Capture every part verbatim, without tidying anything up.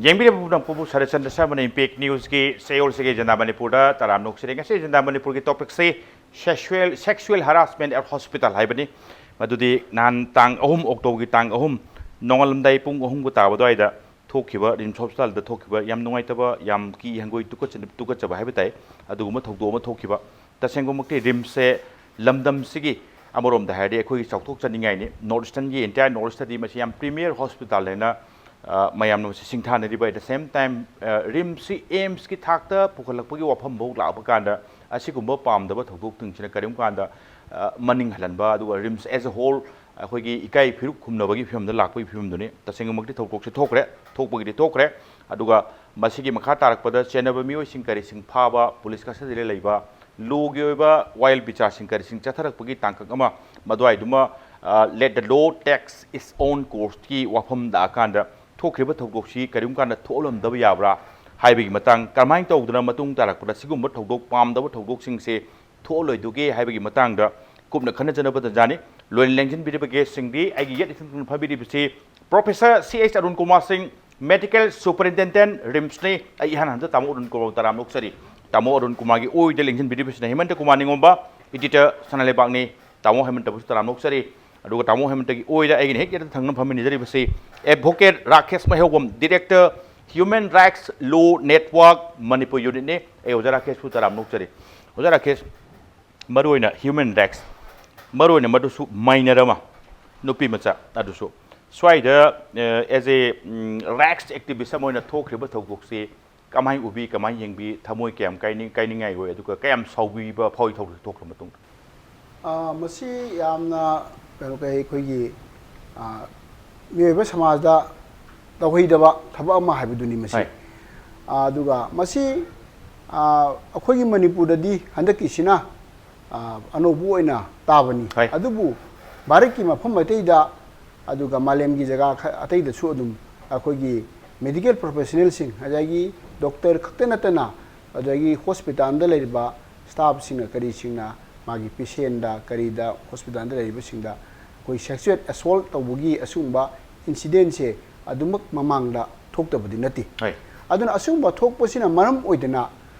ꯌꯦꯡꯕꯤꯔꯤꯕ ꯄꯨꯝꯅꯃꯛꯄꯨ Saratchandra ꯁꯔꯃꯅ impact ꯅ꯭ꯌꯨꯁꯀꯤ ꯆꯌꯣꯜꯁꯤꯒꯤ agenda ꯃꯅꯤꯄꯨꯔꯗ ꯇꯔꯥꯝꯅ ꯑꯣꯛꯆꯔꯤ꯫ ꯉꯁꯤ ꯑꯦꯖꯦꯟꯗꯥ ꯃꯅꯤꯄꯨꯔꯒꯤ ꯇꯣꯄꯤꯛꯁꯤ sexual, sexual harassment at hospital ꯍꯥꯏꯕꯅꯤ꯫ ꯃꯗꯨꯗꯤ ꯅꯍꯥꯟ ꯇꯥꯡ ꯑꯍꯨꯝ, ꯑꯣꯛꯇꯣꯕꯔꯒꯤ ꯇꯥꯡ ꯑꯍꯨꯝ, ꯅꯣꯡꯉꯥꯜꯂꯝꯗꯥꯏ ꯄꯨꯡ ꯑꯍꯨꯝꯒ ꯇꯥꯕ ꯑꯗꯨꯋꯥꯏꯗ ꯊꯣꯛꯈꯤꯕ, ꯔꯤꯝꯁ ꯍꯣꯁꯄꯤꯇꯥꯜꯗ ꯊꯣꯛꯈꯤꯕ ꯌꯥꯝ ꯅꯨꯡꯉꯥꯏꯇꯕ, ꯌꯥꯝ ꯀꯤ ꯍꯪꯒꯣꯏ ꯇꯨꯀꯠꯆ-, ꯇꯨꯀꯠꯆꯕ ꯍꯥꯏꯕ ꯇꯥꯏ, ꯑꯗꯨꯒꯨꯝꯕ ꯊꯧꯗꯣꯛ ꯑꯃ ꯊꯣꯛꯈꯤꯕ꯫ ꯇꯁꯦꯡꯕꯃꯛꯇꯤ ꯔꯤꯝꯁꯁꯦ ꯂꯝꯗꯝꯁꯤꯒꯤ ꯑꯃꯔꯣꯝꯗ ꯍꯥꯏꯔꯗꯤ ꯑꯩꯈꯣꯏꯒꯤ ꯆꯥꯎꯊꯣꯛꯆꯅꯤꯡꯉꯥꯏꯅꯤ꯫ ꯅꯣꯔꯠ ꯏꯁꯇꯔꯟꯒꯤ, entire ꯅꯣꯔꯠ ꯏꯁꯇꯗꯤ ꯃꯁꯤ ꯌꯥꯝ ꯄ꯭ꯔꯤꯃꯤꯌꯔ ꯍꯣꯁꯄꯤꯇꯥꯜ ꯍꯥꯏꯅ, ꯑ, ꯃꯌꯥꯝꯅ ꯃꯁꯤ ꯁꯤꯡꯊꯥꯅꯔꯤꯕ꯫ At the same time, ꯑ, ꯔꯤꯝꯁꯁꯤ ꯑꯦꯝꯁꯀꯤ ꯊꯥꯛꯇ ꯄꯨꯈꯠꯂꯛꯄꯒꯤ ꯋꯥꯐꯝ ꯐꯥꯎ ꯂꯥꯛꯄ ꯀꯥꯟꯗ, ꯑꯁꯤꯒꯨꯝꯕ ꯄꯥꯝꯗꯕ ꯊꯧꯗꯣꯛꯁꯤꯡꯁꯤꯅ ꯀꯔꯤꯒꯨꯝꯕ ꯀꯥꯟꯗ, ꯑ, ꯃꯅꯤꯡ ꯍꯜꯍꯟꯕ, ꯑꯗꯨꯒ ꯔꯤꯝꯁ as a whole ꯑꯩꯈꯣꯏꯒꯤ ꯏꯀꯥꯏ ꯐꯤꯔꯨꯛ ꯈꯨꯝꯅꯕꯒꯤ ꯐꯤꯕꯝꯗ ꯂꯥꯛꯄꯒꯤ ꯐꯤꯕꯝꯗꯨꯅꯤ꯫ ꯇꯁꯦꯡꯕꯃꯛꯇꯤ ꯊꯧꯗꯣꯛꯁꯦ ꯊꯣꯛꯈ꯭ꯔꯦ, ꯊꯣꯛꯄꯒꯤꯗꯤ ꯊꯣꯛꯈ꯭ꯔꯦ꯫ ꯑꯗꯨꯒ ꯃꯁꯤꯒꯤ ꯃꯈꯥ ꯇꯥꯔꯛꯄꯗ ꯆꯦꯟꯅꯕ ꯃꯤꯑꯣꯏꯁꯤꯡ ꯀꯔꯤꯁꯤꯡ ꯐꯥꯕ, ꯄꯨꯂꯤꯁ ꯀꯁꯇꯗꯤꯗ ꯂꯩꯕ, ꯂꯣꯒꯤ ꯑꯣꯏꯕ ꯋꯥꯌꯦꯜ ꯕꯤꯆꯥꯔꯁꯤꯡ ꯀꯔꯤꯁꯤꯡ ꯆꯠꯊꯔꯛꯄꯒꯤ ꯇꯥꯡꯀꯛ ꯑꯃ, ꯃꯗꯨꯋꯥꯏꯗꯨꯃ, ꯑ, let the law takes its own courseꯀꯤ ꯋꯥꯐꯝ ꯂꯥꯛꯑꯀꯥꯟꯗ ꯊꯣꯛꯈ꯭ꯔꯤꯕ ꯊꯧꯗꯣꯛꯁꯤ ꯀꯔꯤꯒꯨꯝꯕ ꯀꯥꯟꯗ ꯊꯣꯛꯍꯜꯂꯝꯗꯕ ꯌꯥꯕ꯭ꯔꯥ ꯍꯥꯏꯕꯒꯤ ꯃꯇꯥꯡ, ꯀꯔꯝꯍꯥꯏꯅ ꯇꯧꯗꯅ ꯃꯇꯨꯡ ꯇꯥꯔꯛꯄꯗ ꯁꯤꯒꯨꯝꯕ ꯊꯧꯗꯣꯛ, ꯄꯥꯝꯗꯕ ꯊꯧꯗꯣꯛꯁꯤꯡꯁꯦ ꯊꯣꯛꯍꯜꯂꯣꯏꯗꯒꯦ ꯍꯥꯏꯕꯒꯤ ꯃꯇꯥꯡꯗ ꯀꯨꯞꯅ ꯈꯟꯅꯖꯅꯕ ꯇꯥꯟꯖꯥꯅꯤ꯫ ꯂꯣꯏꯅ ꯂꯦꯡꯁꯤꯟꯕꯤꯔꯤꯕ ꯒꯦꯁꯁꯤꯡꯗꯤ ꯑꯩꯒꯤ ꯌꯦꯠ ꯏꯊꯪ ꯊꯪꯅ ꯐꯝꯕꯤꯔꯤꯕꯁꯤ ꯄ꯭ꯔꯣꯐꯦꯁꯔ ꯁꯤ ꯑꯩꯆ ꯑꯔꯨꯟ ꯀꯨꯃꯥꯔ ꯁꯤꯡ, ꯃꯦꯗꯤꯀꯦꯜ ꯁꯨꯄꯔꯤꯟꯇꯦꯟꯗꯦꯟꯠ, ꯔꯤꯝꯁꯅꯤ꯫ ꯑꯩ ꯏꯍꯥꯟ ꯍꯥꯟꯕꯗ ꯇꯥꯃꯣ ꯑꯔꯨꯟ ꯀꯨꯃꯥꯔꯕꯨ ꯇꯔꯥꯝꯅ ꯑꯣꯛꯆꯔꯤ꯫ ꯇꯥꯃꯣ ꯑꯔꯨꯟ ꯀꯨꯃꯥꯔꯒꯤ ꯑꯣꯏꯗ ꯂꯦꯡꯁꯤꯟꯕꯤꯔꯤꯕꯁꯤꯅ ꯍꯦꯃꯟꯇ ꯀꯨꯃꯥꯔ ꯅꯤꯉꯣꯝꯕ, ꯏꯗꯤꯇꯔ ꯁꯅꯥꯂꯩꯕꯥꯛꯅꯤ꯫ ꯇꯥꯃꯣ ꯍꯦꯃꯟꯇꯕꯨꯁꯨ ꯇꯔꯥꯝꯅ ꯑꯣꯛꯆꯔꯤ꯫ ꯑꯗꯨꯒ ꯇꯥꯃꯣ ꯍꯦꯃꯟꯇꯒꯤ ꯑꯣꯏꯗ ꯑꯩꯒꯤꯅ ꯍꯦꯛ ꯌꯦꯠꯇ ꯊꯪꯅ ꯐꯝꯃꯤꯟꯅꯖꯔꯤꯕꯁꯤ advocate Rakesh Meihoubam, director, human rights law network Manipur ꯌꯨꯅꯤꯠꯅꯤ꯫ ꯑꯩ ꯑꯣꯖꯥ ꯔꯥꯀꯦꯁꯄꯨ ꯇꯔꯥꯝꯅ ꯑꯣꯛꯆꯔꯤ꯫ ꯑꯣꯖꯥ ꯔꯥꯀꯦꯁ, ꯃꯔꯨꯑꯣꯏꯅ ꯍ꯭ꯌꯨꯃꯦꯟ ꯔꯥꯏꯠꯁ, ꯃꯔꯨꯑꯣꯏꯅ ꯃꯗꯨꯁꯨ ꯃꯥꯏꯅꯔ ꯑꯃ, ꯅꯨꯄꯤ ꯃꯆꯥ ꯑꯗꯨꯁꯨ꯫ ꯁ꯭ꯋꯥꯏꯗ, ꯑꯦ, as a, ꯎꯝ, ꯔꯥꯏꯠꯁ ꯑꯦꯛꯇꯤꯚꯤꯁ ꯑꯃ ꯑꯣꯏꯅ ꯊꯣꯛꯈ꯭ꯔꯤꯕ ꯊꯧꯗꯣꯛꯁꯤ ꯀꯃꯥꯏꯅ ꯎꯕꯤ, ꯀꯃꯥꯏꯅ ꯌꯦꯡꯕꯤ, ꯊꯃꯣꯏ ꯀꯌꯥꯝ ꯀꯥꯏꯅꯤꯡ-, ꯀꯥꯏꯅꯤꯡꯉꯥꯏ ꯑꯣꯏ, ꯑꯗꯨꯒ ꯀꯌꯥꯝ ꯁꯥꯎꯕꯤꯕ ꯐꯥꯎꯏ ꯊꯧꯗꯣꯛ ꯊꯣꯛꯈ꯭ꯔ ꯃꯇꯨꯡꯗ? ꯑ, ꯃꯁꯤ ꯌꯥꯝꯅ ꯀꯩꯅꯣ, ꯀꯩ, ꯑꯩꯈꯣꯏꯒꯤ, ꯑ, ꯃꯤꯑꯣꯏꯕ ꯁꯃꯥꯖꯗ ꯇꯧꯍꯩꯗꯕ ꯊꯕꯛ ꯑꯃ ꯍꯥꯏꯕꯗꯨꯅꯤ ꯃꯁꯤ꯫ ꯍꯣꯏ꯫ ꯑ, ꯑꯗꯨꯒ ꯃꯁꯤ, ꯑ, ꯑꯩꯈꯣꯏꯒꯤ ꯃꯅꯤꯄꯨꯔꯗꯗꯤ ꯍꯟꯗꯛꯀꯤꯁꯤꯅ, ꯑ, ꯑꯅꯧꯕ ꯑꯣꯏꯅ ꯇꯥꯕꯅꯤ꯫ ꯍꯣꯏ꯫ ꯑꯗꯨꯕꯨ ꯚꯥꯔꯠꯀꯤ ꯃꯐꯝ ꯑꯇꯩꯗ, ꯑꯗꯨꯒ ꯃꯥꯂꯦꯝꯒꯤ ꯖꯒꯥ ꯈ-, ꯑꯇꯩꯗꯁꯨ ꯑꯗꯨꯝ ꯑꯩꯈꯣꯏꯒꯤ ꯃꯦꯗꯤꯀꯦꯜ ꯄ꯭ꯔꯣꯐꯦꯁꯅꯦꯜꯁꯤꯡ, ꯉꯁꯥꯏꯒꯤ ꯗꯣꯛꯇꯔ ꯈꯛꯇ ꯅꯠꯇꯅ, ꯑꯗꯒꯤ ꯍꯣꯁꯄꯤꯇꯥꯜꯗ ꯂꯩꯔꯤꯕ ꯁ꯭ꯇꯥꯐꯁꯤꯡꯅ, ꯀꯔꯤꯁꯤꯡꯅ ꯃꯥꯒꯤ ꯄꯦꯁꯦꯟꯗ, ꯀꯔꯤꯗ, ꯍꯣꯁꯄꯤꯇꯥꯜꯗ ꯂꯩꯔꯤꯕꯁꯤꯡꯗ ꯑꯩꯈꯣꯏ ꯁꯦꯛꯁꯨꯋꯦꯜ ꯑꯦꯁꯣꯜꯠ ꯇꯧꯕꯒꯤ ꯑꯁꯤꯒꯨꯝꯕ ꯏꯟꯁꯤꯗꯦꯟꯁꯦ ꯑꯗꯨꯃꯛ ꯃꯃꯥꯡꯗ ꯊꯣꯛꯇꯕꯗꯤ ꯅꯠꯇꯦ꯫ ꯍꯣꯏ꯫ ꯑꯗꯨꯅ ꯑꯁꯤꯒꯨꯝꯕ ꯊꯣꯛꯄꯁꯤꯅ ꯃꯔꯝ ꯑꯣꯏꯗꯅ,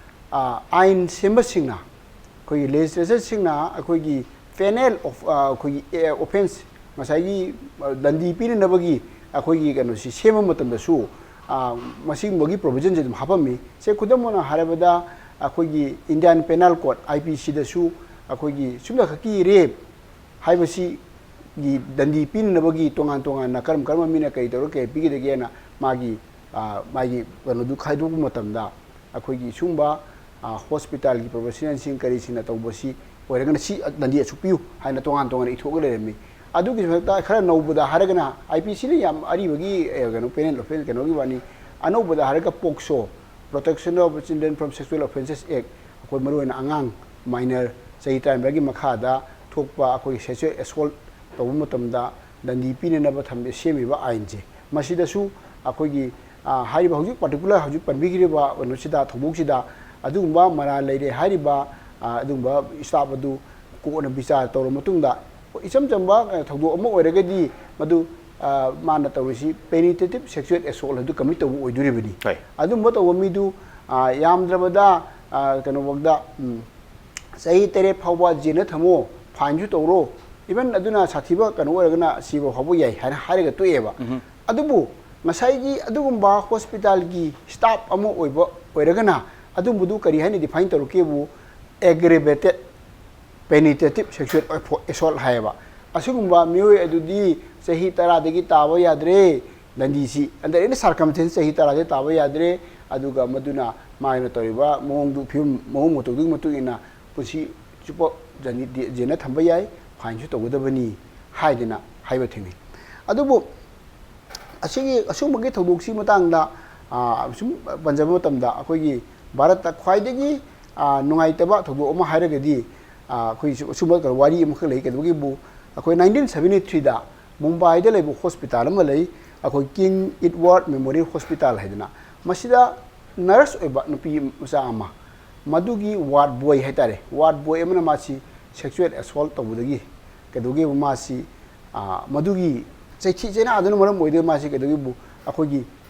ꯑ, ꯑꯥꯏꯟ ꯁꯦꯝꯕꯁꯤꯡꯅ, ꯑꯩꯈꯣꯏꯒꯤ ꯂꯦꯖꯤꯁꯂꯦꯆꯔꯁꯤꯡꯅ ꯑꯩꯈꯣꯏꯒꯤ ꯄꯦꯅꯦꯜ ꯑꯣꯐ, ꯑ, ꯑꯩꯈꯣꯏꯒꯤ ꯑꯣꯐꯦꯟꯁ, ꯉꯁꯥꯏꯒꯤ, ꯑ, ꯗꯟꯗꯤ ꯄꯤꯅꯅꯕꯒꯤ ꯑꯩꯈꯣꯏꯒꯤ ꯀꯩꯅꯣꯁꯤ ꯁꯦꯝꯕ ꯃꯇꯝꯗꯁꯨ, ꯑ, ꯃꯁꯤꯒꯨꯝꯕꯒꯤ ꯄ꯭ꯔꯣꯕꯤꯖꯟꯁꯦ ꯑꯗꯨꯝ ꯍꯥꯞꯄꯝꯃꯤ꯫ ꯁꯦ, ꯈꯨꯗꯝ ꯑꯣꯏꯅ ꯍꯥꯏꯔꯕꯗ, ꯑꯩꯈꯣꯏꯒꯤ Indian penal code, I P ꯁꯤꯗꯁꯨ ꯑꯩꯈꯣꯏꯒꯤ ꯁꯨꯝꯕ ꯈꯛꯀꯤ ꯔꯦꯞ ꯍꯥꯏꯕꯁꯤꯒꯤ ꯗꯟꯗꯤ ꯄꯤꯅꯅꯕꯒꯤ ꯇꯣꯉꯥꯟ ꯇꯣꯉꯥꯟꯅ ꯀꯔꯝ ꯀꯔꯝꯕ ꯃꯤꯅ ꯀꯔꯤ ꯇꯧꯔꯒ ꯀꯔꯤ ꯄꯤꯒꯗꯒꯦꯅ ꯃꯥꯒꯤ, ꯑ, ꯃꯥꯒꯤ ꯀꯩꯅꯣꯗꯨ ꯈꯥꯏꯗꯣꯛꯄ ꯃꯇꯝꯗ, ꯑꯩꯈꯣꯏꯒꯤ ꯁꯨꯝꯕ, ꯑ, ꯍꯣꯁꯄꯤꯇꯥꯜꯒꯤ ꯄ꯭ꯔꯣꯐꯦꯁꯅꯦꯜꯁꯤꯡ ꯀꯔꯤꯁꯤꯡꯅ ꯇꯧꯕꯁꯤ ꯑꯣꯏꯔꯒꯅ ꯁꯤ ꯗꯟꯗꯤ ꯑꯁꯨꯛ ꯄꯤꯌꯨ ꯍꯥꯏꯅ ꯇꯣꯉꯥꯟ ꯇꯣꯉꯥꯟꯅ ꯏꯊꯣꯛꯑꯒ ꯂꯩꯔꯝꯃꯤ꯫ ꯑꯗꯨꯒꯤ ꯃꯊꯛꯇ ꯈꯔ ꯅꯧꯕꯗ ꯍꯥꯏꯔꯒꯅ, ꯑꯥꯏ ꯄꯤ ꯁꯤꯅ ꯌꯥꯝ ꯑꯔꯤꯕꯒꯤ, ꯑ, ꯀꯩꯅꯣ, ꯄꯦꯅꯦꯜ ꯑꯣꯐꯦꯟꯁ ꯀꯩꯅꯣꯒꯤ ꯋꯥꯅꯤ, ꯑꯅꯧꯕꯗ ꯍꯥꯏꯔꯒ ꯄꯣꯛꯁꯣ, Protection of Children from Sexual Offences Act, ꯑꯩꯈꯣꯏ ꯃꯔꯨꯑꯣꯏꯅ ꯑꯉꯥꯡ, ꯃꯥꯏꯅꯔ, ꯆꯍꯤ ꯇꯔꯥꯃꯔꯤꯒꯤ ꯃꯈꯥꯗ ꯊꯣꯛꯄ ꯑꯩꯈꯣꯏꯒꯤ ꯁꯦꯛꯁꯨꯋꯦꯜ ꯑꯦꯁꯣꯜꯠ ꯇꯧꯕ ꯃꯇꯝꯗ ꯗꯟꯗꯤ ꯄꯤꯅꯅꯕ ꯊꯝꯕ, ꯁꯦꯝꯃꯤꯕ ꯑꯥꯏꯟꯁꯦ, ꯃꯁꯤꯗꯁꯨ ꯑꯩꯈꯣꯏꯒꯤ, ꯑ, ꯍꯥꯏꯔꯤꯕ ꯍꯧꯖꯤꯛ ꯄꯥꯔꯇꯤꯀꯨꯂꯔ ꯍꯧꯖꯤꯛ ꯄꯟꯕꯤꯈ꯭ꯔꯤꯕ ꯀꯩꯅꯣꯁꯤꯗ, ꯊꯧꯗꯣꯛꯁꯤꯗ ꯑꯗꯨꯒꯨꯝꯕ ꯃꯔꯥꯜ ꯂꯩꯔꯦ ꯍꯥꯏꯔꯤꯕ, ꯑ, ꯑꯗꯨꯒꯨꯝꯕ ꯁ꯭ꯇꯥꯐ ꯑꯗꯨ ꯀꯣꯟꯅ ꯕꯤꯆꯥꯔ ꯇꯧꯔꯕ ꯃꯇꯨꯡꯗ, ꯏꯆꯝ ꯆꯝꯕ, ꯑ, ꯊꯧꯗꯣꯛ ꯑꯃ ꯑꯣꯏꯔꯒꯗꯤ ꯃꯗꯨ, ꯑ, ꯃꯥꯅ ꯇꯧꯔꯤꯁꯤ ꯄꯦꯅꯤꯇ꯭ꯔꯦꯇꯤꯞ ꯁꯦꯛꯁꯨꯋꯦꯜ ꯑꯦꯁꯣꯜꯠ ꯑꯗꯨ ꯀꯃꯤꯠ ꯇꯧꯕ ꯑꯣꯏꯗꯣꯔꯤꯕꯅꯤ꯫ ꯍꯣꯏ꯫ ꯑꯗꯨꯝꯕ ꯇꯧꯕ ꯃꯤꯗꯨ, ꯑ, ꯌꯥꯝꯗ꯭ꯔꯕꯗ, ꯑ, ꯀꯩꯅꯣꯐꯥꯎꯗ, ꯎꯝ, ꯆꯍꯤ ꯇꯔꯦꯠ ꯐꯥꯎꯕ ꯖꯦꯜꯗ ꯊꯝꯃꯣ, ꯐꯥꯏꯟꯁꯨ ꯇꯧꯔꯣ, ꯏꯚꯟ ꯑꯗꯨꯅ ꯁꯥꯊꯤꯕ ꯀꯩꯅꯣ ꯑꯣꯏꯔꯒꯅ ꯁꯤꯕ ꯐꯥꯎꯕ ꯌꯥꯏ ꯍꯥꯏꯅ ꯍꯥꯏꯔꯒ ꯇꯣꯛꯑꯦꯕ꯫ ꯑꯗꯨꯕꯨ ꯉꯁꯥꯏꯒꯤ ꯑꯗꯨꯒꯨꯝꯕ ꯍꯣꯁꯄꯤꯇꯥꯜꯒꯤ ꯁ꯭ꯇꯥꯐ ꯑꯃ ꯑꯣꯏꯕ ꯑꯣꯏꯔꯒꯅ ꯑꯗꯨꯝꯕꯗꯨ ꯀꯔꯤ ꯍꯥꯏꯅ ꯗꯤꯐꯥꯏꯟ ꯇꯧꯔꯛꯀꯦꯕꯨ, ꯑꯦꯒ꯭ꯔꯦꯕꯦꯇꯦꯠ ꯄꯦꯅꯤꯇ꯭ꯔꯦꯇꯤꯞ ꯁꯦꯛꯁꯨꯋꯦꯜ ꯑꯦꯁꯣꯜꯠ ꯍꯥꯏꯌꯦꯕ꯫ ꯑꯁꯤꯒꯨꯝꯕ ꯃꯤꯑꯣꯏ ꯑꯗꯨꯗꯤ ꯆꯍꯤ ꯇꯔꯥꯗꯒꯤ ꯇꯥꯕ ꯌꯥꯗ꯭ꯔꯦ, ꯗꯟꯗꯤꯁꯤ ꯑꯟꯗꯔ ꯑꯦꯅꯤ ꯁꯥꯔꯀꯝꯁꯇꯦꯟꯁ ꯆꯍꯤ ꯇꯔꯥꯗꯒꯤ ꯇꯥꯕ ꯌꯥꯗ꯭ꯔꯦ, ꯑꯗꯨꯒ ꯃꯗꯨꯅ ꯃꯥꯅ ꯇꯧꯔꯤꯕ ꯃꯑꯣꯡꯗꯨ, ꯐꯤꯕꯝ, ꯃꯑꯣꯡ ꯃꯇꯧꯗꯨꯒꯤ ꯃꯇꯨꯡ ꯏꯟꯅ ꯄꯨꯟꯁꯤ ꯆꯨꯞꯄ ꯗꯟꯗꯤ-, ꯖꯦꯜꯗ ꯊꯝꯕ ꯌꯥꯏ, ꯐꯥꯏꯟꯁꯨ ꯇꯧꯒꯗꯕꯅꯤ ꯍꯥꯏꯗꯅ ꯍꯥꯏꯕ ꯊꯦꯡꯅꯩ꯫ ꯑꯗꯨꯕꯨ ꯑꯁꯤꯒꯤ, ꯑꯁꯤꯒꯨꯝꯕꯒꯤ ꯊꯧꯗꯣꯛꯁꯤ ꯃꯇꯥꯡꯗ, ꯑ, ꯁꯨꯝ ꯄꯟꯖꯕ ꯃꯇꯝꯗ, ꯑꯩꯈꯣꯏꯒꯤ ꯚꯥꯔꯠꯇ ꯈ꯭ꯋꯥꯏꯗꯒꯤ, ꯑ, ꯅꯨꯡꯉꯥꯏꯇꯕ ꯊꯧꯗꯣꯛ ꯑꯃ ꯍꯥꯏꯔꯒꯗꯤ, ꯑ, ꯑꯩꯈꯣꯏ ꯁꯨ-, ꯁꯨꯝꯕ ꯀꯩꯅꯣ ꯋꯥꯔꯤ ꯑꯃꯈꯛ ꯂꯩ꯫ ꯀꯩꯗꯧꯕꯒꯤꯕꯨ, ꯑꯩꯈꯣꯏ ꯅꯥꯏꯟꯇꯤꯟ ꯁꯚꯦꯟꯇꯤ ꯊ꯭ꯔꯤꯗ ꯃꯨꯝꯕꯥꯏꯗ ꯂꯩꯕ ꯍꯣꯁꯄꯤꯇꯥꯜ ꯑꯃ ꯂꯩ, ꯑꯩꯈꯣꯏ ꯀꯤꯡ ꯏꯗꯋꯥꯔꯗ ꯃꯦꯃꯣꯔꯤꯌꯦꯜ ꯍꯣꯁꯄꯤꯇꯥꯜ ꯍꯥꯏꯗꯅ꯫ ꯃꯁꯤꯗ ꯅꯔꯁ ꯑꯣꯏꯕ ꯅꯨꯄꯤ ꯃꯆꯥ ꯑꯃ, ꯃꯗꯨꯒꯤ ꯋꯥꯔꯗ ꯕꯣꯏ ꯍꯥꯏꯇꯥꯔꯦ, ꯋꯥꯔꯗ ꯕꯣꯏ ꯑꯃꯅ ꯃꯥꯁꯤ ꯁꯦꯛꯁꯨꯋꯦꯜ ꯑꯦꯁꯣꯜꯠ ꯇꯧꯕꯗꯒꯤ ꯀꯩꯗꯧꯒꯦꯕꯨ ꯃꯥꯁꯤ, ꯑ, ꯃꯗꯨꯒꯤ ꯆꯩꯊꯤ ꯆꯩꯅꯥꯗꯨꯅ ꯃꯔꯝ ꯑꯣꯏꯗꯨꯅ ꯃꯥꯁꯤ ꯀꯩꯗꯧꯒꯦꯕꯨ ꯑꯩꯈꯣꯏꯒꯤ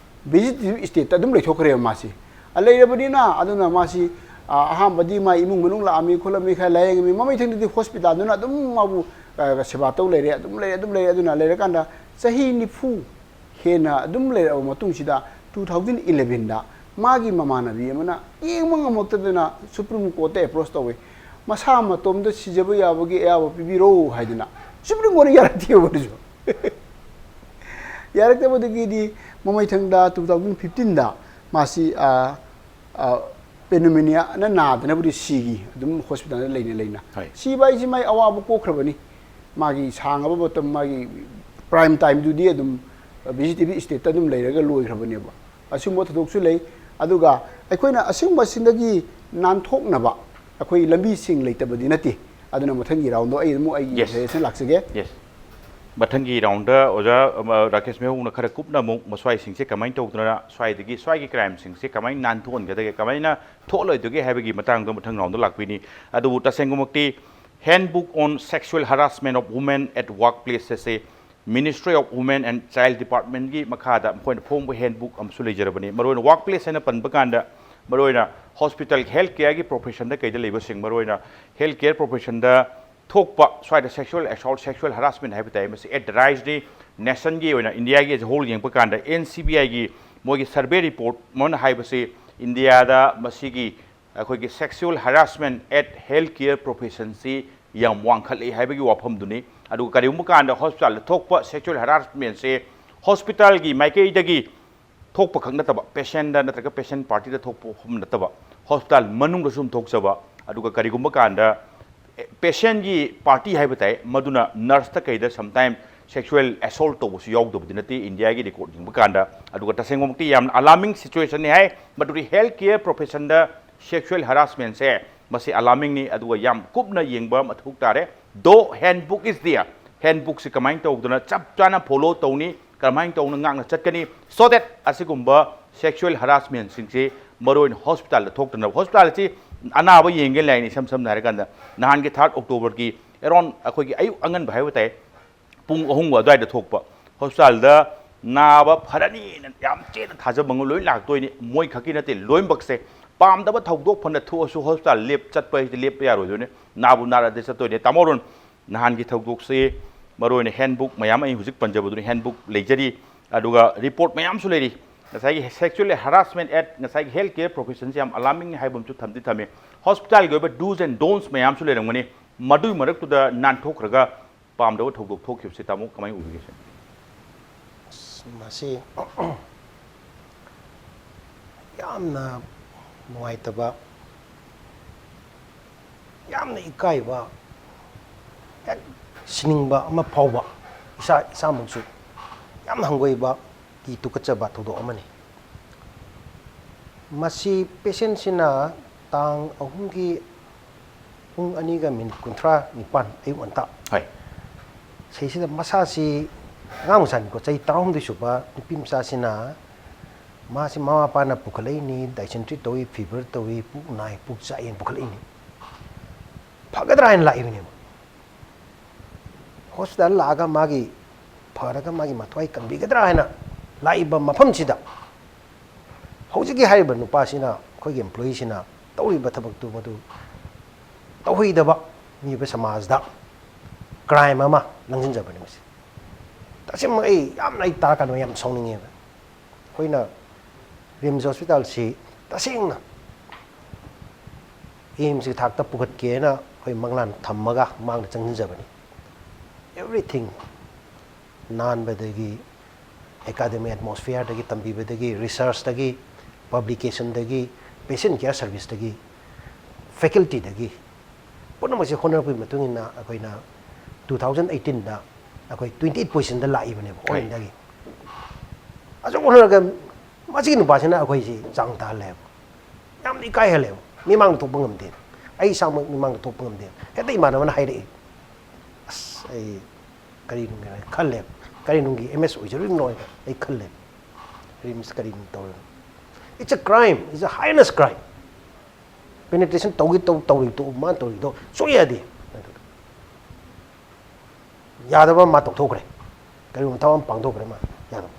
ꯚꯦꯖꯤꯇꯦꯇꯤꯚ ꯁ꯭ꯇꯦꯠꯇ ꯑꯗꯨꯝ ꯂꯩꯊꯣꯛꯈ꯭ꯔꯦꯕ ꯃꯥꯁꯤ꯫ ꯑ, ꯂꯩꯔꯕꯅꯤꯅ ꯑꯗꯨꯅ ꯃꯥꯁꯤ, ꯑ, ꯑꯍꯥꯟꯕꯗꯤ ꯃꯥ ꯏꯃꯨꯡ ꯃꯅꯨꯡ ꯂꯥꯛꯑꯝꯃꯤ ꯈꯣꯠꯂꯝꯃꯤ, ꯈꯔ ꯂꯥꯏꯌꯦꯡꯉꯝꯃꯤ꯫ ꯃꯃꯩꯊꯪꯗꯗꯤ ꯍꯣꯁꯄꯤꯇꯥꯜꯗꯨꯅ ꯑꯗꯨꯝ ꯃꯥꯕꯨ, ꯑ, ꯁꯦꯕꯥ ꯇꯧ ꯂꯩꯔꯦ, ꯑꯗꯨꯝ ꯂꯩꯔꯦ, ꯑꯗꯨꯝ ꯂꯩꯔꯦ꯫ ꯑꯗꯨꯅ ꯂꯩꯔꯀꯥꯟꯗ ꯆꯍꯤ ꯅꯤꯐꯨ ꯍꯦꯟꯅ ꯑꯗꯨꯝ ꯂꯩꯔꯛꯑꯕ ꯃꯇꯨꯡꯁꯤꯗ, two thousand elevenꯗ ꯃꯥꯒꯤ ꯃꯃꯥꯟꯅꯕꯤ ꯑꯃꯅ ꯌꯦꯡꯕ ꯉꯝꯃꯛꯇꯗꯅ ꯁꯨꯄ꯭ꯔꯤꯝ ꯀꯣꯔꯠꯇ ꯑꯦꯄ꯭ꯔꯣꯁ ꯇꯧꯋꯤ꯫ "ꯃꯁꯥ ꯃꯇꯣꯝꯗ ꯁꯤꯖꯕ ꯌꯥꯕꯒꯤ ꯑꯌꯥꯕ ꯄꯤꯕꯤꯔꯣ" ꯍꯥꯏꯗꯅ꯫ ꯁꯨꯄ꯭ꯔꯤꯝ ꯀꯣꯔꯠꯅ ꯌꯥꯔꯛꯇꯦꯕ ꯑꯗꯨꯁꯨ꯫ ꯌꯥꯔꯛꯇꯕꯗꯒꯤꯗꯤ ꯃꯃꯩꯊꯪꯗ two thousand fifteenꯗ ꯃꯥꯁꯤ, ꯑ, ꯑ, pneumonia ꯅꯥꯗꯅꯕꯨꯗꯤ ꯁꯤꯈꯤ, ꯑꯗꯨꯝ ꯍꯣꯁꯄꯤꯇꯥꯜꯗ ꯂꯩꯅ ꯂꯩꯅ꯫ ꯍꯣꯏ꯫ ꯁꯤꯕ ꯍꯥꯏꯁꯤ ꯃꯥꯏ ꯑꯋꯥꯕ ꯀꯣꯛꯈ꯭ꯔꯕꯅꯤ꯫ ꯃꯥꯒꯤ ꯁꯥꯡꯉꯕ ꯃꯇꯝ, ꯃꯥꯒꯤ prime timeꯗꯨꯗꯤ ꯑꯗꯨꯝ ꯚꯦꯖꯤꯇꯦꯇꯤꯚ ꯁ꯭ꯇꯦꯠꯇ ꯑꯗꯨꯝ ꯂꯩꯔꯒ ꯂꯣꯏꯈ꯭ꯔꯕꯅꯦꯕ꯫ ꯑꯁꯤꯒꯨꯝꯕ ꯊꯧꯗꯣꯛꯁꯨ ꯂꯩ꯫ ꯑꯗꯨꯒ ꯑꯩꯈꯣꯏꯅ ꯑꯁꯤꯒꯨꯝꯕꯁꯤꯗꯒꯤ ꯅꯥꯟꯊꯣꯛꯅꯕ ꯑꯩꯈꯣꯏ ꯂꯝꯕꯤꯁꯤꯡ ꯂꯩꯇꯕꯗꯤ ꯅꯠꯇꯦ꯫ ꯑꯗꯨꯅ ꯃꯊꯪꯒꯤ ꯔꯥꯎꯟꯗꯣ ꯑꯩ ꯑꯃꯨꯛ ꯑꯩꯒꯤ Yes. ꯁꯖꯦꯁꯟ ꯂꯥꯛꯆꯒꯦ꯫ Yes. ꯃꯊꯪꯒꯤ ꯔꯥꯎꯟꯗ ꯑꯣꯖꯥ, ꯑ, ꯔꯥꯀꯦꯁ ꯃꯦꯍꯧꯅ ꯈꯔ ꯀꯨꯞꯅ ꯑꯃꯨꯛ ꯃꯁ꯭ꯋꯥꯏꯁꯤꯡꯁꯦ ꯀꯃꯥꯏꯅ ꯇꯧꯗꯅ ꯁ꯭ꯋꯥꯏꯗꯒꯤ, ꯁ꯭ꯋꯥꯏꯒꯤ ꯀ꯭ꯔꯥꯏꯝꯁꯤꯡꯁꯦ ꯀꯃꯥꯏꯅ ꯅꯥꯟꯊꯣꯛꯍꯟꯒꯗꯒꯦ, ꯀꯃꯥꯏꯅ ꯊꯣꯛꯂꯣꯏꯗꯒꯦ ꯍꯥꯏꯕꯒꯤ ꯃꯇꯥꯡꯗ ꯃꯊꯪ ꯔꯥꯎꯟꯗ ꯂꯥꯛꯄꯤꯅꯤ꯫ ꯑꯗꯨꯕꯨ ꯇꯁꯦꯡꯕꯃꯛꯇꯤ Handbook on Sexual Harassment of Women at Workplace ꯑꯁꯤ Ministry of Women and Child Departmentꯀꯤ ꯃꯈꯥꯗ ꯃꯈꯣꯏꯅ ꯐꯣꯡꯕ handbook ꯑꯃꯁꯨ ꯂꯩꯖꯔꯕꯅꯤ꯫ ꯃꯔꯨꯑꯣꯏꯅ workplace ꯍꯥꯏꯅ ꯄꯟꯕ ꯀꯥꯟꯗ ꯃꯔꯨꯑꯣꯏꯅ hospital health careꯒꯤ professionꯗ ꯀꯩꯗ ꯂꯩꯕꯁꯤꯡ, ꯃꯔꯨꯑꯣꯏꯅ health care professionꯗ ꯊꯣꯛꯄ ꯁ꯭ꯋꯥꯏꯗ sexual assault, sexual harassment ꯍꯥꯏꯕ ꯇꯥꯏ, ꯃꯁꯤ at the riseꯅꯤ꯫ Nationꯒꯤ ꯑꯣꯏꯅ, Indiaꯒꯤ as a whole ꯌꯦꯡꯕ ꯀꯥꯟꯗ NCBIꯒꯤ ꯃꯣꯏꯒꯤ survey report ꯑꯃꯅ ꯍꯥꯏꯕꯁꯤ, ꯏꯟꯗꯤꯌꯥꯗ ꯃꯁꯤꯒꯤ ꯑꯩꯈꯣꯏꯒꯤ sexual harassment at health care professionꯁꯤ ꯌꯥꯝ ꯋꯥꯡꯈꯠꯂꯛꯏ ꯍꯥꯏꯕꯒꯤ ꯋꯥꯐꯝꯗꯨꯅꯤ꯫ ꯑꯗꯨꯒ ꯀꯔꯤꯒꯨꯝꯕ ꯀꯥꯟꯗ hospitalꯗ ꯊꯣꯛꯄ sexual harassmentꯁꯦ hospitalꯒꯤ ꯃꯥꯏꯀꯩꯗꯒꯤ ꯊꯣꯛꯄ ꯈꯛ ꯅꯠꯇꯕ, patientꯗ ꯅꯠꯇ꯭ꯔꯒ patient partyꯗ ꯊꯣꯛꯄ ꯋꯥꯐꯝ ꯅꯠꯇꯕ, hospital ꯃꯅꯨꯡꯗꯁꯨ ꯑꯗꯨꯝ ꯊꯣꯛꯆꯕ, ꯑꯗꯨꯒ ꯀꯔꯤꯒꯨꯝꯕ ꯀꯥꯟꯗ patientꯒꯤ party ꯍꯥꯏꯕ ꯇꯥꯏ, ꯃꯗꯨꯅ nurseꯇ ꯀꯩꯗ sometime sexual assault ꯇꯧꯕꯁꯨ ꯌꯥꯎꯗꯕꯗꯤ ꯅꯠꯇꯦ ꯏꯟꯗꯤꯌꯥꯒꯤ record ꯌꯦꯡꯕ ꯀꯥꯟꯗ꯫ ꯑꯗꯨꯒ ꯇꯁꯦꯡꯕꯃꯛꯇꯤ ꯌꯥꯝꯅ alarming situationꯅꯤ ꯍꯥꯏ꯫ ꯃꯗꯨꯗꯤ health care professionꯗ sexual harassmentꯁꯦ ꯃꯁꯤ alarmingꯅꯤ, ꯑꯗꯨꯒ ꯌꯥꯝ ꯀꯨꯞꯅ ꯌꯦꯡꯕ ꯃꯊꯧ ꯇꯥꯔꯦ꯫ Though handbook is there, handbookꯁꯤ ꯀꯃꯥꯏꯅ ꯇꯧꯗꯅ ꯆꯞ ꯆꯥꯅ follow ꯇꯧꯅꯤ, ꯀꯃꯥꯏꯅ ꯇꯧꯅ ꯉꯥꯛꯅ ꯆꯠꯀꯅꯤ, so that ꯑꯁꯤꯒꯨꯝꯕ sexual harassmentꯁꯤꯡꯁꯤ ꯃꯔꯨꯑꯣꯏꯅ hospitalꯗ ꯊꯣꯛꯇꯅꯕ꯫ Hospitalꯁꯤ ꯑꯅꯥꯕ ꯌꯦꯡꯒꯦ ꯂꯥꯏꯅ ꯏꯁꯝ ꯁꯝꯅ ꯍꯥꯏꯔꯀꯥꯟꯗ ꯅꯍꯥꯟꯒꯤ third Octoberꯒꯤ around ꯑꯩꯈꯣꯏꯒꯤ ꯑꯌꯨꯛ ꯑꯉꯟꯕ ꯍꯥꯏꯕ ꯇꯥꯏ, ꯄꯨꯡ ꯑꯍꯨꯝ ꯑꯗꯨꯋꯥꯏꯗ ꯊꯣꯛꯄ꯫ Hospitalꯗ ꯅꯥꯕ ꯐꯔꯅꯤꯅ ꯌꯥꯝ ꯆꯦꯠꯅ ꯊꯥꯖꯕ ꯑꯃ ꯂꯣꯏ ꯂꯥꯛꯇꯣꯏꯅꯤ꯫ ꯃꯣꯏ ꯈꯛꯀꯤ ꯅꯠꯇꯦ, ꯂꯣꯏꯅꯃꯛꯁꯦ꯫ ꯄꯥꯝꯗꯕ ꯊꯧꯗꯣꯛ ꯐꯅ ꯊꯣꯛꯑꯁꯨ ꯍꯣꯁꯄꯤꯇꯥꯜ ꯂꯦꯞ ꯆꯠꯄ ꯍꯥꯏꯁꯤꯗꯤ ꯂꯦꯞꯄ ꯌꯥꯔꯣꯏꯗꯣꯏꯅꯤ꯫ ꯅꯥꯕꯨ ꯅꯥꯔꯗꯤ ꯆꯠꯇꯣꯏꯅꯤ꯫ ꯇꯥꯃꯣ ꯑꯔꯨꯟ, ꯅꯍꯥꯟꯒꯤ ꯊꯧꯗꯣꯛꯁꯤ ꯃꯔꯨꯑꯣꯏꯅ ꯍꯦꯟꯕꯨꯛ ꯃꯌꯥꯝ, ꯑꯩ ꯍꯧꯖꯤꯛ ꯄꯟꯖꯕꯗꯨꯅꯤ, ꯍꯦꯟꯕꯨꯛ ꯂꯩꯖꯔꯤ, ꯑꯗꯨꯒ ꯔꯤꯄꯣꯔꯠ ꯃꯌꯥꯝꯁꯨ ꯂꯩꯔꯤ꯫ ꯉꯁꯥꯏꯒꯤ sexual harassment at ꯉꯁꯥꯏꯒꯤ health care professionꯁꯤ ꯌꯥꯝ alarming ꯍꯥꯏꯕ ꯑꯃꯁꯨ ꯊꯝꯗꯤ ꯊꯝꯃꯤ꯫ ꯍꯣꯁꯄꯤꯇꯥꯜꯒꯤ ꯑꯣꯏꯕ do's and don'ts ꯃꯌꯥꯝꯁꯨ ꯂꯩꯔꯝꯒꯅꯤ꯫ ꯃꯗꯨꯒꯤ ꯃꯔꯛꯇꯨꯗ ꯅꯥꯟꯊꯣꯛꯈ꯭ꯔꯒ ꯄꯥꯝꯗꯕ ꯊꯧꯗꯣꯛ ꯊꯣꯛꯈꯤꯕꯁꯦ ꯇꯥꯃꯣ ꯀꯃꯥꯏꯅ ꯎꯕꯤꯒꯦ ꯁꯦ? ꯑꯁ, ꯃꯁꯤ ꯌꯥꯝꯅ ꯅꯨꯡꯉꯥꯏꯇꯕ, ꯌꯥꯝꯅ ꯏꯀꯥꯏꯕ, ꯍꯦꯛ ꯁꯤꯅꯤꯡꯕ ꯑꯃ ꯐꯥꯎꯕ, ꯏꯁꯥ ꯏꯁꯥꯃꯛꯁꯨ ꯌꯥꯝꯅ ꯍꯪꯒꯣꯏꯕ, ꯀꯤ ꯇꯨꯀꯠꯆꯕ ꯊꯧꯗꯣꯛ ꯑꯃꯅꯤ꯫ ꯃꯁꯤ patientꯁꯤꯅ ꯇꯥꯡ ꯑꯍꯨꯝꯒꯤ ꯄꯨꯡ ꯑꯅꯤꯒ ꯃꯤꯅꯤꯠ ꯀꯨꯟꯊ꯭ꯔꯥ ꯅꯤꯄꯥꯟ ꯑꯌꯨꯛ ꯉꯟꯇꯥ, ꯍꯣꯏ꯫ ꯁꯤꯁꯤꯗ ꯃꯁꯥꯁꯤ ꯑꯉꯥꯡ ꯃꯆꯥꯅꯤꯀꯣ, ꯆꯍꯤ ꯇꯔꯥꯍꯨꯝꯗꯣꯏ ꯁꯨꯕ ꯅꯨꯄꯤ ꯃꯆꯥꯁꯤꯅ, ꯃꯥꯁꯤ ꯃꯃꯥ ꯃꯄꯥꯅ ꯄꯨꯈꯠꯂꯛꯏꯅꯤ, dysentery ꯇꯧꯏ, fever ꯇꯧꯏ, ꯄꯨꯛ ꯅꯥꯏ, ꯄꯨꯛ ꯆꯥꯛꯏꯅ ꯄꯨꯈꯠꯂꯛꯏꯅꯤ꯫ ꯐꯒꯗ꯭ꯔꯥ ꯍꯥꯏꯅ ꯂꯥꯛꯏꯕꯅꯦꯕ꯫ ꯍꯣꯁꯄꯤꯇꯥꯜ ꯂꯥꯛꯑꯒ ꯃꯥꯒꯤ ꯐꯔꯒ ꯃꯥꯒꯤ ꯃꯊ꯭ꯋꯥꯏ ꯀꯟꯕꯤꯒꯗ꯭ꯔꯥ ꯍꯥꯏꯅ ꯂꯥꯛꯏꯕ ꯃꯐꯝꯁꯤꯗ, ꯍꯧꯖꯤꯛꯀꯤ ꯍꯥꯏꯔꯤꯕ ꯅꯨꯄꯥꯁꯤꯅ, ꯑꯩꯈꯣꯏꯒꯤ employeeꯁꯤꯅ ꯇꯧꯔꯤꯕ ꯊꯕꯛꯇꯨ ꯃꯗꯨ ꯇꯧꯍꯩꯗꯕ, ꯃꯤꯑꯣꯏꯕ ꯁꯃꯥꯖꯗ crime ꯑꯃ ꯂꯪꯁꯤꯟꯖꯕꯅꯤ ꯃꯁꯤ꯫ ꯇꯁꯦꯡꯅ ꯑꯩ ꯌꯥꯝꯅ, ꯑꯩ ꯇꯥꯔꯀꯥꯟꯗ ꯌꯥꯝ ꯁꯥꯎꯅꯤꯡꯉꯦꯕ꯫ ꯑꯩꯈꯣꯏꯅ RIMS ꯍꯣꯁꯄꯤꯇꯥꯜꯁꯤ ꯇꯁꯦꯡꯅ AIIMSꯀꯤ ꯊꯥꯛꯇ ꯄꯨꯈꯠꯀꯦꯅ ꯑꯩꯈꯣꯏ ꯃꯪꯂꯥꯟ ꯊꯝꯃꯒ ꯃꯥꯡꯗ ꯆꯪꯁꯤꯟꯖꯕꯅꯤ꯫ Everything, ꯅꯥꯟꯕꯗꯒꯤ, academic atmosphereꯗꯒꯤ, ꯇꯝꯕꯤꯕꯗꯒꯤ, researchꯇꯒꯤ, publicationꯗꯒꯤ, patient care serviceꯇꯒꯤ, facultyꯗꯒꯤ, ꯄꯨꯝꯅꯃꯛꯁꯦ ꯍꯣꯠꯅꯔꯛꯄꯒꯤ ꯃꯇꯨꯡ ꯏꯟꯅ ꯑꯩꯈꯣꯏꯅ two thousand eighteenꯗ ꯑꯩꯈꯣꯏ twenty eight positionꯗ ꯂꯥꯛꯏꯕꯅꯦꯕ, all Indiaꯒꯤ꯫ ꯑꯁꯨꯛ ꯍꯣꯠꯅꯔꯒ ꯃꯁꯤꯒꯤ ꯅꯨꯄꯥꯁꯤꯅ ꯑꯩꯈꯣꯏꯁꯤ ꯆꯥꯡ ꯇꯥꯍꯜꯂꯦꯕ, ꯌꯥꯝꯅ ꯏꯀꯥꯏꯍꯜꯂꯦꯕ, ꯃꯤꯃꯥꯡꯗ ꯊꯣꯛꯄ ꯉꯝꯗꯦ꯫ ꯑꯩ ꯏꯁꯥꯃꯛ ꯃꯤꯃꯥꯡꯗ ꯊꯣꯛꯄ ꯉꯝꯗꯦ꯫ ꯍꯦꯛꯇ ꯏꯃꯥꯟꯅꯕꯅ ꯍꯥꯏꯔꯛꯏ, ꯑꯁ, ꯑꯩ ꯀꯔꯤꯅꯨꯡꯒꯤ ꯈꯜꯂꯦꯕ, ꯀꯔꯤꯅꯨꯡꯒꯤ MS ꯑꯣꯏꯖꯔꯨꯔꯤꯕꯅꯣ ꯍꯥꯏꯅ ꯑꯩ ꯈꯜꯂꯦꯕ꯫ RIMS ꯀꯔꯤꯅꯣ ꯇꯧꯔꯤꯅꯣ? It's a crime, it's a heinous crime꯫ Penetration ꯇꯧꯒꯦ ꯇꯧ, ꯇꯧꯔꯣꯏ ꯇꯣꯛꯎ, ꯃꯥꯅ ꯇꯧꯔꯤꯗꯣ ꯁꯣꯏ ꯌꯥꯗꯦ꯫ ꯌꯥꯗꯕ ꯑꯃ ꯃꯥ ꯇꯧꯊꯣꯛꯈ꯭ꯔꯦ, ꯀꯔꯤꯒꯨꯝꯕ ꯊꯕꯛ ꯑꯃ ꯄꯥꯡꯊꯣꯛꯈ꯭ꯔꯦ ꯃꯥ꯫ ꯌꯥꯗꯕ,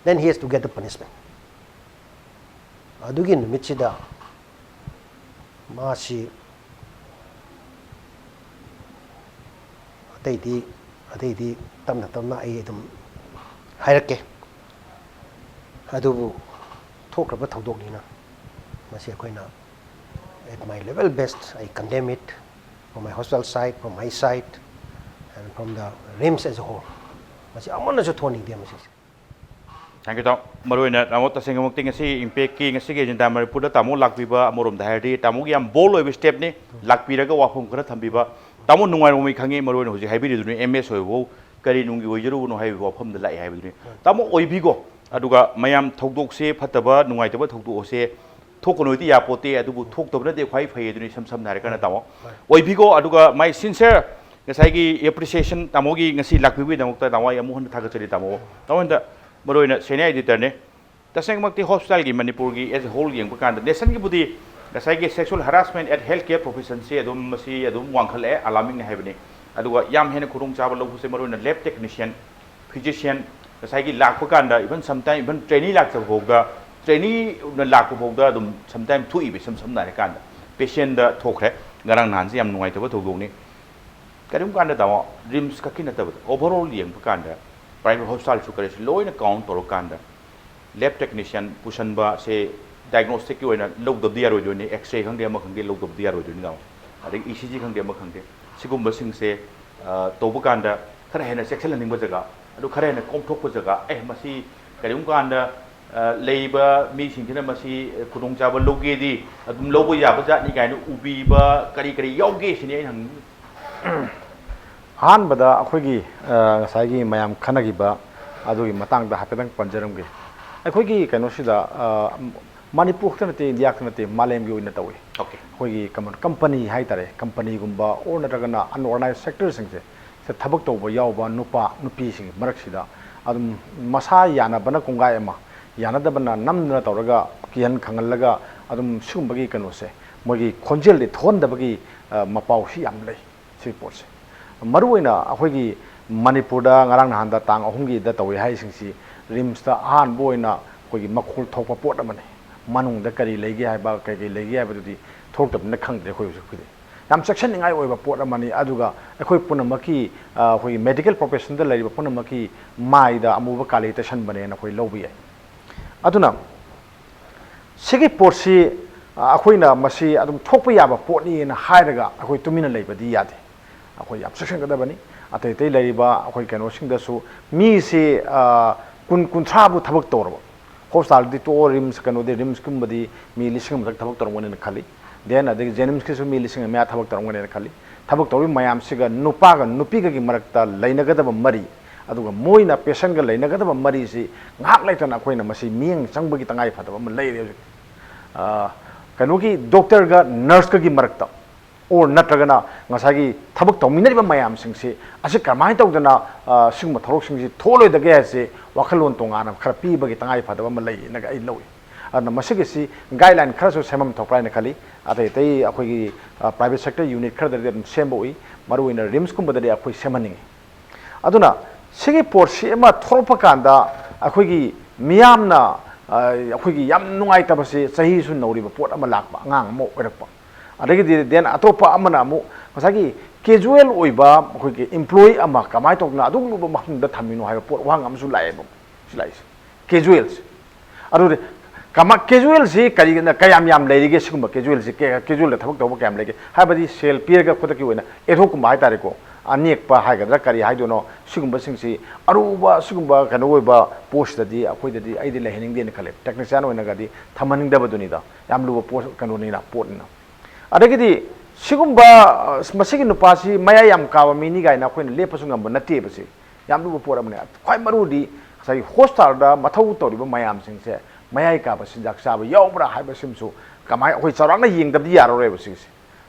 then he has to get the punishment. ꯑꯗꯨꯒꯤ ꯅꯨꯃꯤꯠꯁꯤꯗ ꯃꯥꯁꯤ ꯑꯇꯩꯗꯤ ꯑꯇꯩꯗꯤ ꯇꯞꯅ ꯇꯞꯅ ꯑꯩ ꯑꯗꯨꯝ ꯍꯥꯏꯔꯛꯀꯦ꯫ ꯑꯗꯨꯕꯨ ꯊꯣꯛꯈ꯭ꯔꯕ ꯊꯧꯗꯣꯛꯅꯤꯅ ꯃꯁꯤ ꯑꯩꯈꯣꯏꯅ, at my level best, I condemn it from my hospital side, from my side, and from the RIMS as a whole. ꯃꯁꯤ ꯑꯃꯅꯁꯨ ꯊꯣꯟꯅꯤꯡꯗꯦ ꯃꯁꯤꯁꯦ꯫ Thank you, ꯇꯥꯃꯣ꯫ ꯃꯔꯨꯑꯣꯏꯅ ꯇꯥꯃꯣ, ꯇꯁꯦꯡꯅꯃꯛꯇꯤ ꯉꯁꯤ ꯏꯝꯄꯦꯛꯀꯤ ꯉꯁꯤꯒꯤ ꯖꯅꯇꯥ ꯃꯅꯤꯄꯨꯔꯗ ꯇꯥꯃꯣ ꯂꯥꯛꯄꯤꯕ, ꯑꯃꯔꯣꯝꯗ ꯍꯥꯏꯔꯗꯤ ꯇꯥꯃꯣꯒꯤ ꯌꯥꯝ ꯕꯣꯜ ꯑꯣꯏꯕ ꯁ꯭ꯇꯦꯞꯅꯤ꯫ ꯂꯥꯛꯄꯤꯔꯒ ꯋꯥꯐꯝ ꯈꯔ ꯊꯝꯕꯤꯕ, ꯇꯥꯃꯣ ꯅꯨꯡꯉꯥꯏꯔꯝꯃꯣꯏ ꯈꯪꯉꯤ꯫ ꯃꯔꯨꯑꯣꯏꯅ ꯍꯧꯖꯤꯛ ꯍꯥꯏꯕꯤꯔꯤꯗꯨꯅꯤ, ꯑꯦꯝ ꯑꯦꯁ ꯑꯣꯏꯕꯐꯥꯎ ꯀꯔꯤ ꯅꯨꯡꯒꯤ ꯑꯣꯏꯖꯔꯨꯕꯅꯣ ꯍꯥꯏꯕꯒꯤ ꯋꯥꯐꯝꯗ ꯂꯥꯛꯑꯦ ꯍꯥꯏꯕꯗꯨꯅꯤ꯫ ꯇꯥꯃꯣ, ꯑꯣꯏꯕꯤꯀꯣ꯫ ꯑꯗꯨꯒ ꯃꯌꯥꯝ ꯊꯧꯗꯣꯛꯁꯦ, ꯐꯠꯇꯕ ꯅꯨꯡꯉꯥꯏꯇꯕ ꯊꯧꯗꯣꯛ ꯑꯁꯦ ꯊꯣꯛꯀꯅꯣꯗꯤ ꯌꯥꯄꯣꯠꯇꯦ, ꯑꯗꯨꯕꯨ ꯊꯣꯛꯇꯕꯅꯗꯤ ꯈ꯭ꯋꯥꯏ ꯐꯩ ꯑꯗꯨꯅꯤ, ꯏꯁꯝ ꯁꯝꯅ ꯍꯥꯏꯔꯀꯥꯟꯗ, ꯇꯥꯃꯣ꯫ ꯑꯣꯏꯕꯤꯀꯣ꯫ ꯑꯗꯨꯒ my sincere ꯉꯁꯥꯏꯒꯤ appreciation ꯇꯥꯃꯣꯒꯤ ꯉꯁꯤ ꯂꯥꯛꯄꯤꯕꯒꯤꯗꯃꯛꯇ ꯇꯥꯃꯣ ꯑꯩ ꯑꯃꯨꯛ ꯍꯟꯅ ꯊꯥꯒꯠꯆꯔꯤ, ꯇꯥꯃꯣ꯫ ꯇꯥꯃꯣ, ꯍꯟꯗꯛ ꯃꯔꯨꯑꯣꯏꯅ senior editor ꯅꯦ꯫ ꯇꯁꯦꯡꯃꯛꯇꯤ ꯍꯣꯁꯄꯤꯇꯥꯜꯒꯤ ꯃꯅꯤꯄꯨꯔꯒꯤ as a whole ꯌꯦꯡꯕ ꯀꯥꯟꯗ, ꯅꯦꯁꯟꯒꯤꯕꯨꯗꯤ ꯉꯁꯥꯏꯒꯤ sexual harassment at health care profession ꯁꯦ ꯑꯗꯨꯝ, ꯃꯁꯤ ꯑꯗꯨꯝ ꯋꯥꯡꯈꯠꯂꯛꯑꯦ, alarming ꯅꯦ ꯍꯥꯏꯕꯅꯤ꯫ ꯑꯗꯨꯒ ꯌꯥꯝ ꯍꯦꯟꯅ ꯈꯨꯗꯣꯡꯆꯥꯕ ꯂꯧꯕꯁꯦ ꯃꯔꯨꯑꯣꯏꯅ lab technician, physician, ꯉꯁꯥꯏꯒꯤ ꯂꯥꯛꯄ ꯀꯥꯟꯗ, even sometime even trainee ꯂꯥꯛꯆꯕ ꯐꯥꯎꯗ, trainee ꯅ ꯂꯥꯛꯄ ꯐꯥꯎꯗ ꯑꯗꯨꯝ sometime ꯊꯣꯛꯏꯕ, ꯏꯁꯝ ꯁꯝꯅ ꯍꯥꯏꯔꯀꯥꯟꯗ patient ꯗ ꯊꯣꯛꯈ꯭ꯔꯦ꯫ ꯉꯔꯥꯡ ꯅꯍꯥꯟꯁꯦ ꯌꯥꯝ ꯅꯨꯡꯉꯥꯏꯇꯕ ꯊꯧꯗꯣꯛꯅꯤ꯫ ꯀꯔꯤꯒꯨꯝꯕ ꯀꯥꯟꯗ, ꯇꯥꯃꯣ, ꯔꯤꯝꯁ ꯈꯛꯀꯤ ꯅꯠꯇꯕꯗ overall ꯌꯦꯡꯕ ꯀꯥꯟꯗ private hospital ꯁꯨ ꯀꯔꯤꯁꯨ ꯂꯣꯏꯅ count ꯇꯧꯔꯀꯥꯟꯗ, lab technician ꯄꯨꯁꯟꯕ ꯁꯦ diagnostic ꯀꯤ ꯑꯣꯏꯅ ꯂꯧꯗꯕꯗꯤ ꯌꯥꯔꯣꯏꯗꯣꯏꯅꯤ, X-ray ꯈꯪꯗꯦ ꯑꯃ ꯈꯪꯗꯦ ꯂꯧꯗꯕꯗꯤ ꯌꯥꯔꯣꯏꯗꯣꯏꯅꯤ, ꯇꯥꯃꯣ꯫ ꯑꯗꯒꯤ E C G ꯈꯪꯗꯦ ꯑꯃ ꯈꯪꯗꯦ, ꯁꯤꯒꯨꯝꯕꯁꯤꯡꯁꯦ, ꯑ, ꯇꯧꯕ ꯀꯥꯟꯗ ꯈꯔ ꯍꯦꯟꯅ ꯆꯦꯛꯁꯤꯜꯍꯟꯅꯤꯡꯕ ꯖꯒꯥ, ꯑꯗꯨ ꯈꯔ ꯍꯦꯟꯅ ꯀꯣꯝꯊꯣꯛꯄ ꯖꯒꯥ, ꯑꯦ, ꯃꯁꯤ ꯀꯔꯤꯒꯨꯝꯕ ꯀꯥꯟꯗ, ꯑ, ꯂꯩꯔꯤꯕ ꯃꯤꯁꯤꯡꯁꯤꯅ ꯃꯁꯤ ꯈꯨꯗꯣꯡꯆꯥꯕ ꯂꯧꯒꯦꯗꯤ ꯑꯗꯨꯝ ꯂꯧꯕ ꯌꯥꯕ ꯖꯥꯠꯅꯤ ꯀꯥꯏꯅ ꯎꯕꯤꯕ ꯀꯔꯤ ꯀꯔꯤ ꯌꯥꯎꯒꯦ ꯁꯤꯅꯤ ꯑꯩꯅ ꯍꯪꯅꯤꯡꯉꯤꯁꯦ꯫ ꯑꯍꯥꯟꯕꯗ ꯑꯩꯈꯣꯏꯒꯤ, ꯑ, ꯉꯁꯥꯏꯒꯤ ꯃꯌꯥꯝ ꯈꯟꯅꯈꯤꯕ ꯑꯗꯨꯒꯤ ꯃꯇꯥꯡꯗ ꯍꯥꯏꯐꯦꯠꯇꯪ ꯄꯟꯖꯔꯝꯒꯦ꯫ ꯑꯩꯈꯣꯏꯒꯤ ꯀꯩꯅꯣꯁꯤꯗ, ꯑ, ꯃꯅꯤꯄꯨꯔ ꯈꯛꯇ ꯅꯠꯇꯦ, ꯏꯟꯗꯤꯌꯥ ꯈꯛꯇ ꯅꯠꯇꯦ, ꯃꯥꯂꯦꯝꯒꯤ ꯑꯣꯏꯅ ꯇꯧꯏ꯫ Okay. ꯑꯩꯈꯣꯏꯒꯤ ꯀꯝꯄ-, ꯀꯝꯄꯅꯤ ꯍꯥꯏꯇꯥꯔꯦ, ꯀꯝꯄꯅꯤꯒꯨꯝꯕ or ꯅꯠꯇ꯭ꯔꯒꯅ unorganized sector ꯁꯤꯡꯁꯦ, ꯁꯤꯗ ꯊꯕꯛ ꯇꯧꯕ ꯌꯥꯎꯕ ꯅꯨꯄꯥ ꯅꯨꯄꯤꯁꯤꯡꯒꯤ ꯃꯔꯛꯁꯤꯗ ꯑꯗꯨꯝ ꯃꯁꯥ ꯌꯥꯅꯕꯅ ꯀꯣꯡꯒꯥꯏ ꯑꯃ, ꯌꯥꯅꯗꯕꯅ ꯅꯝꯗꯅ ꯇꯧꯔꯒ ꯀꯤꯍꯟ ꯈꯪꯍꯜꯂꯒ ꯑꯗꯨꯝ ꯁꯤꯒꯨꯝꯕꯒꯤ ꯀꯩꯅꯣꯁꯦ, ꯃꯣꯏꯒꯤ ꯈꯣꯟꯖꯦꯜꯗꯤ ꯊꯣꯛꯍꯟꯗꯕꯒꯤ, ꯑ, ꯃꯄꯥꯎꯁꯤ ꯌꯥꯝ ꯂꯩ꯫ ꯁꯤꯒꯤ ꯄꯣꯠꯁꯦ ꯃꯔꯨꯑꯣꯏꯅ ꯑꯩꯈꯣꯏꯒꯤ ꯃꯅꯤꯄꯨꯔꯗ ꯉꯔꯥꯡ ꯅꯍꯥꯟꯗ ꯇꯥꯡ ꯑꯍꯨꯝꯒꯤꯗ ꯇꯧꯏ ꯍꯥꯏꯔꯤꯁꯤꯡꯁꯤ ꯔꯤꯝꯁꯇ ꯑꯍꯥꯟꯕ ꯑꯣꯏꯅ ꯑꯩꯈꯣꯏꯒꯤ ꯃꯈꯣꯜ ꯊꯣꯛꯄ ꯄꯣꯠ ꯑꯃꯅꯤ꯫ ꯃꯅꯨꯡꯗ ꯀꯔꯤ ꯂꯩꯒꯦ ꯍꯥꯏꯕ, ꯀꯩ ꯀꯩ ꯂꯩꯒꯦ ꯍꯥꯏꯕꯗꯨꯗꯤ ꯊꯣꯛꯂꯛꯇꯕꯅꯤꯅ ꯈꯪꯗ꯭ꯔꯦ ꯑꯩꯈꯣꯏ ꯍꯧꯖꯤꯛ ꯍꯧꯖꯤꯛ꯫ ꯌꯥꯝ ꯆꯦꯛꯁꯤꯟꯅꯤꯡꯉꯥꯏ ꯑꯣꯏꯕ ꯄꯣꯠ ꯑꯃꯅꯤ꯫ ꯑꯗꯨꯒ ꯑꯩꯈꯣꯏ ꯄꯨꯝꯅꯃꯛꯀꯤ, ꯑ, ꯑꯩꯈꯣꯏꯒꯤ ꯃꯦꯗꯤꯀꯦꯜ ꯄ꯭ꯔꯣꯐꯦꯁꯟꯗ ꯂꯩꯔꯤꯕ ꯄꯨꯝꯅꯃꯛꯀꯤ ꯃꯥꯏꯗ ꯑꯃꯨꯕ ꯀꯥꯂꯤ ꯇꯩꯁꯟꯕꯅꯦꯅ ꯑꯩꯈꯣꯏ ꯂꯧꯕ ꯌꯥꯏ꯫ ꯑꯗꯨꯅ ꯁꯤꯒꯤ ꯄꯣꯠꯁꯤ, ꯑ, ꯑꯩꯈꯣꯏꯅ ꯃꯁꯤ ꯑꯗꯨꯝ ꯊꯣꯛꯄ ꯌꯥꯕ ꯄꯣꯠꯅꯤꯅ ꯍꯥꯏꯔꯒ ꯑꯩꯈꯣꯏ ꯇꯨꯃꯤꯟꯅ ꯂꯩꯕꯗꯤ ꯌꯥꯗꯦ꯫ ꯑꯩꯈꯣꯏ ꯌꯥꯝ ꯆꯦꯛꯁꯤꯟꯒꯗꯕꯅꯤ꯫ ꯑꯇꯩ ꯑꯇꯩ ꯂꯩꯔꯤꯕ ꯑꯩꯈꯣꯏ ꯀꯩꯅꯣꯁꯤꯡꯗꯁꯨ ꯃꯤꯁꯤ, ꯑ, ꯀꯨꯟ ꯀꯨꯟꯊ꯭ꯔꯥꯕꯨ ꯊꯕꯛ ꯇꯧꯔꯕ, ꯍꯣꯁꯄꯤꯇꯥꯜꯗꯤ ꯇꯣꯛꯑꯣ, ꯔꯤꯝꯁ ꯀꯩꯅꯣꯗꯤ, ꯔꯤꯝꯁꯀꯨꯝꯕꯗꯤ ꯃꯤ ꯂꯤꯁꯤꯡ ꯑꯃ ꯃꯊꯛ ꯊꯕꯛ ꯇꯧꯔꯝꯒꯅꯦꯅ ꯈꯜꯂꯤ꯫ ꯗꯦꯟ ꯑꯗꯒꯤ ꯖꯦꯅꯤꯝꯁꯀꯤꯁꯨ ꯃꯤ ꯂꯤꯁꯤꯡ ꯑꯃ ꯃꯌꯥ ꯊꯕꯛ ꯇꯧꯔꯝꯒꯅꯦꯅ ꯈꯜꯂꯤ꯫ ꯊꯕꯛ ꯇꯧꯔꯤꯕ ꯃꯌꯥꯝꯁꯤꯒ ꯅꯨꯄꯥꯒ ꯅꯨꯄꯤꯒꯒꯤ ꯃꯔꯛꯇ ꯂꯩꯅꯒꯗꯕ ꯃꯔꯤ, ꯑꯗꯨꯒ ꯃꯣꯏꯅ ꯄꯦꯁꯦꯟꯒ ꯂꯩꯅꯒꯗꯕ ꯃꯔꯤꯁꯤ ꯉꯥꯏꯍꯥꯛ ꯂꯩꯇꯅ ꯑꯩꯈꯣꯏꯅ ꯃꯁꯤ ꯃꯤꯠꯌꯦꯡ ꯆꯪꯕꯒꯤ ꯇꯉꯥꯏ ꯐꯗꯕ ꯑꯃ ꯂꯩꯔꯦ ꯍꯧꯖꯤꯛ꯫ ꯑ, ꯀꯩꯅꯣꯒꯤ ꯗꯣꯛꯇꯔꯒ ꯅꯔꯁꯀꯒꯤ ꯃꯔꯛꯇ, ꯑꯣꯔ ꯅꯠꯇ꯭ꯔꯒꯅ ꯉꯁꯥꯏꯒꯤ ꯊꯕꯛ ꯇꯧꯃꯤꯟꯅꯔꯤꯕ ꯃꯌꯥꯝꯁꯤꯡꯁꯤ ꯑꯁꯤ ꯀꯔꯝꯍꯥꯏꯅ ꯇꯧꯗꯅ, ꯑ, ꯁꯤꯒꯨꯝꯕ ꯊꯧꯔꯛꯁꯤꯡꯁꯤ ꯊꯣꯛꯂꯣꯏꯗꯒꯦ ꯍꯥꯏꯁꯤ ꯋꯥꯈꯜꯂꯣꯟ ꯇꯣꯉꯥꯟꯅ ꯈꯔ ꯄꯤꯕꯒꯤ ꯇꯉꯥꯏ ꯐꯗꯕ ꯑꯃ ꯂꯩꯌꯦꯅ ꯑꯩ ꯂꯧꯏ꯫ ꯑꯗꯨꯅ ꯃꯁꯤꯒꯤꯁꯤ ꯒꯥꯏꯗꯂꯥꯏꯟ ꯈꯔꯁꯨ ꯁꯦꯝꯐꯝ ꯊꯣꯛꯄ꯭ꯔꯥ ꯍꯥꯏꯅ ꯈꯜꯂꯤ꯫ ꯑꯇꯩ ꯑꯇꯩ ꯑꯩꯈꯣꯏꯒꯤ, ꯑ, ꯄ꯭ꯔꯥꯏꯚꯦꯠ ꯁꯦꯛꯇꯔ ꯌꯨꯅꯤꯠ ꯈꯔꯗꯗꯤ ꯑꯗꯨꯝ ꯁꯦꯝꯕ ꯎꯏ꯫ ꯃꯔꯨꯑꯣꯏꯅ ꯔꯤꯝꯁꯀꯨꯝꯕꯗꯗꯤ ꯑꯩꯈꯣꯏ ꯁꯦꯝꯍꯟꯅꯤꯡꯉꯤ꯫ ꯑꯗꯨꯅ ꯁꯤꯒꯤ ꯄꯣꯠꯁꯤ ꯑꯃ ꯊꯣꯛꯂꯛꯄ ꯀꯥꯟꯗ ꯑꯩꯈꯣꯏꯒꯤ ꯃꯤꯌꯥꯝꯅ, ꯑ, ꯑꯩꯈꯣꯏꯒꯤ ꯌꯥꯝ ꯅꯨꯡꯉꯥꯏꯇꯕꯁꯦ ꯆꯍꯤꯁꯨ ꯅꯧꯔꯤꯕ ꯄꯣꯠ ꯑꯃ ꯂꯥꯛꯄ, ꯑꯉꯥꯡ ꯑꯃ ꯑꯣꯏꯔꯛꯄ꯫ ꯑꯗꯒꯤꯗꯤ ꯗꯦꯟ ꯑꯇꯣꯞꯄ ꯑꯃꯅ ꯑꯃꯨꯛ ꯉꯁꯥꯏꯒꯤ ꯀꯦꯖꯨꯋꯦꯜ ꯑꯣꯏꯕ ꯑꯩꯈꯣꯏꯒꯤ ꯏꯝꯄ꯭ꯂꯣꯌꯤ ꯑꯃ ꯀꯃꯥꯏꯅ ꯇꯧꯗꯅ ꯑꯗꯨꯒꯨꯝꯕ ꯃꯐꯝꯗ ꯊꯝꯃꯤꯅꯣ ꯍꯥꯏꯕ ꯄꯣꯠ ꯋꯥꯍꯪ ꯑꯃꯁꯨ ꯂꯥꯛꯑꯦꯕ꯫ ꯁꯤ ꯂꯥꯛꯏꯁꯦ꯫ ꯀꯦꯖꯨꯋꯦꯜꯁꯦ꯫ ꯑꯗꯨꯗꯤ ꯀꯃ-, ꯀꯦꯖꯨꯋꯦꯜꯁꯤ ꯀꯔꯤꯒꯤꯅ, ꯀꯌꯥꯝ ꯌꯥꯝ ꯂꯩꯔꯤꯒꯦ ꯁꯤꯒꯨꯝꯕ ꯀꯦꯖꯨꯋꯦꯜꯁꯤ? ꯀꯦ-, ꯀꯦꯖꯨꯋꯦꯜꯗ ꯊꯕꯛ ꯇꯧꯕ ꯀꯌꯥꯝ ꯂꯩꯒꯦ? ꯍꯥꯏꯕꯗꯤ ꯁꯦꯜ ꯄꯤꯔꯒ ꯈꯨꯗꯛꯀꯤ ꯑꯣꯏꯅ ꯑꯦꯗꯍꯣꯛꯀꯨꯝꯕ ꯍꯥꯏꯇꯥꯔꯦꯀꯣ, ꯑꯅꯦꯛꯄ ꯍꯥꯏꯒꯗ꯭ꯔꯥ ꯀꯔꯤ ꯍꯥꯏꯗꯣꯏꯅꯣ, ꯁꯤꯒꯨꯝꯕꯁꯤꯡꯁꯤ ꯑꯔꯨꯕ, ꯁꯤꯒꯨꯝꯕ ꯀꯩꯅꯣ ꯑꯣꯏꯕ ꯄꯣꯁꯇꯗꯤ ꯑꯩꯈꯣꯏꯗꯗꯤ, ꯑꯩꯗꯤ ꯂꯩꯍꯟꯅꯤꯡꯗꯦꯅ ꯈꯜꯂꯦ꯫ ꯇꯦꯛꯅꯤꯁꯤꯌꯥꯟ ꯑꯣꯏꯅꯒꯗꯤ ꯊꯝꯍꯟꯅꯤꯡꯗꯕꯗꯨꯅꯤꯗ, ꯌꯥꯝ ꯂꯨꯕ ꯄꯣꯁ ꯀꯩꯅꯣꯅꯤꯅ, ꯄꯣꯠꯅꯤꯅ꯫ ꯑꯗꯒꯤꯗꯤ ꯁꯤꯒꯨꯝꯕ, ꯑ, ꯃꯁꯤꯒꯤ ꯅꯨꯄꯥꯁꯤ ꯃꯌꯥꯏ ꯌꯥꯝ ꯀꯥꯕ ꯃꯤꯅꯤ ꯀꯥꯏꯅ ꯑꯩꯈꯣꯏꯅ ꯂꯦꯞꯄꯁꯨ ꯉꯝꯕ ꯅꯠꯇꯦꯕ ꯁꯤ꯫ ꯌꯥꯝ ꯂꯨꯕ ꯄꯣꯠ ꯑꯃꯅꯦ꯫ ꯈ꯭ꯋꯥꯏ ꯃꯔꯨꯗꯤ ꯉꯁꯥꯏꯒꯤ ꯍꯣꯁꯄꯤꯇꯥꯜꯗ ꯃꯊꯧ ꯇꯧꯔꯤꯕ ꯃꯌꯥꯝꯁꯤꯡꯁꯦ ꯃꯌꯥꯏ ꯀꯥꯕ ꯆꯤꯟꯖꯥꯛ ꯆꯥꯕ ꯌꯥꯎꯕ꯭ꯔꯥ ꯍꯥꯏꯕꯁꯤꯃꯁꯨ ꯀꯃꯥꯏ, ꯑꯩꯈꯣꯏ ꯆꯥꯎꯔꯥꯛꯅ ꯌꯦꯡꯗꯕꯗꯤ ꯌꯥꯔꯔꯣꯏꯕ ꯁꯤꯒꯤꯁꯦ꯫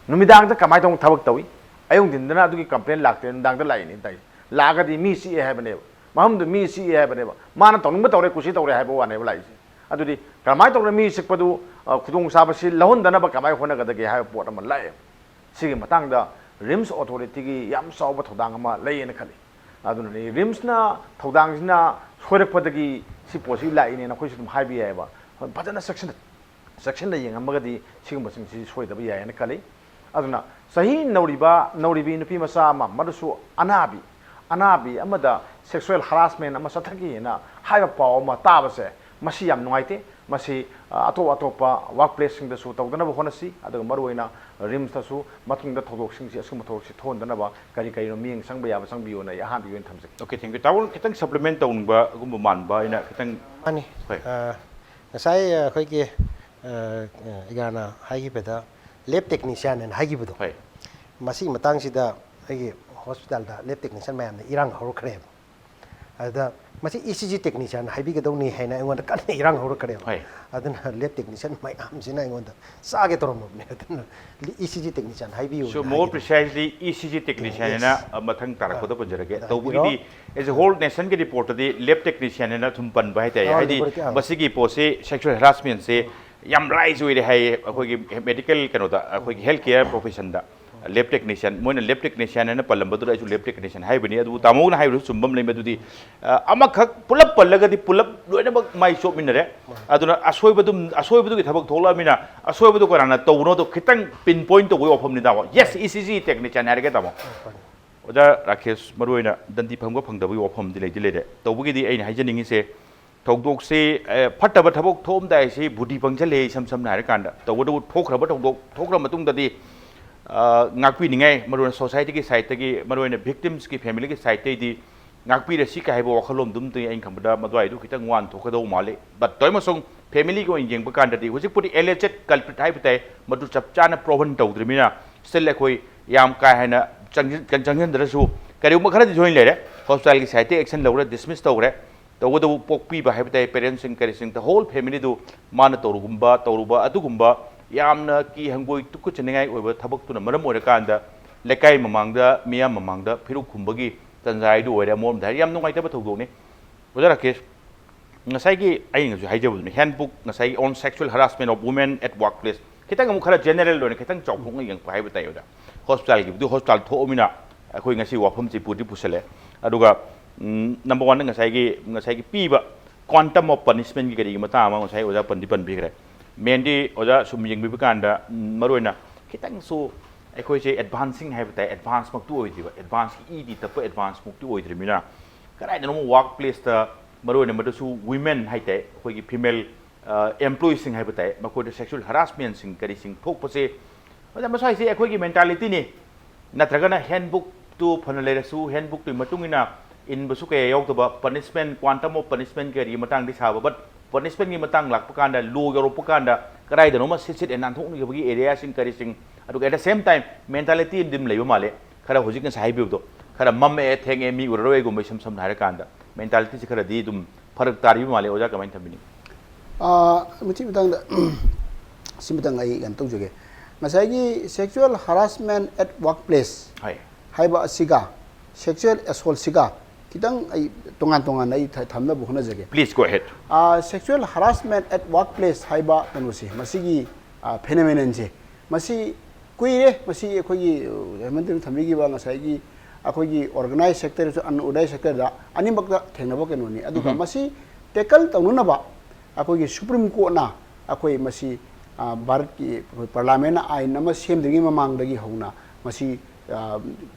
ꯅꯨꯃꯤꯗꯥꯡꯗ ꯀꯃꯥꯏꯅ ꯇꯧꯅ ꯊꯕꯛ ꯇꯧꯏ? ꯑꯌꯨꯛ ꯅꯨꯡꯊꯤꯟꯗꯅ ꯑꯗꯨꯒꯤ ꯀꯝꯄ꯭ꯂꯦꯟ ꯂꯥꯛꯇꯦ, ꯅꯨꯃꯤꯗꯥꯡꯗ ꯂꯥꯛꯏꯅꯦ ꯇꯥꯏ꯫ ꯂꯥꯛꯑꯒꯗꯤ ꯃꯤ ꯆꯤꯛꯑꯦ ꯍꯥꯏꯕꯅꯦꯕ, ꯃꯐꯝꯗꯨ ꯃꯤ ꯆꯤꯛꯑꯦ ꯍꯥꯏꯕꯅꯦꯕ, ꯃꯥꯅ ꯇꯧꯅꯤꯡꯕ ꯇꯧꯔꯦ, ꯀꯨꯁꯤ ꯇꯧꯔꯦ ꯍꯥꯏꯕ ꯋꯥꯅꯦꯕ ꯂꯥꯛꯏꯁꯦ꯫ ꯑꯗꯨꯗꯤ ꯀꯔꯝꯍꯥꯏꯅ ꯇꯧꯗꯅ ꯃꯤ ꯆꯤꯛꯄꯗꯨ, ꯑ, ꯈꯨꯗꯣꯡꯆꯥꯕꯁꯤ ꯂꯧꯍꯟꯗꯅꯕ ꯀꯃꯥꯏꯅ ꯍꯣꯠꯅꯒꯗꯒꯦ ꯍꯥꯏꯕ ꯄꯣꯠ ꯑꯃ ꯂꯥꯛꯑꯦ꯫ ꯁꯤꯒꯤ ꯃꯇꯥꯡꯗ ꯔꯤꯝꯁ ꯑꯣꯊꯣꯔꯤꯇꯤꯒꯤ ꯌꯥꯝ ꯆꯥꯎꯕ ꯊꯧꯗꯥꯡ ꯑꯃ ꯂꯩꯌꯦꯅ ꯈꯜꯂꯤ꯫ ꯑꯗꯨꯅꯅꯤ ꯔꯤꯝꯁꯅ ꯊꯧꯗꯥꯡꯁꯤꯅ ꯁꯣꯏꯔꯛꯄꯗꯒꯤ ꯁꯤ ꯄꯣꯠꯁꯤ ꯂꯥꯛꯏꯅꯦꯅ ꯑꯩꯈꯣꯏꯁꯨ ꯑꯗꯨꯝ ꯍꯥꯏꯕ ꯌꯥꯏꯑꯕ꯫ ꯐꯖꯅ ꯆꯦꯛꯁꯤꯟꯅ ꯆꯦꯛꯁꯤꯟꯅ ꯌꯦꯡꯉꯝꯃꯒꯗꯤ ꯁꯤꯒꯨꯝꯕꯁꯤꯡꯁꯤ ꯁꯣꯏꯗꯕ ꯌꯥꯏꯌꯦꯅ ꯈꯜꯂꯤ꯫ ꯑꯗꯨꯅ ꯆꯍꯤ ꯅꯧꯔꯤꯕ ꯅꯧꯔꯤꯕꯤ ꯅꯨꯄꯤ ꯃꯆꯥ ꯑꯃ, ꯃꯗꯨꯁꯨ ꯑꯅꯥꯕꯤ ꯑꯅꯥꯕꯤ ꯑꯃꯗ sexual harassment ꯑꯃ ꯆꯠꯊꯈꯤꯑꯅ ꯍꯥꯏꯕ ꯄꯥꯎ ꯑꯃ ꯇꯥꯕꯁꯦ, ꯃꯁꯤ ꯌꯥꯝ ꯅꯨꯡꯉꯥꯏꯇꯦ꯫ ꯃꯁꯤ ꯑ, ꯑꯇꯣꯞ ꯑꯇꯣꯞꯄ ꯋꯥꯔꯛ ꯄ꯭ꯂꯦꯁꯁꯤꯡꯗꯁꯨ ꯇꯧꯗꯅꯕ ꯍꯣꯠꯅꯁꯤ, ꯑꯗꯨꯒ ꯃꯔꯨꯑꯣꯏꯅ ꯔꯤꯝꯁꯇꯁꯨ ꯃꯇꯨꯡꯗ ꯊꯧꯗꯣꯛꯁꯤꯡꯁꯤ, ꯑꯁꯤꯒꯨꯝꯕ ꯊꯧꯗꯣꯛꯁꯤ ꯊꯣꯛꯍꯟꯗꯅꯕ ꯀꯔꯤ ꯀꯔꯤꯅꯣ ꯃꯤꯠꯌꯦꯡ ꯆꯪꯕ ꯌꯥꯕ ꯆꯪꯕꯤꯌꯣꯅ ꯑꯩ ꯑꯍꯥꯟꯕꯒꯤ ꯑꯣꯏꯅ ꯊꯝꯖꯒꯦ꯫ Okay, thank you. ꯇꯥꯃꯣ ꯈꯤꯇꯪ supplement ꯇꯧꯅꯤꯡꯕ ꯑꯗꯨꯒꯨꯝꯕ ꯃꯥꯟꯕ ꯑꯩꯅ ꯈꯤꯇꯪ ꯃꯥꯅꯤ꯫ ꯍꯣꯏ꯫ ꯑ, ꯉꯁꯥꯏ ꯑꯩꯈꯣꯏꯒꯤ, ꯑ, ꯑ, ꯏꯒꯥꯅ ꯍꯥꯏꯈꯤꯕꯗ lab technician ꯍꯥꯏꯅ ꯍꯥꯏꯈꯤꯕꯗꯣ, ꯍꯣꯏ꯫ ꯃꯁꯤꯒꯤ ꯃꯇꯥꯡꯁꯤꯗ ꯑꯩꯒꯤ ꯍꯣꯁꯄꯤꯇꯥꯜꯗ lab technician ꯃꯌꯥꯝꯅ ꯏꯔꯥꯡ ꯍꯧꯔꯛꯈ꯭ꯔꯦꯕ꯫ ꯑꯗꯨꯗ ꯃꯁꯤ E C G technician ꯍꯥꯏꯕꯤꯒꯗꯧꯅꯤ ꯍꯥꯏꯅ ꯑꯩꯉꯣꯟꯗ ꯀꯟꯅ ꯏꯔꯥꯡ ꯍꯧꯔꯛꯈ꯭ꯔꯦꯕ꯫ ꯍꯣꯏ꯫ ꯑꯗꯨꯅ lab technician ꯃꯌꯥꯝꯁꯤꯅ ꯑꯩꯉꯣꯟꯗ ꯆꯥꯒꯦ ꯇꯧꯔꯝꯃꯕꯅꯦ꯫ ꯑꯗꯨꯅ E C G technician ꯍꯥꯏꯕꯤꯌꯨ So, more ꯍꯥꯏꯗꯅ꯫ Precisely, E C G technician Yes. ꯍꯥꯏꯅ, ꯑ, ꯃꯊꯪ ꯇꯥꯔꯛꯄꯗ ꯑꯥ, ꯄꯟꯖꯔꯛꯀꯦ꯫ ꯑꯗ ꯇꯧꯕꯒꯤꯗꯤ, ꯍꯥꯏꯕꯤꯔꯣ꯫ As a whole, nationꯒꯤ reportꯇꯗꯤ lab technician ꯍꯥꯏꯅ ꯁꯨꯝ ꯄꯟꯕ ꯍꯥꯏꯇꯥꯔꯦ꯫ ꯑꯥ, ꯍꯥꯏꯗꯤ, laboratory, ꯑꯥ꯫ ꯃꯁꯤꯒꯤ ꯄꯣꯠꯁꯤ sexual harassmentꯁꯦ ꯌꯥꯝ rise ꯑꯣꯏꯔꯦ ꯍꯥꯏꯌꯦ, ꯑꯩꯈꯣꯏꯒꯤ medical ꯀꯩꯅꯣꯗ, ꯑꯩꯈꯣꯏꯒꯤ health care professionꯗ꯫ Lab technician, ꯃꯣꯏꯅ lab technician ꯍꯥꯏꯅ ꯄꯜꯂꯝꯕꯗꯨꯗ ꯑꯩꯁꯨ lab technician ꯍꯥꯏꯕꯅꯤ꯫ ꯑꯗꯨꯕꯨ ꯇꯥꯃꯣꯅ ꯍꯥꯏꯕꯗꯨꯁꯨ ꯆꯨꯝꯕ ꯑꯃ ꯂꯩ, ꯃꯗꯨꯗꯤ, ꯑ, ꯑꯃꯈꯛ ꯄꯨꯂꯞ ꯄꯜꯂꯒꯗꯤ ꯄꯨꯂꯞ ꯂꯣꯏꯅꯃꯛ ꯃꯥꯏ ꯆꯣꯞꯃꯤꯟꯅꯔꯦ꯫ ꯑꯗꯨꯅ ꯑꯁꯣꯏꯕꯗꯨ, ꯑꯁꯣꯏꯕꯗꯨꯒꯤ ꯊꯕꯛ ꯊꯣꯛꯂꯛꯑꯃꯤꯅ, ꯑꯁꯣꯏꯕꯗꯨ ꯀꯅꯥꯅ ꯇꯧꯕꯅꯣꯗꯣ ꯈꯤꯇꯪ pin point ꯇꯧꯕꯒꯤ ꯋꯥꯐꯝꯅꯤ, ꯇꯥꯃꯣ꯫ Yes, E C G technician ꯍꯥꯏꯔꯒꯦ, ꯇꯥꯃꯣ꯫ ꯑꯣꯖꯥ ꯔꯥꯀꯦꯁ, ꯃꯔꯨꯑꯣꯏꯅ ꯗꯟꯗꯤ ꯐꯪꯕ ꯐꯪꯗꯕꯒꯤ ꯋꯥꯐꯝꯗꯤ ꯂꯩꯗꯤ ꯂꯩꯔꯦ꯫ ꯇꯧꯕꯒꯤꯗꯤ ꯑꯩꯅ ꯍꯥꯏꯖꯅꯤꯡꯉꯤꯁꯦ, ꯊꯧꯗꯣꯛꯁꯤ, ꯑꯦ, ꯐꯠꯇꯕ ꯊꯕꯛ ꯊꯣꯛꯑꯝꯗꯥꯏꯁꯤ ꯕꯨꯙꯤ ꯄꯪꯁꯤꯜꯂꯦ, ꯏꯁꯝ ꯁꯝꯅ ꯍꯥꯏꯔꯀꯥꯟꯗ꯫ ꯇꯧꯕꯇꯕꯨ ꯊꯣꯛꯈ꯭ꯔꯕ ꯊꯧꯗꯣꯛ, ꯊꯣꯛꯈ꯭ꯔ ꯃꯇꯨꯡꯗꯗꯤ, ꯑ, ꯉꯥꯛꯄꯤꯅꯤꯡꯉꯥꯏ, ꯃꯔꯨꯑꯣꯏꯅ societyꯒꯤ sideꯇꯒꯤ, ꯃꯔꯨꯑꯣꯏꯅ victimsꯀꯤ familyꯒꯤ sideꯇꯩꯗꯤ ꯉꯥꯛꯄꯤꯔꯁꯤ ꯀꯥꯏ ꯍꯥꯏꯕ ꯋꯥꯈꯜꯂꯣꯟꯗꯨꯝꯇ ꯑꯩꯅ ꯈꯟꯕꯗ ꯃꯗꯨꯋꯥꯏꯗꯨ ꯈꯤꯇꯪ ꯋꯥꯅ ꯊꯣꯛꯀꯗꯧ ꯃꯥꯜꯂꯤ꯫ But ꯇꯧꯏꯃꯁꯨꯡ familyꯒꯤ ꯑꯣꯏꯅ ꯌꯦꯡꯕ ꯀꯥꯟꯗꯗꯤ ꯍꯧꯖꯤꯛꯄꯨꯗꯤ alleged culprit ꯍꯥꯏꯕ ꯇꯥꯏ, ꯃꯗꯨ ꯆꯞ ꯆꯥꯅ proven ꯇꯧꯗ꯭ꯔꯤꯕꯅꯤꯅ, still ꯑꯩꯈꯣꯏ ꯌꯥꯝ ꯀꯥ ꯍꯦꯟꯅ ꯆꯪꯖꯤꯟ-, ꯆꯪꯖꯤꯟꯗ꯭ꯔꯁꯨ ꯀꯔꯤꯒꯨꯝꯕ ꯈꯔꯗꯤ ꯁꯣꯏꯅ ꯂꯩꯔꯦ꯫ Hospitalꯒꯤ sideꯇꯒꯤ action ꯂꯧꯔꯦ, dismiss ꯇꯧꯈ꯭ꯔꯦ꯫ ꯇꯧꯕꯇꯕꯨ ꯄꯣꯛꯄꯤꯕ ꯍꯥꯏꯕ ꯇꯥꯏ, parentsꯁꯤꯡ ꯀꯔꯤꯁꯤꯡ, the whole familyꯗꯨ ꯃꯥꯅ ꯇꯧꯔꯨꯒꯨꯝꯕ, ꯇꯧꯔꯨꯕ ꯑꯗꯨꯒꯨꯝꯕ ꯌꯥꯝꯅ ꯀꯤ ꯍꯪꯒꯣꯏ ꯇꯨꯀꯠꯆꯅꯤꯡꯉꯥꯏ ꯑꯣꯏꯕ ꯊꯕꯛꯇꯨꯅ ꯃꯔꯝ ꯑꯣꯏꯔꯀꯥꯟꯗ ꯂꯩꯀꯥꯏ ꯃꯃꯥꯡꯗ, ꯃꯤꯌꯥꯝ ꯃꯃꯥꯡꯗ ꯐꯤꯔꯨꯛ ꯈꯨꯝꯕꯒꯤ ꯇꯥꯟꯖꯥ ꯍꯥꯏꯗꯨ ꯑꯣꯏꯔꯦ꯫ ꯑꯃꯔꯣꯝꯗ ꯍꯥꯏꯔꯗꯤ ꯌꯥꯝ ꯅꯨꯡꯉꯥꯏꯇꯕ ꯊꯧꯗꯣꯛꯅꯤ꯫ ꯑꯣꯖꯥ ꯔꯥꯀꯦꯁ, ꯉꯁꯥꯏꯒꯤ ꯑꯩꯅꯁꯨ ꯍꯥꯏꯖꯕꯗꯨꯅꯤ, handbook, ꯉꯁꯥꯏꯒꯤ on sexual harassment of women at workplace, ꯈꯤꯇꯪ ꯑꯃꯨꯛ ꯈꯔ general ꯑꯣꯏꯅ ꯈꯤꯇꯪ ꯆꯥꯎꯊꯣꯛꯅ ꯌꯦꯡꯉꯛꯄ ꯍꯥꯏꯕ ꯇꯥꯏ ꯑꯣꯖꯥ꯫ Hospitalꯒꯤꯕꯨꯗꯤ hospital ꯊꯣꯛꯑꯃꯤꯅ ꯑꯩꯈꯣꯏ ꯉꯁꯤ ꯋꯥꯐꯝꯁꯤ ꯄꯨꯗꯤ ꯄꯨꯁꯜꯂꯦ꯫ ꯑꯗꯨꯒ ꯅꯝꯕꯔ ꯋꯥꯟꯗ ꯉꯁꯥꯏꯒꯤ ꯉꯁꯥꯏꯒꯤ ꯄꯤꯕ quantum of punishmentꯀꯤ ꯀꯔꯤꯒꯤ ꯃꯇꯥꯡ ꯑꯃ ꯉꯁꯥꯏ ꯑꯣꯖꯥ ꯄꯟꯗꯤ ꯄꯟꯕꯤꯈ꯭ꯔꯦ꯫ ꯃꯦꯟꯗꯤ ꯑꯣꯖꯥ ꯁꯨꯝ ꯌꯦꯡꯕꯤꯕ ꯀꯥꯟꯗ ꯎꯝ, ꯃꯔꯨꯑꯣꯏꯅ ꯈꯤꯇꯪꯁꯨ ꯑꯩꯈꯣꯏꯁꯦ ꯑꯦꯗꯚꯥꯟꯁꯤꯡ ꯍꯥꯏꯕ ꯇꯥꯏ, ꯑꯦꯗꯚꯥꯟꯁꯃꯛꯇꯤ ꯑꯣꯏꯗ꯭ꯔꯤꯕ, ꯑꯦꯗꯚꯥꯟꯁꯀꯤ ꯏꯗꯤ ꯇꯞꯄ ꯑꯦꯗꯚꯥꯟꯁꯃꯛꯇꯤ ꯑꯣꯏꯗ꯭ꯔꯤꯕꯅꯤꯅ ꯀꯗꯥꯏꯗꯅꯣ ꯋꯥꯔꯛ ꯄ꯭ꯂꯦꯁꯇ ꯃꯔꯨꯑꯣꯏꯅ ꯃꯗꯨꯁꯨ ꯋꯤꯃꯦꯟ ꯍꯥꯏ ꯇꯥꯏ, ꯑꯩꯈꯣꯏꯒꯤ ꯐꯤꯃꯦꯜ ꯑꯦꯝꯄ꯭ꯂꯣꯌꯤꯁꯤꯡ ꯍꯥꯏꯕ ꯇꯥꯏ, ꯃꯈꯣꯏꯗ ꯁꯦꯛꯁꯨꯋꯦꯜ ꯍꯔꯥꯁꯃꯦꯟꯁꯤꯡ ꯀꯔꯤꯁꯤꯡ ꯊꯣꯛꯄꯁꯦ, ꯃꯁꯤ ꯃꯁꯥꯏꯁꯦ ꯑꯩꯈꯣꯏꯒꯤ ꯃꯦꯟꯇꯥꯂꯤꯇꯤꯅꯤ꯫ ꯅꯠꯇ꯭ꯔꯒꯅ ꯍꯦꯟꯕꯨꯛꯇꯨ ꯐꯅ ꯂꯩꯔꯁꯨ ꯍꯦꯟꯕꯨꯛꯇꯨꯒꯤ ꯃꯇꯨꯡ ꯏꯟꯅ ꯏꯟꯕꯁꯨ ꯀꯌꯥ ꯌꯥꯎꯗꯕ, ꯄꯅꯤꯁꯃꯦꯟ, quantum of punishment ꯀꯔꯤꯒꯤ ꯃꯇꯥꯡꯗꯤ ꯁꯥꯕ, but ꯄꯅꯤꯁꯃꯦꯟꯒꯤ ꯃꯇꯥꯡ ꯂꯥꯛꯄ ꯀꯥꯟꯗ, ꯂꯣ ꯌꯧꯔꯛꯄ ꯀꯥꯟꯗ ꯀꯗꯥꯏꯗꯅꯣꯃ ꯁꯤꯠ ꯁꯤꯠ ꯅꯥꯟꯊꯣꯛꯅꯈꯤꯕꯒꯤ ꯑꯦꯔꯤꯌꯥꯁꯤꯡ ꯀꯔꯤꯁꯤꯡ, ꯑꯗꯨꯒ at the same time mentality ꯑꯃꯗꯤ ꯑꯗꯨꯝ ꯂꯩꯕ ꯃꯥꯜꯂꯦ꯫ ꯈꯔ ꯍꯧꯖꯤꯛ ꯉꯁꯥꯏ ꯍꯥꯏꯕꯤꯕꯗꯣ, ꯈꯔ ꯃꯝꯃꯛꯑꯦ ꯊꯦꯡꯉꯦ ꯃꯤ ꯎꯔꯔꯣꯏꯒꯨꯝꯕ, ꯏꯁꯝ ꯁꯝꯅ ꯍꯥꯏꯔꯀꯥꯟꯗ ꯃꯦꯟꯇꯥꯂꯤꯇꯤꯁꯤ ꯈꯔꯗꯤ ꯑꯗꯨꯝ ꯐꯔꯛ ꯇꯥꯔꯤꯕ ꯃꯥꯜꯂꯦ꯫ ꯑꯣꯖꯥ ꯀꯃꯥꯏꯅ ꯊꯝꯕꯤꯅꯤꯡꯉꯤ? ꯃꯁꯤ ꯃꯇꯥꯡꯗ ꯁꯤ ꯃꯇꯥꯡ ꯑꯩ ꯀꯩꯅꯣ ꯇꯧꯖꯒꯦ꯫ ꯉꯁꯥꯏꯒꯤ sexual harassment at workplace ꯍꯣꯏ꯫ ꯍꯥꯏꯕ ꯑꯁꯤꯒ sexual assaultꯁꯤꯒ ꯈꯤꯇꯪ ꯑꯩ ꯇꯣꯉꯥꯟ ꯇꯣꯉꯥꯟꯅ ꯑꯩ ꯊ- ꯊꯝꯅꯕ ꯍꯣꯠꯅꯖꯒꯦ꯫ Please go ahead. ꯑ, sexual harassment at workplace ꯍꯥꯏꯕ ꯀꯩꯅꯣꯁꯦ, ꯃꯁꯤꯒꯤ phenomenonꯁꯦ, ꯃꯁꯤ ꯀꯨꯏꯔꯦ꯫ ꯃꯁꯤ ꯑꯩꯈꯣꯏꯒꯤ ꯑ, ꯍꯦꯃꯟꯇꯅ ꯊꯝꯕꯤꯈꯤꯕ ꯉꯁꯥꯏꯒꯤ ꯑꯩꯈꯣꯏꯒꯤ organized sectorꯁꯨ unorganized sectorꯗ ꯑꯅꯤꯃꯛꯇ ꯊꯦꯡꯅꯕ ꯀꯩꯅꯣꯅꯤ꯫ ꯑꯗꯨꯒ ꯃꯁꯤ tackle ꯇꯧꯅꯅꯕ ꯑꯩꯈꯣꯏꯒꯤ Supreme Courtꯅ ꯑꯩꯈꯣꯏ ꯃꯁꯤ, ꯑ, ꯚꯥꯔꯠꯀꯤ ꯑꯩꯈꯣꯏ Parliamentꯅ ꯑꯥꯏꯟ ꯑꯃ ꯁꯦꯝꯗ꯭ꯔꯤꯉꯩ ꯃꯃꯥꯡꯗꯒꯤ ꯍꯧꯅ ꯃꯁꯤ, ꯑ,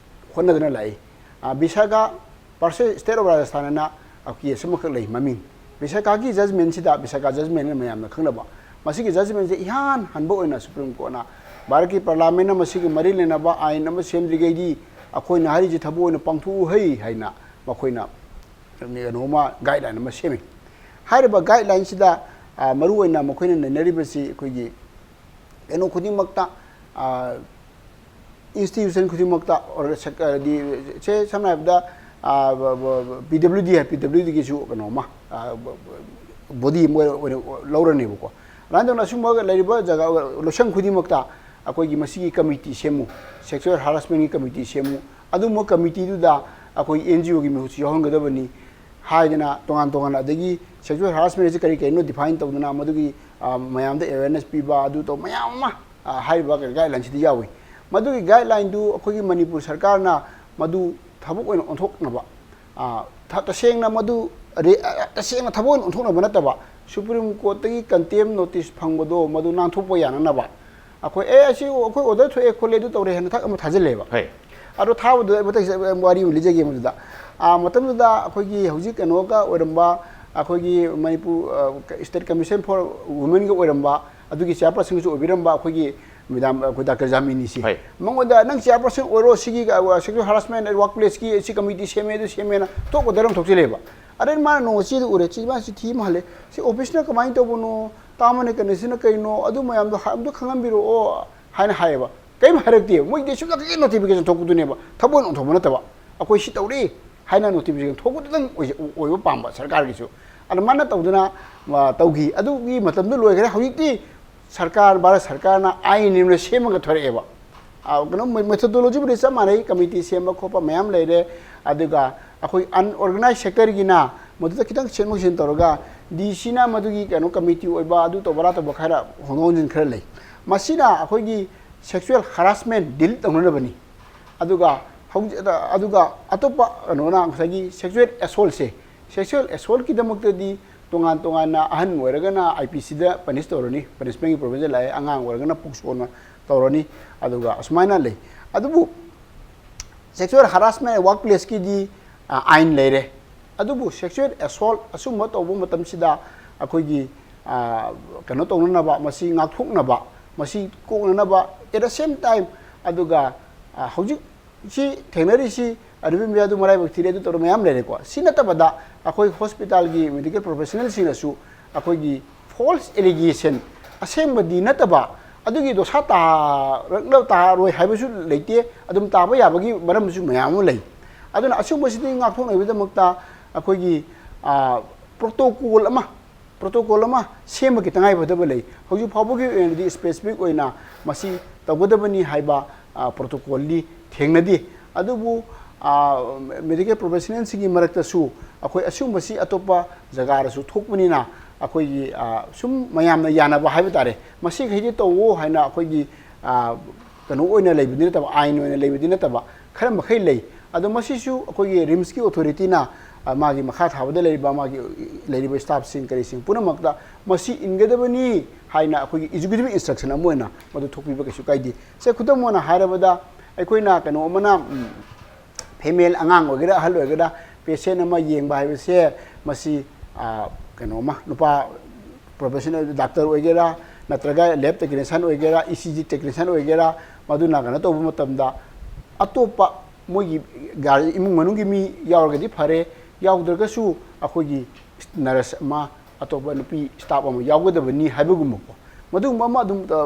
ꯍꯣꯠꯅꯗꯨꯅ ꯂꯥꯛꯏ꯫ ꯑ, ꯕꯤꯁꯥꯈꯥ versus State of Rajasthanꯅ case ꯑꯃꯈꯛ ꯂꯩ ꯃꯃꯤꯡ꯫ ꯕꯤꯁꯥꯈꯥꯒꯤ judgementꯁꯤꯗ, ꯕꯤꯁꯥꯈꯥ judgementꯅ ꯃꯌꯥꯝꯅ ꯈꯪꯅꯕ, ꯃꯁꯤꯒꯤ judgementꯁꯦ ꯏꯍꯥꯟ ꯍꯥꯟꯕ ꯑꯣꯏꯅ Supreme Courtꯅ ꯚꯥꯔꯠꯀꯤ Parliamentꯅ ꯃꯁꯤꯒ ꯃꯔꯤ ꯂꯩꯅꯕ ꯑꯥꯏꯟ ꯑꯃ ꯁꯦꯝꯗ꯭ꯔꯤꯉꯩꯗꯤ ꯑꯩꯈꯣꯏꯅ ꯍꯥꯏꯔꯤꯁꯤ ꯊꯕꯛ ꯑꯣꯏꯅ ꯄꯥꯡꯊꯣꯛꯎꯍꯩ ꯍꯥꯏꯅ ꯃꯈꯣꯏꯅ ꯀꯩꯅꯣꯝꯃ guideline ꯑꯃ ꯁꯦꯝꯃꯤ꯫ ꯍꯥꯏꯔꯤꯕ guidelineꯁꯤꯗ, ꯑ, ꯃꯔꯨꯑꯣꯏꯅ ꯃꯈꯣꯏꯅ ꯅꯩꯅꯔꯤꯕꯁꯤ ꯑꯩꯈꯣꯏꯒꯤ ꯀꯩꯅꯣ ꯈꯨꯗꯤꯡꯃꯛꯇ, ꯑ, institution ꯈꯨꯗꯤꯡꯃꯛꯇ, or sec- ꯍꯥꯏꯗꯤ, ꯁꯦ, ꯁꯝꯅ ꯍꯥꯏꯔꯕꯗ, ꯑ, ꯕ- ꯕ- ꯕ- PWD ꯍꯥꯏ, PWDꯒꯤꯁꯨ ꯀꯩꯅꯣꯝꯃ, ꯑ, ꯕ- ꯕ- body ꯑꯃ ꯑꯣꯏꯅ ꯂꯧꯔꯅꯦꯕꯀꯣ꯫ ꯑꯗꯨꯃꯥꯏꯅ ꯇꯧꯅ ꯑꯁꯤꯒꯨꯝꯕ ꯂꯩꯔꯤꯕ ꯖꯒꯥ, ꯂꯣꯏꯁꯪ ꯈꯨꯗꯤꯡꯃꯛꯇ ꯑꯩꯈꯣꯏꯒꯤ ꯃꯁꯤꯒꯤ committee ꯁꯦꯝꯃꯨ, sexual harassmentꯀꯤ committee ꯁꯦꯝꯃꯨ, ꯑꯗꯨꯒꯨꯝꯕ committeeꯗꯨꯗ ꯑꯩꯈꯣꯏ NGOꯒꯤ ꯃꯤꯍꯨꯠꯁꯨ ꯌꯥꯎꯍꯟꯒꯗꯕꯅꯤ ꯍꯥꯏꯗꯅ ꯇꯣꯉꯥꯟ ꯇꯣꯉꯥꯟꯅ, ꯑꯗꯒꯤ sexual harassment ꯑꯁꯤ ꯀꯔꯤ ꯀꯔꯤꯅꯣ define ꯇꯧꯗꯅ ꯃꯗꯨꯒꯤ, ꯑ, ꯃꯌꯥꯝꯗ awareness ꯄꯤꯕ, ꯑꯗꯨ ꯇꯧ ꯃꯌꯥꯝ ꯑꯃ, ꯑ, ꯍꯥꯏꯔꯤꯕ guidelineꯁꯤꯗ ꯌꯥꯎꯏ꯫ ꯃꯗꯨꯒꯤ guidelineꯗꯨ ꯑꯩꯈꯣꯏꯒꯤ ꯃꯅꯤꯄꯨꯔ ꯁꯔꯀꯥꯔꯅ ꯃꯗꯨ ꯊꯕꯛ ꯑꯣꯏꯅ ꯑꯣꯟꯊꯣꯛꯅꯕ ꯑꯥ, ꯊ-, ꯇꯁꯦꯡꯅ ꯃꯗꯨ ꯔꯦ-, ꯑ, ꯇꯁꯦꯡꯅ ꯊꯕꯛ ꯑꯣꯏꯅ ꯑꯣꯟꯊꯣꯛꯅꯕ ꯅꯠꯇꯕ, ꯁꯨꯄ꯭ꯔꯤꯝ ꯀꯣꯔꯠꯇꯒꯤ ꯀꯟꯇꯦꯝ ꯅꯣꯇꯤꯁ ꯐꯪꯕꯗꯣ ꯃꯗꯨ ꯅꯥꯟꯊꯣꯛꯄ ꯌꯥꯅꯅꯕ, ꯑꯩꯈꯣꯏ, "ꯑꯦ, ꯑꯁꯤ ꯑꯩꯈꯣꯏ ꯑꯣꯔꯗꯔ ꯊꯣꯛꯑꯦ ꯈꯣꯠꯂꯦ, ꯑꯗꯨ ꯇꯧꯔꯦ" ꯍꯥꯏꯅ ꯊꯛ ꯑꯃ ꯊꯥꯖꯤꯜꯂꯦꯕ꯫ ꯍꯣꯏ꯫ ꯑꯗꯣ ꯊꯥꯕꯗꯨꯗ ꯑꯩ ꯃꯊꯪ ꯋꯥꯔꯤ ꯑꯃ ꯂꯤꯖꯒꯦ ꯃꯗꯨꯗ꯫ ꯑꯥ, ꯃꯇꯝꯗꯨꯗ ꯑꯩꯈꯣꯏꯒꯤ ꯍꯧꯖꯤꯛ ꯀꯩꯅꯣꯒ ꯑꯣꯏꯔꯝꯕ, ꯑꯩꯈꯣꯏꯒꯤ ꯃꯅꯤꯄꯨꯔ, ꯑ, State Commission for Womenꯒ ꯑꯣꯏꯔꯝꯕ, ꯑꯗꯨꯒꯤ ꯆꯤꯌꯥꯔꯄꯔꯁꯟꯒꯁꯨ ꯑꯣꯏꯕꯤꯔꯝꯕ ꯑꯩꯈꯣꯏꯒꯤ ꯃꯦꯗꯥꯝ, ꯑꯩꯈꯣꯏ ꯗꯥꯛꯇꯔ ꯖꯥꯃꯤꯅꯤꯁꯤ꯫ ꯍꯣꯏ꯫ ꯃꯉꯣꯟꯗ, "ꯅꯪ ꯆꯤꯌꯥꯔꯄꯔꯁꯟ ꯑꯣꯏꯔꯣ, ꯁꯤꯒꯤ, ꯑ, sexual harassment at work placeꯀꯤ ꯁꯤ ꯀꯃꯤꯇꯤ ꯁꯦꯝꯃꯦ, ꯑꯗꯨ ꯁꯦꯝꯃꯦꯅ" ꯊꯣꯛ ꯑꯣꯔꯗꯔ ꯑꯃ ꯊꯣꯛꯆꯜꯂꯦꯕ꯫ ꯑꯗꯩ ꯃꯥꯅ ꯅꯣꯡꯃ ꯆꯦꯗꯨ ꯎꯔꯦ, ꯆꯦ ꯃꯥ ꯆꯤꯊꯤ ꯑꯃ ꯍꯜꯂꯦ, "ꯁꯤ ꯑꯣꯐꯤꯁꯅ ꯀꯃꯥꯏꯅ ꯇꯧꯕꯅꯣ, ꯇꯥꯝ ꯑꯦꯟ ꯀꯟꯗꯤꯁꯟꯅ ꯀꯩꯅꯣ, ꯑꯗꯨ ꯃꯌꯥꯝꯗꯣ ꯍ-, ꯑꯝꯇ ꯈꯪꯍꯟꯕꯤꯔꯛꯑꯣ" ꯍꯥꯏꯅ ꯍꯥꯏꯌꯦꯕ꯫ ꯀꯔꯤꯝ ꯍꯥꯏꯔꯛꯇꯦꯕ꯫ ꯃꯣꯏꯒꯤꯗꯤ ꯁꯨꯝ ꯅꯣꯇꯤꯐꯤꯀꯦꯁꯟ ꯊꯣꯛꯄꯗꯨꯅꯦꯕ, ꯊꯕꯛ ꯑꯣꯏꯅ ꯑꯣꯟꯊꯣꯛꯄ ꯅꯠꯇꯕ꯫ "ꯑꯩꯈꯣꯏ ꯁꯤ ꯇꯧꯔꯤ" ꯍꯥꯏꯅ ꯅꯣꯇꯤꯐꯤꯀꯦꯁꯟ ꯊꯣꯛꯄꯗꯨꯗꯪ ꯑꯣꯏꯖ-, ꯑꯣꯏꯕ ꯄꯥꯝꯕ ꯁꯔꯀꯥꯔꯒꯤꯁꯨ꯫ ꯑꯗꯨꯃꯥꯏꯅ ꯇꯧꯗꯅ, ꯑ, ꯇꯧꯈꯤ꯫ ꯑꯗꯨꯒꯤ ꯃꯇꯝꯗꯨ ꯂꯣꯏꯈ꯭ꯔꯦ꯫ ꯍꯧꯖꯤꯛꯇꯤ ꯁꯔꯀꯥꯔ, ꯚꯥꯔꯠ ꯁꯔꯀꯥꯔꯅ ꯑꯥꯏꯟ ꯑꯃ ꯁꯦꯝꯃꯒ ꯊꯣꯔꯛꯑꯦꯕ꯫ ꯑ, ꯀꯩꯅꯣ, ꯃꯦ-, methodologyꯕꯨꯗꯤ ꯆꯞ ꯃꯥꯟꯅꯩ, ꯀꯃꯤꯇꯤ ꯁꯦꯝꯕ ꯈꯣꯠꯄ ꯃꯌꯥꯝ ꯂꯩꯔꯦ꯫ ꯑꯗꯨꯒ ꯑꯩꯈꯣꯏ unorganized sectorꯒꯤꯅ ꯃꯗꯨꯗ ꯈꯤꯇꯪ ꯁꯦꯝꯗꯣꯛ ꯁꯦꯝꯖꯤꯟ ꯇꯧꯔꯒ, DCꯅ ꯃꯗꯨꯒꯤ ꯀꯩꯅꯣ ꯀꯃꯤꯇꯤ ꯑꯣꯏꯕ, ꯑꯗꯨ ꯇꯧꯕ ꯑꯗꯥ ꯇꯧꯕ ꯈꯔ ꯍꯣꯡꯗꯣꯛ ꯍꯣꯡꯖꯤꯟ ꯈꯔ ꯂꯩ꯫ ꯃꯁꯤꯅ ꯑꯩꯈꯣꯏꯒꯤ sexual harassment deal ꯇꯧꯅꯅꯕꯅꯤ꯫ ꯑꯗꯨꯒ ꯍꯧꯖꯤꯛ, ꯑꯗꯨꯒ ꯑꯇꯣꯞꯄ ꯀꯩꯅꯣꯅ ꯉꯁꯥꯏꯒꯤ sexual assaultꯁꯦ, sexual assaultꯀꯤꯗꯃꯛꯇꯗꯤ ꯇꯣꯉꯥꯟ ꯇꯣꯉꯥꯟꯅ, ꯑꯍꯟ ꯑꯣꯏꯔꯒꯅ IPCꯗ punish ꯇꯧꯔꯅꯤ, punishmentꯀꯤ provision ꯂꯥꯛꯑꯦ, ꯑꯉꯥꯡ ꯑꯣꯏꯔꯒꯅ POCSOꯅ ꯇꯧꯔꯅꯤ, ꯑꯗꯨꯒ ꯑꯁꯨꯃꯥꯏꯅ ꯂꯩ꯫ ꯑꯗꯨꯕꯨ sexual harassment at workplaceꯀꯤꯗꯤ, ꯑ, ꯑꯥꯏꯟ ꯂꯩꯔꯦ꯫ ꯑꯗꯨꯕꯨ sexual assault ꯑꯁꯨꯝꯕ ꯇꯧꯕ ꯃꯇꯝꯁꯤꯗ ꯑꯩꯈꯣꯏꯒꯤ, ꯑ, ꯀꯩꯅꯣ ꯇꯧꯅꯅꯕ, ꯃꯁꯤ ꯉꯥꯛꯊꯣꯛꯅꯕ, ꯃꯁꯤ ꯀꯣꯛꯅꯅꯕ, at the same time, ꯑꯗꯨꯒ, ꯑ, ꯍꯧꯖꯤꯛ ꯁꯤ ꯊꯦꯡꯅꯔꯤꯁꯤ ꯑꯔꯕꯤꯟ ꯕꯤꯌꯥꯗꯨ ꯃꯔꯥꯏꯕꯛ ꯊꯤꯔꯦ, ꯑꯗꯨ ꯇꯧꯔ ꯃꯌꯥꯝ ꯂꯩꯔꯦꯀꯣ꯫ ꯁꯤ ꯅꯠꯇꯕꯗ ꯑꯩꯈꯣꯏ hospitalꯒꯤ medical professionalꯁꯤꯡꯅꯁꯨ ꯑꯩꯈꯣꯏꯒꯤ false allegation, ꯑꯁꯦꯡꯕꯗꯤ ꯅꯠꯇꯕ, ꯑꯗꯨꯒꯤ ꯗꯣꯁꯥ ꯇꯥꯔꯛꯂ-, ꯇꯥꯔꯣꯏ ꯍꯥꯏꯕꯁꯨ ꯂꯩꯇꯦ, ꯑꯗꯨꯝ ꯇꯥꯕ ꯌꯥꯕꯒꯤ ꯃꯔꯝꯁꯨ ꯃꯌꯥꯝ ꯑꯃ ꯂꯩ꯫ ꯑꯗꯨꯅ ꯑꯁꯤꯒꯨꯝꯕꯁꯤꯗꯤ ꯉꯥꯛꯊꯣꯛꯅꯕꯒꯤꯗꯃꯛꯇ ꯑꯩꯈꯣꯏꯒꯤ, ꯑ, protocol ꯑꯃ protocol ꯑꯃ ꯁꯦꯝꯕꯒꯤ ꯇꯉꯥꯏꯐꯗꯕ ꯂꯩ꯫ ꯍꯧꯖꯤꯛ ꯐꯥꯎꯕꯒꯤ ꯑꯣꯏꯅꯗꯤ specific ꯑꯣꯏꯅ ꯃꯁꯤ ꯇꯧꯒꯗꯕꯅꯤ ꯍꯥꯏꯕ, ꯑ, protocolꯗꯤ ꯊꯦꯡꯅꯗꯦ꯫ ꯑꯗꯨꯕꯨ, ꯑ, medical professionalꯁꯤꯡꯒꯤ ꯃꯔꯛꯇꯁꯨ ꯑꯩꯈꯣꯏ ꯑꯁꯤꯒꯨꯝꯕꯁꯤ ꯑꯇꯣꯞꯄ ꯖꯒꯥꯗꯁꯨ ꯊꯣꯛꯄꯅꯤꯅ ꯑꯩꯈꯣꯏꯒꯤ, ꯑ, ꯁꯨꯝ ꯃꯌꯥꯝꯅ ꯌꯥꯅꯕ ꯍꯥꯏꯕ ꯇꯥꯔꯦ, ꯃꯁꯤꯈꯩꯗꯤ ꯇꯧꯋꯣ ꯍꯥꯏꯅ ꯑꯩꯈꯣꯏꯒꯤ, ꯑ, ꯀꯩꯅꯣ ꯑꯣꯏꯅ ꯂꯩꯕꯗꯤ ꯅꯠꯇꯕ, ꯑꯥꯏꯟ ꯑꯣꯏꯅ ꯂꯩꯕꯗꯤ ꯅꯠꯇꯕ, ꯈꯔ ꯃꯈꯩ ꯂꯩ꯫ ꯑꯗꯣ ꯃꯁꯤꯁꯨ ꯑꯩꯈꯣꯏꯒꯤ ꯔꯤꯝꯁꯀꯤ ꯑꯣꯊꯣꯔꯤꯇꯤꯅ, ꯑ, ꯃꯥꯒꯤ ꯃꯈꯥ ꯊꯥꯕꯗ ꯂꯩꯔꯤꯕ, ꯃꯥꯒꯤ ꯂꯩꯔꯤꯕ ꯁ꯭ꯇꯥꯐꯁꯤꯡ ꯀꯔꯤꯁꯤꯡ ꯄꯨꯝꯅꯃꯛꯇ ꯃꯁꯤ ꯏꯟꯒꯗꯕꯅꯤ ꯍꯥꯏꯅ ꯑꯩꯈꯣꯏꯒꯤ ꯑꯦꯛꯖꯤꯀ꯭ꯌꯨꯇꯤꯚ ꯏꯟꯁꯇ꯭ꯔꯛꯁꯟ ꯑꯃ ꯑꯣꯏꯅ ꯃꯗꯨ ꯊꯣꯛꯄꯤꯕ ꯀꯩꯁꯨ ꯀꯥꯏꯗꯦ꯫ ꯁꯦ, ꯈꯨꯗꯝ ꯑꯣꯏꯅ ꯍꯥꯏꯔꯕꯗ, ꯑꯩꯈꯣꯏꯅ ꯀꯩꯅꯣ ꯑꯃꯅ, ꯎꯝ, ꯐꯤꯃꯦꯜ, ꯑꯉꯥꯡ ꯑꯣꯏꯒꯦꯔꯥ ꯑꯍꯜ ꯑꯣꯏꯒꯦꯔꯥ, ꯄꯦꯁꯦꯟ ꯑꯃ ꯌꯦꯡꯕ ꯍꯥꯏꯕꯁꯦ ꯃꯁꯤ, ꯑ, ꯀꯩꯅꯣ ꯑꯃ, ꯅꯨꯄꯥ ꯄ꯭ꯔꯣꯐꯦꯁꯅꯦꯜ ꯗꯥꯛꯇꯔ ꯑꯣꯏꯒꯦꯔꯥ, ꯅꯠꯇ꯭ꯔꯒ ꯂꯦꯕ ꯇꯦꯛꯅꯤꯁꯤꯌꯟ ꯑꯣꯏꯒꯦꯔꯥ, ꯏ ꯁꯤ ꯖꯤ ꯇꯦꯛꯅꯤꯁꯤꯌꯟ ꯑꯣꯏꯒꯦꯔꯥ, ꯃꯗꯨꯅ ꯀꯩꯅꯣ ꯇꯧꯕ ꯃꯇꯝꯗ ꯑꯇꯣꯞꯄ ꯃꯣꯏꯒꯤ ꯒꯥꯔꯤ, ꯏꯃꯨꯡ ꯃꯅꯨꯡꯒꯤ ꯃꯤ ꯌꯥꯎꯔꯒꯗꯤ ꯐꯔꯦ, ꯌꯥꯎꯗ꯭ꯔꯒꯁꯨ ꯑꯩꯈꯣꯏꯒꯤ ꯅꯔꯁ ꯑꯃ, ꯑꯇꯣꯞꯄ ꯅꯨꯄꯤ ꯁ꯭ꯇꯥꯐ ꯑꯃ ꯌꯥꯎꯒꯗꯕꯅꯤ ꯍꯥꯏꯕꯒꯨꯝꯕꯀꯣ, ꯃꯗꯨꯒꯨꯝꯕ ꯑꯃ ꯑꯗꯨꯝ, ꯑ,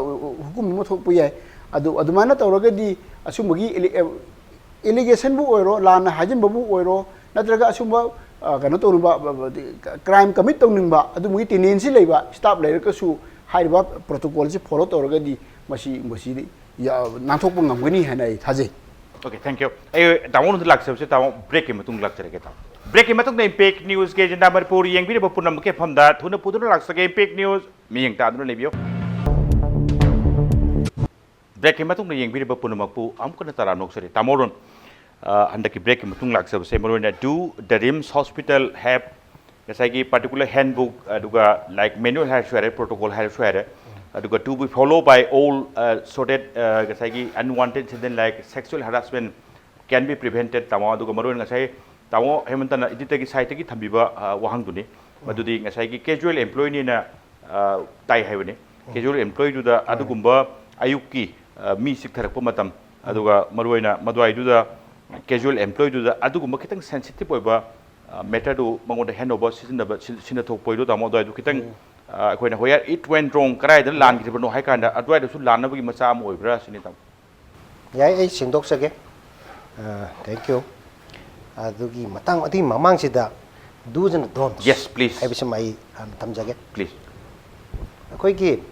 ꯍꯨꯀꯨꯝ ꯑꯃ ꯊꯣꯛꯄ ꯌꯥꯏ꯫ ꯑꯗꯨ ꯑꯗꯨꯃꯥꯏꯅ ꯇꯧꯔꯒꯗꯤ ꯑꯁꯨꯝꯕꯒꯤ ꯑꯦꯂꯤ-, ꯑꯦ, ꯑꯦꯂꯤꯒꯦꯁꯟꯕꯨ ꯑꯣꯏꯔꯣ, ꯂꯥꯟꯅ ꯍꯥꯏꯖꯤꯟꯕꯕꯨ ꯑꯣꯏꯔꯣ, ꯅꯠꯇ꯭ꯔꯒ ꯑꯁꯨꯝꯕ, ꯑ, ꯀꯩꯅꯣ ꯇꯧꯔꯨꯕ, ꯑ, ꯑ, ꯀ꯭ꯔꯥꯏꯝ ꯀꯃꯤꯠ ꯇꯧꯅꯤꯡꯕ ꯑꯗꯨꯝꯕꯒꯤ ꯇꯦꯟꯗꯦꯟꯁꯤ ꯂꯩꯕ ꯁ꯭ꯇꯥꯐ ꯂꯩꯔꯒꯁꯨ ꯍꯥꯏꯔꯤꯕ ꯄ꯭ꯔꯣꯇꯣꯀꯣꯜꯁꯤ ꯐꯣꯂꯣ ꯇꯧꯔꯒꯗꯤ ꯃꯁꯤ, ꯃꯁꯤꯗꯤ ꯌꯥ-, ꯅꯥꯟꯊꯣꯛꯄ ꯉꯝꯒꯅꯤ ꯍꯥꯏꯅ ꯑꯩ ꯊꯥꯖꯩ꯫ Okay, thank you. ꯑꯩ ꯇꯥꯃꯣ ꯅꯣꯟꯗ ꯂꯥꯛꯆꯕꯁꯦ, ꯇꯥꯃꯣ, ꯕ꯭ꯔꯦꯛꯀꯤ ꯃꯇꯨꯡ ꯂꯥꯛꯆꯔꯒꯦ, ꯇꯥꯃꯣ꯫ ꯕ꯭ꯔꯦꯛꯀꯤ ꯃꯇꯨꯡꯗ ꯏꯝꯄꯦꯛ ꯅ꯭ꯌꯨꯁꯀꯤ ꯑꯦꯖꯦꯟꯗꯥ ꯃꯅꯤꯄꯨꯔ ꯌꯦꯡꯕꯤꯔꯤꯕ ꯄꯨꯝꯅꯃꯛꯀꯤ ꯃꯐꯝꯗ ꯊꯨꯅ ꯄꯨꯗꯨꯅ ꯂꯥꯛꯆꯒꯦ꯫ ꯏꯝꯄꯦꯛ ꯅ꯭ꯌꯨꯁ ꯃꯤꯠꯌꯦꯡ ꯇꯥꯗꯨꯅ ꯂꯩꯕꯤꯌꯨ꯫ ꯕ꯭ꯔꯦꯛꯀꯤ ꯃꯇꯨꯡꯗ ꯌꯦꯡꯕꯤꯔꯤꯕ ꯄꯨꯝꯅꯃꯛꯄꯨ ꯑꯃꯨꯛ ꯍꯟꯅ ꯇꯔꯥꯝꯅ ꯑꯣꯛꯆꯔꯤ꯫ ꯇꯥꯃꯣ ꯑꯔꯨꯟ, ꯑ, ꯍꯟꯗꯛꯀꯤ ꯕ꯭ꯔꯦꯛꯀꯤ ꯃꯇꯨꯡ ꯂꯥꯛꯆꯕꯁꯦ, ꯃꯔꯨꯑꯣꯏꯅ, do the RIMS hospital have ꯉꯁꯥꯏꯒꯤ particular handbook, ꯑꯗꯨꯒ, like, manual ꯍꯥꯏꯔꯁꯨ ꯌꯥꯔꯦ, protocol ꯍꯥꯏꯔꯁꯨ ꯌꯥꯔꯦ, ꯑꯗꯨꯒ to be followed by all, uh, so that, uh, ꯉꯁꯥꯏꯒꯤ unwanted incident like sexual harassment can be prevented, ꯇꯥꯃꯣ꯫ ꯑꯗꯨꯒ ꯃꯔꯨꯑꯣꯏꯅ ꯉꯁꯥꯏ ꯇꯥꯃꯣ ꯍꯦꯃꯟꯇꯅ ꯏꯗꯤꯠꯇꯒꯤ ꯁꯥꯏꯠꯇꯒꯤ ꯊꯝꯕꯤꯕ, ꯑ, ꯋꯥꯍꯪꯗꯨꯅꯤ꯫ ꯃꯗꯨꯗꯤ ꯉꯁꯥꯏꯒꯤ casual employeeꯅꯦꯅ, ꯑ, ꯇꯥꯏ ꯍꯥꯏꯕꯅꯤ꯫ Casual employeeꯗꯨꯗ ꯑꯗꯨꯒꯨꯝꯕ ꯑꯌꯨꯛꯀꯤ, ꯑ, ꯃꯤ ꯆꯤꯛꯊꯔꯛꯄ ꯃꯇꯝ, ꯑꯗꯨꯒ ꯃꯔꯨꯑꯣꯏꯅ ꯃꯗꯨꯋꯥꯏꯗꯨꯗ casual employeeꯗꯨꯗ ꯑꯗꯨꯒꯨꯝꯕ ꯈꯤꯇꯪ sensitive ꯑꯣꯏꯕ, ꯑ, matterꯗꯨ ꯃꯉꯣꯟꯗ hand over ꯁꯤꯖꯤꯟꯅꯕ, ꯁꯤ-, ꯁꯤꯟꯅ ꯊꯣꯛꯄ ꯑꯣꯏꯗꯣ, ꯇꯥꯃꯣ, ꯑꯗꯨꯋꯥꯏꯗꯨ ꯈꯤꯇꯪ, ꯑ, ꯑꯩꯈꯣꯏꯅ where it went wrong, ꯀꯗꯥꯏꯗ ꯂꯥꯟꯈꯤꯕꯅꯣ ꯍꯥꯏ ꯀꯥꯟꯗ ꯑꯗꯨꯋꯥꯏꯗꯁꯨ ꯂꯥꯟꯅꯕꯒꯤ ꯃꯆꯥꯛ ꯑꯃ ꯑꯣꯏꯕ꯭ꯔꯥ ꯁꯤꯅꯤ, ꯇꯥꯃꯣ꯫ ꯌꯥꯏ, ꯑꯩ ꯁꯦꯡꯗꯣꯛꯆꯒꯦ꯫ ꯑ, thank you꯫ ꯑꯗꯨꯒꯤ ꯃꯇꯥꯡ, ꯑꯗꯨꯒꯤ ꯃꯃꯥꯡꯁꯤꯗ do's and don'ts Yes, please. ꯍꯥꯏꯕꯁꯤꯃ ꯑꯩ ꯍꯥꯟꯅ ꯊꯝꯖꯒꯦ꯫ Please. ꯑꯩꯈꯣꯏꯒꯤ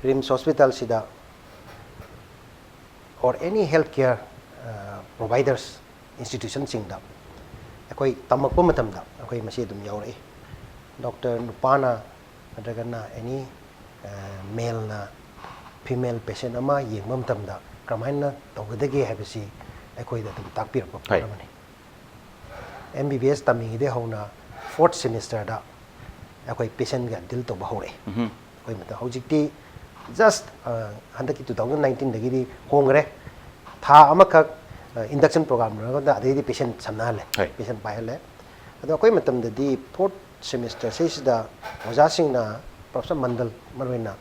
RIMS ꯍꯣꯁꯄꯤꯇꯥꯜꯁꯤꯗ or any health care, ꯑ, providers institutionꯁꯤꯡꯗ ꯑꯩꯈꯣꯏ ꯇꯝꯃꯛꯄ ꯃꯇꯝꯗ ꯑꯩꯈꯣꯏ ꯃꯁꯤ ꯑꯗꯨꯝ ꯌꯥꯎꯔꯛꯏ꯫ ꯗꯣꯛꯇꯔ ꯅꯨꯄꯥꯅ ꯅꯠꯇ꯭ꯔꯒꯅ any, ꯑ, maleꯅ female patient ꯑꯃ ꯌꯦꯡꯕ ꯃꯇꯝꯗ ꯀꯔꯝꯍꯥꯏꯅ ꯇꯧꯒꯗꯒꯦ ꯍꯥꯏꯕꯁꯤ ꯑꯩꯈꯣꯏꯗ ꯑꯗꯨꯝ ꯇꯥꯛꯄꯤꯔꯛꯄ ꯄꯣꯠ ꯑꯃꯅꯤ꯫ ꯑꯦꯝ ꯕꯤ ꯕꯤ ꯑꯦꯁ ꯇꯝꯃꯤꯉꯩꯗꯒꯤ ꯍꯧꯅ ꯐꯣꯔꯠ ꯁꯦꯃꯤꯁꯇꯔꯗ ꯑꯩꯈꯣꯏ ꯄꯦꯁꯦꯟꯒ ꯗꯤꯜ ꯇꯧꯕ ꯍꯧꯔꯛꯑꯦ꯫ ꯑꯩꯈꯣꯏ ꯃꯇꯝ ꯍꯧꯖꯤꯛꯇꯤ ꯖꯁ ꯍꯟꯗꯛꯀꯤ ꯇꯨ ꯊꯥꯎꯖꯟ ꯅꯥꯏꯟꯇꯤꯟꯗꯒꯤꯗꯤ ꯍꯣꯡꯈ꯭ꯔꯦ꯫ ꯊꯥ ꯑꯃꯈꯛ ꯏꯟꯗꯛꯁꯟ ꯄ꯭ꯔꯣꯒ꯭ꯔꯥꯝ ꯂꯣꯏꯔꯀꯥꯟꯗ ꯑꯗꯩꯗꯤ ꯄꯦꯁꯦꯟ ꯁꯝꯅꯍꯜꯂꯦ, ꯄꯦꯁꯦꯟ ꯄꯥꯏꯍꯜꯂꯦ꯫ ꯑꯗꯣ ꯑꯩꯈꯣꯏ ꯃꯇꯝꯗꯗꯤ ꯐꯣꯔꯠ ꯁꯦꯃꯤꯁꯇꯔ ꯁꯤꯁꯤꯗ ꯑꯣꯖꯥꯁꯤꯡꯅ, ꯄ꯭ꯔꯣꯐꯦꯁꯔ ꯃꯟꯗꯜ ꯃꯔꯨꯑꯣꯏꯅ,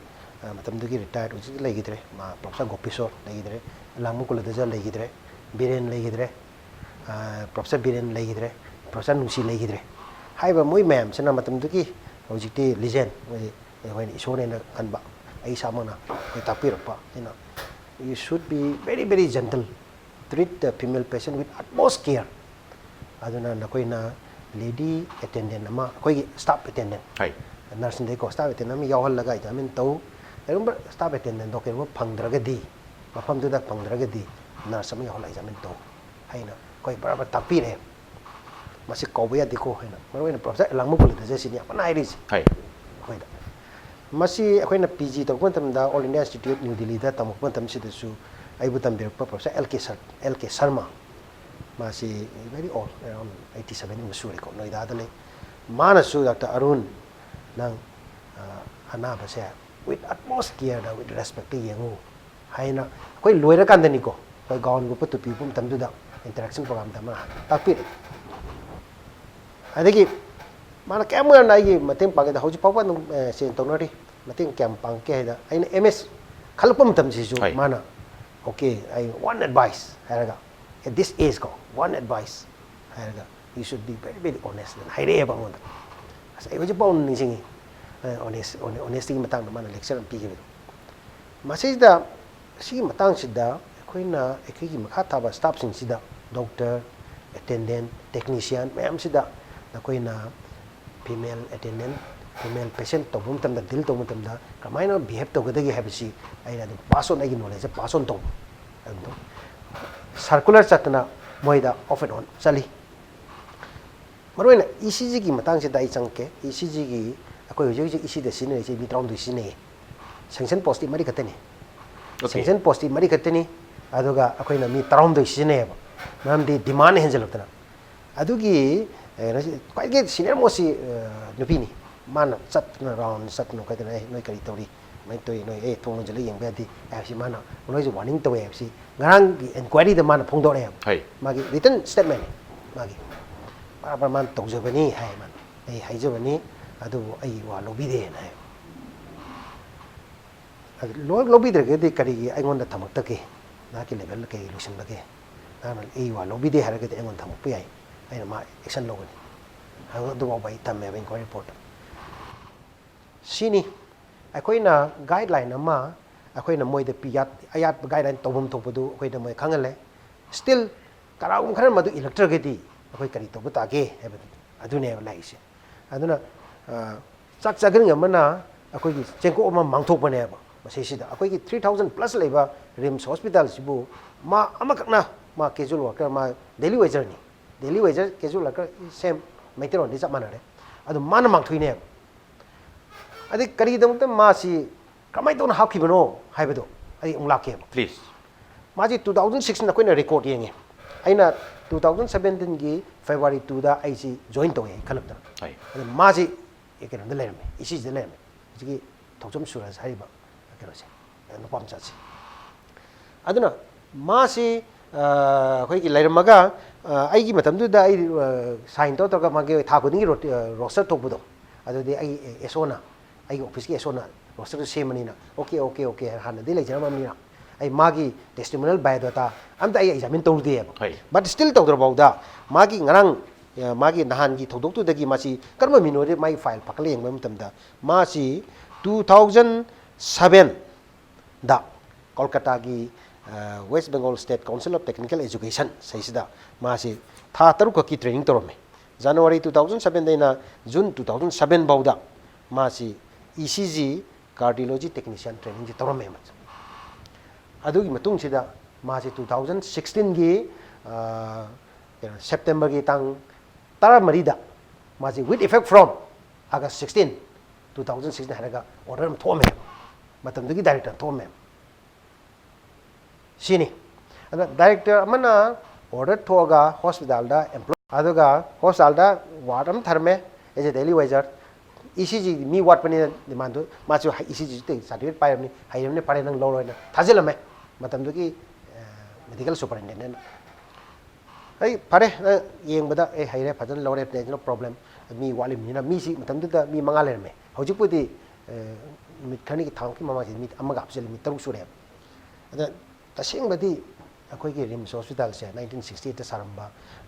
ꯃꯇꯝꯗꯨꯒꯤ ꯔꯤꯇꯥꯌꯔꯠ ꯍꯧꯖꯤꯛꯇꯤ ꯂꯩꯈꯤꯗ꯭ꯔꯦ, ꯃꯥ ꯄ꯭ꯔꯣꯐꯦꯁꯔ ꯒꯣꯄꯦꯁꯣꯔ ꯂꯩꯈꯤꯗ꯭ꯔꯦ, ꯂꯥꯡꯃꯨ ꯀꯨꯂꯗꯖ ꯂꯩꯈꯤꯗ꯭ꯔꯦ, ꯕꯤꯔꯦꯟ ꯂꯩꯈꯤꯗ꯭ꯔꯦ, ꯄ꯭ꯔꯣꯐꯦꯁꯔ ꯕꯤꯔꯦꯟ ꯂꯩꯈꯤꯗ꯭ꯔꯦ, ꯄ꯭ꯔꯣꯐꯦꯁꯔ ꯅꯨꯡꯁꯤ ꯂꯩꯈꯤꯗ꯭ꯔꯦ꯫ ꯍꯥꯏꯔꯤꯕ ꯃꯣꯏ ꯃꯌꯥꯝꯁꯤꯅ ꯃꯇꯝꯗꯨꯒꯤ ꯍꯧꯖꯤꯛꯇꯤ ꯂꯤꯖꯦꯟ, ꯑꯩꯈꯣꯏꯅ ꯏꯁꯣꯔꯅꯦꯅ ꯈꯟꯕ, ꯑꯩ ꯏꯁꯥꯃꯛꯅ ꯑꯩꯈꯣꯏ ꯇꯥꯛꯄꯤꯔꯛꯄ ꯑꯩꯅ, "You should be very, very gentle, treat the female patient with utmost care." ꯑꯗꯨꯅ ꯅꯈꯣꯏꯅ ꯂꯦꯗꯤ ꯑꯦꯇꯦꯟꯗꯦꯟ ꯑꯃ, ꯑꯩꯈꯣꯏꯒꯤ ꯁ꯭ꯇꯥꯐ ꯑꯦꯇꯦꯟꯗꯦꯟ, ꯅꯔꯁꯁꯤꯡꯗꯒꯤꯀꯣ, ꯁ꯭ꯇꯥꯐ ꯑꯦꯇꯦꯟꯗꯦꯟ ꯑꯃ ꯌꯥꯎꯍꯜꯂꯒ ꯑꯦꯛꯖꯥꯃꯤꯟ ꯇꯧ꯫ ꯀꯔꯤꯒꯨꯝꯕ ꯁ꯭ꯇꯥꯐ ꯑꯦꯇꯦꯟꯗꯦꯟꯗꯣ ꯀꯔꯤꯒꯨꯝꯕ ꯐꯪꯗ꯭ꯔꯒꯗꯤ, ꯃꯐꯝꯗꯨꯗ ꯐꯪꯗ꯭ꯔꯒꯗꯤ ꯅꯔꯁ ꯑꯃ ꯌꯥꯎꯍꯜꯂꯒ ꯑꯦꯛꯖꯥꯃꯤꯟ ꯇꯧ ꯍꯥꯏꯅ ꯑꯩꯈꯣꯏ ꯕꯔꯥ ꯕꯔꯥ ꯇꯥꯛꯄꯤꯔꯦ꯫ ꯃꯁꯤ ꯀꯥꯎꯕ ꯌꯥꯗꯦꯀꯣ ꯍꯥꯏꯅ, ꯃꯔꯨꯑꯣꯏꯅ ꯄ꯭ꯔꯣꯐꯦꯁꯔ ꯂꯥꯡꯃꯨ ꯀꯨꯂꯗꯖꯁꯤꯅꯤ ꯌꯥꯝ ꯀꯟꯅ ꯍꯥꯏꯔꯤꯁꯦ ꯑꯩꯈꯣꯏꯗ꯫ ꯃꯁꯤ ꯑꯩꯈꯣꯏꯅ ꯄꯤ ꯖꯤ ꯇꯧꯔꯛꯄ ꯃꯇꯝꯗ ꯑꯣꯜ ꯏꯟꯗꯤꯌꯥ ꯏꯟꯁꯇꯤꯇ꯭ꯌꯨꯠ ꯅ꯭ꯌꯨ ꯗꯤꯜꯂꯤꯗ ꯇꯝꯃꯛꯄ ꯃꯇꯝꯁꯤꯗꯁꯨ ꯑꯩꯕꯨ ꯇꯝꯕꯤꯔꯛꯄ ꯄ꯭ꯔꯣꯐꯦꯁꯔ ꯑꯦꯜ ꯀꯦ ꯁꯔ-, ꯑꯦꯜ ꯀꯦ ꯁꯔꯃ, ꯃꯥꯁꯤ very old, around eighty seven ꯒꯨꯝꯕ ꯁꯨꯔꯦꯀꯣ, ꯅꯣꯏꯗꯥꯗ ꯂꯩ꯫ ꯃꯥꯅꯁꯨ, "ꯗꯥꯛꯇꯔ ꯑꯔꯨꯟ, ꯅꯪ, ꯑ, ꯑꯅꯥꯕꯁꯦ with utmost care the, with respect ꯇ ꯌꯦꯡꯉꯨ" ꯍꯥꯏꯅ, ꯑꯩꯈꯣꯏ ꯂꯣꯏꯔꯀꯥꯟꯗꯅꯤꯀꯣ, ꯑꯩꯈꯣꯏ ꯒꯥꯎꯟꯒꯨꯝꯕ ꯇꯨꯄꯤ ꯎꯞꯄ ꯃꯇꯝꯗꯨꯗ ꯏꯟꯇꯔꯦꯛꯁꯟ ꯄ꯭ꯔꯣꯒ꯭ꯔꯥꯝꯗ ꯑꯃ ꯇꯥꯛꯄꯤꯔꯦ꯫ ꯑꯗꯒꯤ ꯃꯥꯅ ꯀꯌꯥꯝ ꯌꯥꯝꯅ ꯑꯩꯒꯤ ꯃꯇꯦꯡ ꯄꯥꯡꯒꯦꯗ, ꯍꯧꯖꯤꯛ ꯐꯥꯎꯕ ꯑꯗꯨꯝ, ꯑꯦ, ꯁꯦꯟ ꯇꯧꯅꯔꯤ꯫ ꯃꯇꯦꯡ ꯀꯌꯥꯝ ꯄꯥꯡꯉꯛꯀꯦ ꯍꯥꯏꯗ, ꯑꯩꯅ ꯑꯦꯝ ꯑꯦꯁ ꯈꯜꯂꯛꯄ ꯃꯇꯝꯁꯤꯁꯨ ꯃꯥꯅ, "Okay, I one advice" ꯍꯥꯏꯔꯒ, "At this age ꯀꯣ, one advice" ꯍꯥꯏꯔꯒ, "You should be very, very honest" ꯍꯥꯏꯅ ꯍꯥꯏꯔꯛꯑꯦꯕ ꯑꯩꯉꯣꯟꯗ꯫ ꯑꯁ, ꯑꯩ ꯍꯧꯖꯤꯛ ꯐꯥꯎ ꯅꯤꯡꯁꯤꯡꯉꯤ, ꯑ, honest-, hone-, honesty ꯒꯤ ꯃꯇꯥꯡꯗ ꯃꯥꯅ lecture ꯑꯃ ꯄꯤꯈꯤꯕꯗꯣ꯫ ꯃꯁꯤꯗ, ꯁꯤꯒꯤ ꯃꯇꯥꯡꯁꯤꯗ ꯑꯩꯈꯣꯏꯅ, ꯑꯩꯈꯣꯏꯒꯤ ꯃꯈꯥ ꯊꯥꯕ ꯁ꯭ꯇꯥꯐꯁꯤꯡꯁꯤꯗ, ꯗꯣꯛꯇꯔ, ꯑꯦꯇꯦꯟꯗꯦꯟ, ꯇꯦꯛꯅꯤꯁꯤꯌꯥꯟ ꯃꯌꯥꯝꯁꯤꯗ ꯅꯈꯣꯏꯅ ꯐꯤꯃꯦꯜ ꯑꯦꯇꯦꯟꯗꯦꯟ, ꯐꯤꯃꯦꯜ ꯄꯦꯁꯦꯟ ꯇꯧꯕ ꯃꯇꯝꯗ, ꯗꯤꯜ ꯇꯧꯕ ꯃꯇꯝꯗ ꯀꯃꯥꯏꯅ ꯕꯤꯍꯦꯕ ꯇꯧꯒꯗꯒꯦ ꯍꯥꯏꯕꯁꯤ ꯑꯩꯅ ꯑꯗꯨꯝ ꯄꯥꯁ ꯑꯣꯟ, ꯑꯩꯒꯤ ꯅꯣꯂꯦꯖꯁꯦ ꯄꯥꯁ ꯑꯣꯟ ꯇꯧꯕ꯫ ꯑꯗꯨꯝ ꯁꯔꯀꯨꯂꯔ ꯆꯠꯇꯅ ꯃꯣꯏꯗ ꯑꯣꯐ ꯑꯦꯟ ꯑꯣꯟ ꯆꯠꯂꯤ꯫ ꯃꯔꯨꯑꯣꯏꯅ ꯏ ꯁꯤ ꯖꯤꯒꯤ ꯃꯇꯥꯡꯁꯤꯗ ꯑꯩ ꯆꯪꯉꯛꯀꯦ꯫ ꯏ ꯁꯤ ꯖꯤꯒꯤ ꯑꯩꯈꯣꯏ ꯍꯧꯖꯤꯛ ꯍꯧꯖꯤꯛ ꯏ ꯁꯤꯗ ꯁꯤꯖꯤꯟꯅꯔꯤꯁꯦ ꯃꯤ ꯇꯔꯥꯍꯨꯝꯗꯣꯏ ꯁꯤꯖꯤꯟꯅꯩꯌꯦ꯫ ꯁꯦꯡꯁꯟ ꯄꯣꯁꯇꯤ ꯃꯔꯤ ꯈꯛꯇꯅꯤ꯫ ꯁꯦꯡꯁꯟ ꯄꯣꯁꯇꯤ ꯃꯔꯤ ꯈꯛꯇꯅꯤ꯫ ꯑꯗꯨꯒ ꯑꯩꯈꯣꯏꯅ ꯃꯤ ꯇꯔꯥꯍꯨꯝꯗꯣꯏ ꯁꯤꯖꯤꯟꯅꯩꯌꯦꯕ꯫ ꯃꯔꯝꯗꯤ demand ꯍꯦꯟꯖꯜꯂꯛꯇꯅ꯫ ꯑꯗꯨꯒꯤ ꯀꯩꯅꯣꯁꯤ ꯈ꯭ꯋꯥꯏꯗꯒꯤ senior most ꯁꯤ ꯅꯨꯄꯤꯅꯤ꯫ ꯃꯥꯅ ꯆꯠꯇꯅ round ꯆꯠꯇꯅ ꯈꯣꯠꯇꯅ, "ꯑꯦ, ꯅꯣꯏ ꯀꯔꯤ ꯇꯧꯔꯤ? ꯀꯃꯥꯏꯅ ꯇꯧꯔꯤ? ꯅꯣꯏ, ꯑꯦ, ꯊꯣꯡ ꯂꯣꯟꯁꯤꯜꯂꯒ ꯌꯦꯡꯕ ꯌꯥꯗꯦ" ꯍꯥꯏꯕꯁꯤ ꯃꯥꯅ ꯅꯣꯏꯁꯨ warning ꯇꯧꯋꯦ ꯍꯥꯏꯕꯁꯤ ꯉꯔꯥꯡꯒꯤ inquiryꯗ ꯃꯥꯅ ꯐꯣꯡꯗꯣꯔꯛꯑꯦꯕ꯫ ꯃꯥꯒꯤ written statementꯅꯤ꯫ ꯃꯥꯒꯤ ꯄꯔꯥ ꯄꯔꯥ ꯃꯥꯅ ꯇꯧꯖꯕꯅꯤ ꯍꯥꯏ꯫ ꯃꯥꯅ, "ꯑꯩ ꯍꯥꯏꯖꯕꯅꯤ, ꯑꯗꯨꯕꯨ ꯑꯩꯒꯤ ꯋꯥ ꯂꯧꯕꯤꯗꯦꯅ" ꯍꯥꯏ꯫ ꯑꯗꯨ ꯂꯣꯏ ꯂꯧꯕꯤꯗ꯭ꯔꯒꯗꯤ ꯀꯔꯤꯒꯤ ꯑꯩꯉꯣꯟꯗ ꯊꯝꯃꯛꯇꯒꯦ? ꯅꯍꯥꯛꯀꯤ level ꯀꯩ ꯂꯣꯏꯁꯤꯟꯕꯒꯦ? ꯅꯍꯥꯛꯅ ꯑꯩ ꯋꯥ ꯂꯧꯕꯤꯗꯦ ꯍꯥꯏꯔꯒꯗꯤ ꯑꯩꯉꯣꯟꯗ ꯊꯝꯃꯛꯄ ꯌꯥꯏ, ꯑꯩꯅ ꯃꯥ action ꯂꯧꯒꯅꯤ꯫ ꯑꯗꯨ, ꯑꯗꯨꯐꯥꯎꯕ ꯑꯩ ꯊꯝꯃꯦꯕ inquiry reportꯇ꯫ ꯁꯤꯅꯤ ꯑꯩꯈꯣꯏꯅ guideline ꯑꯃ ꯑꯩꯈꯣꯏꯅ ꯃꯣꯏꯗ ꯄꯤ-, ꯌꯥꯠ-, ꯑꯌꯥꯠꯄ guideline ꯇꯧꯐꯝ ꯊꯣꯛꯄꯗꯨ ꯑꯩꯈꯣꯏꯗ ꯃꯣꯏ ꯈꯪꯍꯜꯂꯦ꯫ Still ꯀꯅꯥꯒꯨꯝꯕ ꯈꯔ ꯃꯗꯨ ꯏꯜꯂꯛꯇ꯭ꯔꯒꯗꯤ ꯑꯩꯈꯣꯏ ꯀꯔꯤ ꯇꯧꯕ ꯇꯥꯒꯦ ꯍꯥꯏꯕꯗꯨ ꯑꯗꯨꯅꯦꯕ ꯂꯥꯛꯏꯁꯦ꯫ ꯑꯗꯨꯅ, ꯑ, ꯆꯥꯛ ꯆꯥꯈꯤꯅꯤꯡ ꯑꯃꯅ ꯑꯩꯈꯣꯏꯒꯤ ꯆꯦꯡꯀꯣꯛ ꯑꯃ ꯃꯥꯡꯊꯣꯛꯄꯅꯦꯕ꯫ ꯃꯁꯤꯁꯤꯗ ꯑꯩꯈꯣꯏꯒꯤ three thousand plus ꯂꯩꯕ RIMS hospitalꯁꯤꯕꯨ ꯃꯥ ꯑꯃꯈꯛꯅ, ꯃꯥ casual worker, ꯃꯥ daily wagerꯅꯤ꯫ Daily wager, casual worker, same, ꯃꯩꯇꯩꯂꯣꯟꯗꯤ ꯆꯞ ꯃꯥꯟꯅꯔꯦ꯫ ꯑꯗꯨ ꯃꯥꯅ ꯃꯥꯡꯊꯣꯛꯏꯅꯦꯕ꯫ ꯑꯗꯩ ꯀꯔꯤꯒꯤꯗꯃꯛꯇ ꯃꯥꯁꯤ ꯀꯃꯥꯏꯅ ꯇꯧꯅ ꯍꯥꯞꯈꯤꯕꯅꯣ ꯍꯥꯏꯕꯗꯣ ꯑꯩ ꯑꯃꯨꯛ ꯂꯥꯛꯀꯦꯕ꯫ Please. ꯃꯥꯁꯤ two thousand sixꯇ ꯑꯩꯈꯣꯏꯅ record ꯌꯦꯡꯉꯦ꯫ ꯑꯩꯅ two thousand seventeenꯒꯤ February twoꯗ ꯑꯩꯁꯤ join ꯇꯧꯋꯦ ꯑꯩ ꯈꯜꯂꯛꯇꯅ꯫ ꯍꯣꯏ꯫ ꯑꯗ ꯃꯥꯁꯤ ꯀꯩꯅꯣꯗ ꯂꯩꯔꯝꯃꯦ, ꯏꯁꯤꯁꯤꯗ ꯂꯩꯔꯝꯃꯦ꯫ ꯍꯧꯖꯤꯛꯀꯤ ꯊꯧꯖꯝ ꯁꯨꯔꯖ ꯍꯥꯏꯔꯤꯕ ꯀꯩꯅꯣꯁꯦ, ꯅꯨꯄꯥ ꯃꯆꯥꯁꯦ꯫ ꯑꯗꯨꯅ ꯃꯥꯁꯤ, ꯑ, ꯑꯩꯈꯣꯏꯒꯤ ꯂꯩꯔꯝꯃꯒ, ꯑ, ꯑꯩꯒꯤ ꯃꯇꯝꯗꯨꯗ ꯑꯩ, ꯑ, sign ꯇꯧꯔ ꯇꯧꯔꯒ ꯃꯥꯒꯤ ꯊꯥ ꯈꯨꯗꯤꯡꯒꯤ ꯔꯣ-, ꯑ, roster ꯊꯣꯛꯄꯗꯣ, ꯑꯗꯨꯗꯤ ꯑꯩ, ꯑꯦ, SOꯅ, ꯑꯩꯒꯤ officeꯀꯤ SOꯅ rosterꯗꯨ ꯁꯦꯝꯕꯅꯤꯅ, "Okay, okay, okay" ꯍꯥꯏꯅ ꯍꯥꯟꯅꯗꯤ ꯂꯩꯖꯔꯝꯃꯕꯅꯤꯅ, ꯑꯩ ꯃꯥꯒꯤ testimonial biodata ꯑꯝꯇ ꯑꯩ examine ꯇꯧꯔꯨꯗꯦꯕ꯫ ꯍꯣꯏ꯫ But still ꯇꯧꯗ꯭ꯔꯐꯥꯎꯗ ꯃꯥꯒꯤ ꯉꯔꯥꯡ, ꯑ, ꯃꯥꯒꯤ ꯅꯍꯥꯟꯒꯤ ꯊꯧꯗꯣꯛꯇꯨꯗꯒꯤ ꯃꯥꯁꯤ ꯀꯔꯝꯕ ꯃꯤꯅꯣꯗꯤ ꯃꯥꯒꯤ file ꯐꯒꯠꯂ ꯌꯦꯡꯕ ꯃꯇꯝꯗ ꯃꯥꯁꯤ two thousand sevenꯗ ꯀꯣꯜꯀꯇꯥꯒꯤ, ꯑ, West Bengal State Council of Technical Education ꯁꯩꯁꯤꯗ ꯃꯥꯁꯤ ꯊꯥ ꯇꯔꯨꯛ ꯈꯛꯀꯤ training ꯇꯧꯔꯝꯃꯤ꯫ January two thousand sevenꯗꯩꯅ June two thousand seven ꯐꯥꯎꯗ ꯃꯥꯁꯤ ECG cardiology technician trainingꯁꯤ ꯇꯧꯔꯝꯃꯦ ꯃꯥꯁꯦ꯫ ꯑꯗꯨꯒꯤ ꯃꯇꯨꯡꯁꯤꯗ ꯃꯥꯁꯤ two thousand sixteenꯒꯤ, ꯑ, ꯀꯩꯅꯣ, Septemberꯒꯤ ꯇꯥꯡ ꯇꯔꯥꯃꯔꯤꯗ ꯃꯥꯁꯤ with effect from August sixteen, two thousand sixteen ꯍꯥꯏꯔꯒ order ꯑꯃ ꯊꯣꯛꯑꯝꯃꯦ꯫ ꯃꯇꯝꯗꯨꯒꯤ director ꯊꯣꯛꯑꯝꯃꯦ꯫ ꯁꯤꯅꯤ꯫ ꯑꯗ ꯗꯥꯏꯔꯦꯛꯇꯔ ꯑꯃꯅ ꯑꯣꯔꯗꯔ ꯊꯣꯛꯑꯒ ꯍꯣꯁꯄꯤꯇꯥꯜꯗ ꯑꯦꯝꯄ꯭ꯂꯣꯏ, ꯑꯗꯨꯒ ꯍꯣꯁꯄꯤꯇꯥꯜꯗ ꯋꯥꯔꯗ ꯑꯃ ꯊꯔꯝꯃꯦ, as a daily wager. E C G ꯃꯤ ꯋꯥꯠꯄꯅꯤꯅ ꯗꯤꯃꯥꯟꯗꯨ, ꯃꯥꯁꯨ ꯏ ꯁꯤ ꯖꯤ ꯁꯥꯔꯇꯤꯐꯤꯀꯦꯠ ꯄꯥꯏꯔꯕꯅꯤ, ꯍꯩꯔꯕꯅꯤ, ꯐꯔꯦ ꯅꯪ ꯂꯧꯔꯣ ꯍꯥꯏꯅ ꯊꯥꯖꯤꯜꯂꯝꯃꯦ꯫ ꯃꯇꯝꯗꯨꯒꯤ ꯃꯦꯗꯤꯀꯦꯜ ꯁꯨꯄꯔꯤꯟꯇꯦꯟꯗꯦꯟ, ꯑꯩ ꯐꯔꯦ, ꯅꯪ ꯌꯦꯡꯕꯗ ꯑꯦ ꯍꯩꯔꯦ, ꯐꯖꯅ ꯂꯧꯔꯦ, ꯅꯣ ꯄ꯭ꯔꯣꯕ꯭ꯂꯦꯝ꯫ ꯃꯤ ꯋꯥꯠꯂꯤꯕꯅꯤꯅ, ꯃꯤꯁꯤ ꯃꯇꯝꯗꯨꯗ ꯃꯤ ꯃꯉꯥ ꯂꯩꯔꯝꯃꯦ꯫ ꯍꯧꯖꯤꯛꯄꯨꯗꯤ ꯑ, ꯅꯨꯃꯤꯠ ꯈꯔꯅꯤꯒꯤ ꯊꯥꯃꯨꯛꯀꯤ ꯃꯃꯥꯡꯁꯤꯗ ꯃꯤ ꯑꯃꯒ ꯍꯥꯞꯆꯤꯜꯂꯤ, ꯃꯤ ꯇꯔꯨꯛ ꯁꯨꯔꯦꯕ꯫ ꯑꯗ ꯇꯁꯦꯡꯕꯗꯤ ꯑꯩꯈꯣꯏꯒꯤ ꯔꯤꯝꯁ ꯍꯣꯁꯄꯤꯇꯥꯜꯁꯦ ꯅꯥꯏꯟꯇꯤꯟ ꯁꯤꯛꯁꯇꯤ ꯑꯩꯠꯇ ꯁꯥꯔꯝꯕ,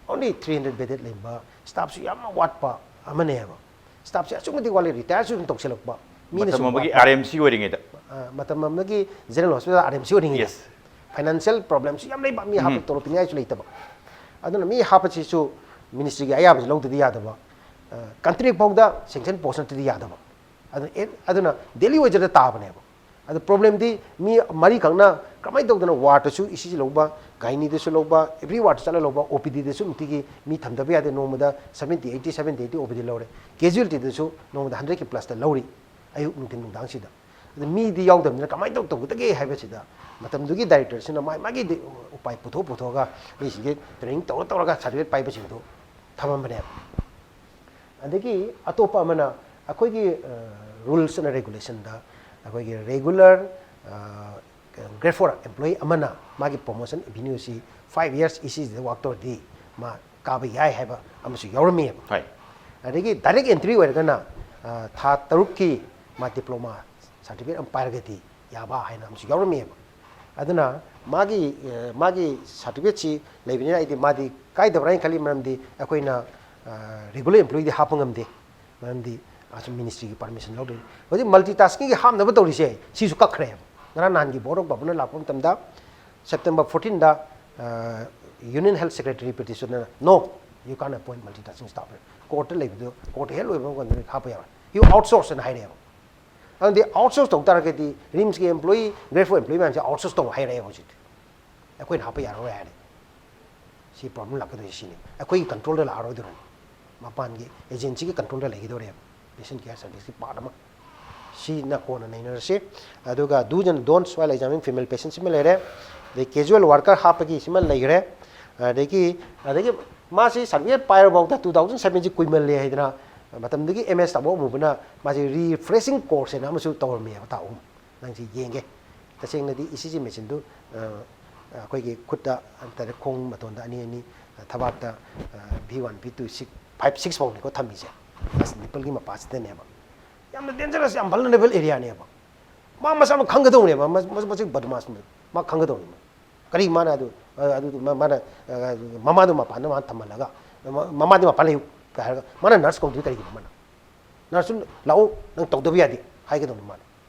ꯑꯣꯟꯂꯤ ꯊ꯭ꯔꯤ ꯍꯟꯗ꯭ꯔꯦꯠ ꯕꯦꯗꯦꯗ ꯂꯩꯕ, ꯁ꯭ꯇꯥꯐꯁꯨ ꯌꯥꯝꯅ ꯋꯥꯠꯄ ꯑꯃꯅꯦꯕ꯫ ꯁ꯭ꯇꯥꯐꯁꯦ ꯑꯁꯨꯛꯀꯤ ꯃꯇꯤꯛ ꯋꯥꯠꯂꯤ, ꯔꯤꯇꯥꯌꯔꯁꯨ ꯑꯗꯨꯝ ꯇꯧꯁꯤꯜꯂꯛꯄ, ꯃꯤꯅꯁꯨ ꯃꯇꯝ ꯑꯃꯒꯤ ꯋꯥꯠꯄ꯫ ꯑꯥꯔ ꯑꯦꯝ ꯁꯤ ꯑꯣꯏꯔꯤꯉꯩꯗ꯫ ꯑ, ꯃꯇꯝ ꯑꯃꯒꯤ general hospital, R M C ꯑꯣꯏꯔꯤꯉꯩꯗ꯫ Yes. ꯐꯥꯏꯅꯥꯟꯁꯤꯌꯦꯜ ꯄ꯭ꯔꯣꯕ꯭ꯂꯦꯝꯁꯨ ꯌꯥꯝ ꯂꯩꯕ, ꯃꯤ ꯍꯥꯞꯄ ꯇꯣꯂꯣꯞ ꯄꯤꯅꯤꯡꯉꯥꯏꯁꯨ ꯂꯩꯇꯕ꯫ ꯑꯗꯨꯅ ꯃꯤ ꯍꯥꯞꯄꯁꯤꯁꯨ ꯃꯤꯅꯤꯁꯇ꯭ꯔꯤꯒꯤ ꯑꯌꯥꯕꯁꯤ ꯂꯧꯗꯗꯤ ꯌꯥꯗꯕ, ꯀꯟꯇ꯭ꯔꯦꯛ ꯐꯥꯎꯗ ꯁꯦꯡꯁꯟ ꯄꯣꯁ ꯅꯠꯇꯗꯤ ꯌꯥꯗꯕ꯫ ꯑꯗꯨꯅ ꯑꯦ-, ꯑꯗꯨꯅ ꯗꯦꯂꯤ ꯋꯦꯖꯔꯗ ꯇꯥꯕꯅꯦꯕ꯫ ꯑꯗꯨ ꯄ꯭ꯔꯣꯕ꯭ꯂꯦꯝꯗꯤ ꯃꯤ ꯃꯔꯤꯈꯛꯅ ꯀꯃꯥꯏꯅ ꯇꯧꯗꯅ ꯋꯥꯔꯗꯇꯁꯨ ꯏ ꯁꯤ ꯖꯤ ꯂꯧꯕ, ꯒꯥꯏꯅꯤꯗꯁꯨ ꯂꯧꯕ, ꯑꯦꯕ꯭ꯔꯤ ꯋꯥꯔꯗ ꯆꯠꯂ ꯂꯧꯕ, ꯑꯣ ꯄꯤ ꯗꯤꯗꯁꯨ ꯅꯨꯡꯇꯤꯒꯤ ꯃꯤ ꯊꯝꯗꯕ ꯌꯥꯗꯦ, ꯅꯣꯡꯃꯗ ꯁꯕꯦꯟꯇꯤ ꯑꯩꯠꯇꯤ, ꯁꯕꯦꯟꯇꯤ ꯑꯩꯠꯇꯤ ꯑꯣ ꯄꯤ ꯗꯤ ꯂꯧꯔꯦ, ꯀꯦꯖꯨꯋꯦꯜꯇꯤꯗꯁꯨ ꯅꯣꯡꯃꯗ ꯍꯟꯗ꯭ꯔꯦꯠꯀꯤ ꯄ꯭ꯂꯁꯇ ꯂꯧꯔꯤ, ꯑꯌꯨꯛ ꯅꯨꯡꯊꯤꯟ ꯅꯨꯡꯗꯥꯡꯁꯤꯗ꯫ ꯑꯗꯨ ꯃꯤꯗꯤ ꯌꯥꯎꯗꯕꯅꯤꯅ ꯀꯃꯥꯏꯅ ꯇꯧ ꯇꯧꯒꯗꯒꯦ ꯍꯥꯏꯕꯁꯤꯗ ꯃꯇꯝꯗꯨꯒꯤ ꯗꯥꯏꯔꯦꯛꯇꯔꯁꯤꯅ ꯃꯥꯏ ꯃꯥꯒꯤ ꯎꯄꯥꯏ ꯄꯨꯊꯣꯛ ꯄꯨꯊꯣꯛꯑꯒ ꯃꯤꯁꯤꯡꯁꯦ ꯇ꯭ꯔꯦꯅꯤꯡ ꯇꯧꯔ ꯇꯧꯔꯒ ꯁꯥꯔꯇꯤꯐꯤꯀꯦꯠ ꯄꯥꯏꯕꯁꯤꯡꯗꯨ ꯊꯝꯃꯝꯕꯅꯦꯕ꯫ ꯑꯗꯒꯤ ꯑꯇꯣꯞꯄ ꯑꯃꯅ ꯑꯩꯈꯣꯏꯒꯤ ꯔꯨꯜꯁ ꯑꯦꯟ ꯔꯦꯒꯨꯂꯦꯁꯟꯗ ꯑꯩꯈꯣꯏꯒꯤ ꯔꯦꯒꯨꯂꯔ ꯒ꯭ꯔꯦꯗ ꯐꯣꯔ ꯑꯦꯝꯄ꯭ꯂꯣꯌꯤ ꯑꯃꯅ ꯃꯥꯒꯤ ꯄ꯭ꯔꯣꯃꯣꯁꯟ ꯑꯦꯚꯤꯅ꯭ꯌꯨꯁꯤ ꯐꯥꯏꯚ ꯌꯔꯁ ꯏ ꯁꯤ ꯖꯤꯗ ꯋꯥꯛ ꯇꯧꯔꯗꯤ ꯃꯥ ꯀꯥꯕ ꯌꯥꯏ ꯍꯥꯏꯕ ꯑꯃꯁꯨ ꯌꯥꯎꯔꯝꯃꯤꯑꯕ꯫ ꯍꯣꯏ꯫ ꯑꯗꯒꯤ ꯗꯥꯏꯔꯦꯛ ꯑꯦꯟꯇ꯭ꯔꯤ ꯑꯣꯏꯔꯒꯅ ꯑ, ꯊꯥ ꯇꯔꯨꯛꯀꯤ ꯃꯥ ꯗꯤꯄ꯭ꯂꯣꯃꯥ ꯁꯥꯔꯇꯤꯐꯤꯀꯦꯠ ꯑꯃ ꯄꯥꯏꯔꯒꯗꯤ ꯌꯥꯕ ꯍꯥꯏꯅ ꯑꯃꯁꯨ ꯌꯥꯎꯔꯝꯃꯤꯑꯕ꯫ ꯑꯗꯨꯅ ꯃꯥꯒꯤ ꯑ, ꯃꯥꯒꯤ ꯁꯥꯔꯇꯤꯐꯤꯀꯦꯠꯁꯤ ꯂꯩꯕꯅꯤꯅ ꯑꯩꯗꯤ ꯃꯥꯗꯤ ꯀꯥꯏꯗꯕ꯭ꯔꯥ ꯍꯥꯏꯅ ꯈꯜꯂꯤ, ꯃꯔꯝꯗꯤ ꯑꯩꯈꯣꯏꯅ ꯔꯤꯒꯨꯂꯔ ꯑꯦꯝꯄ꯭ꯂꯣꯌꯤꯗꯤ ꯍꯥꯞꯄ ꯉꯝꯗꯦ, ꯃꯔꯝꯗꯤ ꯑꯁꯨꯝ ꯃꯤꯅꯤꯁꯇ꯭ꯔꯤꯒꯤ ꯄꯔꯃꯤꯁꯟ ꯂꯧꯗꯣꯏꯅꯤ꯫ ꯍꯧꯖꯤꯛ ꯃꯜꯇꯤ ꯇꯥꯁꯀꯤꯡꯒꯤ ꯍꯥꯞꯅꯕ ꯇꯧꯔꯤꯁꯦ ꯁꯤꯁꯨ ꯀꯛꯈ꯭ꯔꯦꯕ꯫ ꯉꯔꯥꯡ ꯅꯍꯥꯟꯒꯤ ꯕꯣꯔꯗ ꯑꯣꯐ ꯒꯕꯔꯅꯔ ꯂꯥꯛꯄ ꯃꯇꯝꯗ ꯁꯦꯞꯇꯦꯝꯕꯔ ꯐꯣꯔꯇꯤꯟꯗ ꯌꯨꯅꯤꯌꯟ ꯍꯦꯜꯊ ꯁꯦꯀ꯭ꯔꯦꯇꯔꯤ ꯄꯤꯇꯤꯁꯟꯅ, "No, you can't appoint multitasking staff." ꯀꯣꯔꯠꯇ ꯂꯩꯕꯗꯨ, ꯀꯣꯔꯠꯇ ꯍꯦꯛ ꯂꯣꯏꯕ ꯃꯇꯝꯗ ꯍꯥꯞꯄ ꯌꯥꯔꯣꯏ, "You outsource" ꯍꯥꯏꯅ ꯍꯥꯏꯔꯛꯑꯦꯕ꯫ ꯑꯗꯨꯗꯤ ꯑꯥꯎꯠꯁꯣꯔꯁ ꯇꯧ ꯇꯥꯔꯒꯗꯤ ꯔꯤꯝꯁꯀꯤ ꯑꯦꯝꯄ꯭ꯂꯣꯌꯤ, ꯒ꯭ꯔꯦꯗ ꯐꯣꯔ ꯑꯦꯝꯄ꯭ꯂꯣꯌꯤ ꯃꯌꯥꯝꯁꯦ ꯑꯥꯎꯠꯁꯣꯔꯁ ꯇꯧ ꯍꯥꯏꯔꯛꯑꯦꯕ ꯍꯧꯖꯤꯛꯇꯤ꯫ ꯑꯩꯈꯣꯏꯅ ꯍꯥꯞꯄ ꯌꯥꯔꯔꯣꯏ ꯍꯥꯏꯔꯦ꯫ ꯁꯤ ꯄ꯭ꯔꯣꯕ꯭ꯂꯦꯝ ꯂꯥꯛꯀꯗꯣꯏꯁꯦ ꯁꯤꯅꯤ, ꯑꯩꯈꯣꯏꯒꯤ ꯀꯟꯇ꯭ꯔꯣꯜꯗ ꯂꯥꯛꯑꯔꯣꯏꯗꯧꯔꯅꯤ꯫ ꯃꯄꯥꯟꯒꯤ ꯑꯦꯖꯦꯟꯁꯤꯒꯤ ꯀꯟꯇ꯭ꯔꯣꯜꯗ ꯂꯩꯒꯗꯧꯔꯦꯕ ꯄꯦꯁꯦꯟ ꯀꯤꯌꯔ ꯁꯥꯔꯚꯤꯁꯀꯤ ꯄꯥꯔꯠ ꯑꯃ꯫ ꯁꯤꯅ ꯀꯣꯟꯅ ꯅꯩꯅꯔꯁꯤ꯫ ꯑꯗꯨꯒ do's and don'ts while examining female patient ꯁꯤꯃ ꯂꯩꯔꯦ꯫ ꯑꯗꯩ casual worker ꯍꯥꯞꯄꯒꯤ ꯁꯤꯃ ꯂꯩꯈ꯭ꯔꯦ꯫ ꯑꯗꯒꯤ ꯑꯗꯒꯤ ꯃꯥꯁꯤ ꯁꯥꯔꯇꯤꯐꯤꯀꯦꯠ ꯄꯥꯏꯔꯐꯥꯎꯗ two thousand seven ꯁꯤ ꯀꯨꯏꯃꯜꯂꯦ ꯍꯥꯏꯗꯅ ꯃꯇꯝꯗꯨꯒꯤ M S ꯇꯥꯃꯣ ꯑꯃꯨꯕꯅ ꯃꯥꯁꯤ refreshing course ꯍꯥꯏꯅ ꯑꯃꯁꯨ ꯇꯧꯔꯝꯃꯦꯕ ꯊꯥ ꯑꯍꯨꯝ꯫ ꯅꯪꯁꯤ ꯌꯦꯡꯒꯦ꯫ ꯇꯁꯦꯡꯅꯗꯤ E C G machine ꯗꯨ ꯑꯩꯈꯣꯏꯒꯤ ꯈꯨꯠꯇ ꯅꯠꯇ꯭ꯔꯒ ꯈꯣꯡ ꯃꯇꯣꯟꯗ ꯑꯅꯤ ꯑꯅꯤ, ꯊꯕꯥꯛꯇ V one, V two, six, five, six ꯐꯥꯎꯅꯤꯀꯣ ꯊꯝꯃꯤꯁꯦ꯫ ꯑꯁ nipple ꯒꯤ ꯃꯄꯥꯁꯤꯗꯅꯦꯕ꯫ ꯌꯥꯝꯅ dangerous, ꯌꯥꯝ vulnerable area ꯅꯦꯕ꯫ ꯃꯥ ꯃꯁꯥꯃꯛ ꯈꯪꯒꯗꯧꯅꯦꯕ, ꯃꯁꯤ ꯕꯗꯃꯥꯁ ꯃꯥ ꯈꯪꯒꯗꯧꯅꯦꯕ꯫ ꯀꯔꯤ ꯃꯥꯅ ꯑꯗꯨ ꯑꯗꯨ ꯃꯥꯅ ꯃꯃꯥꯗꯣ ꯃꯄꯥꯟꯗ ꯃꯥꯅ ꯊꯝꯍꯜꯂꯒ ꯃꯃꯥꯗꯤ ꯃꯄꯥꯟ ꯂꯩꯌꯨ ꯀꯥꯏ ꯍꯥꯏꯔꯒ ꯃꯥꯅ nurse ꯀꯧꯗꯣꯏ ꯀꯔꯤꯒꯤꯅꯣ? ꯃꯥꯅ nurse ꯇꯨ ꯂꯥꯛꯑꯣ, ꯅꯪ ꯇꯧꯗꯕ ꯌꯥꯗꯦ ꯍꯥꯏꯒꯗꯧꯅꯤ꯫ ꯃꯥꯅ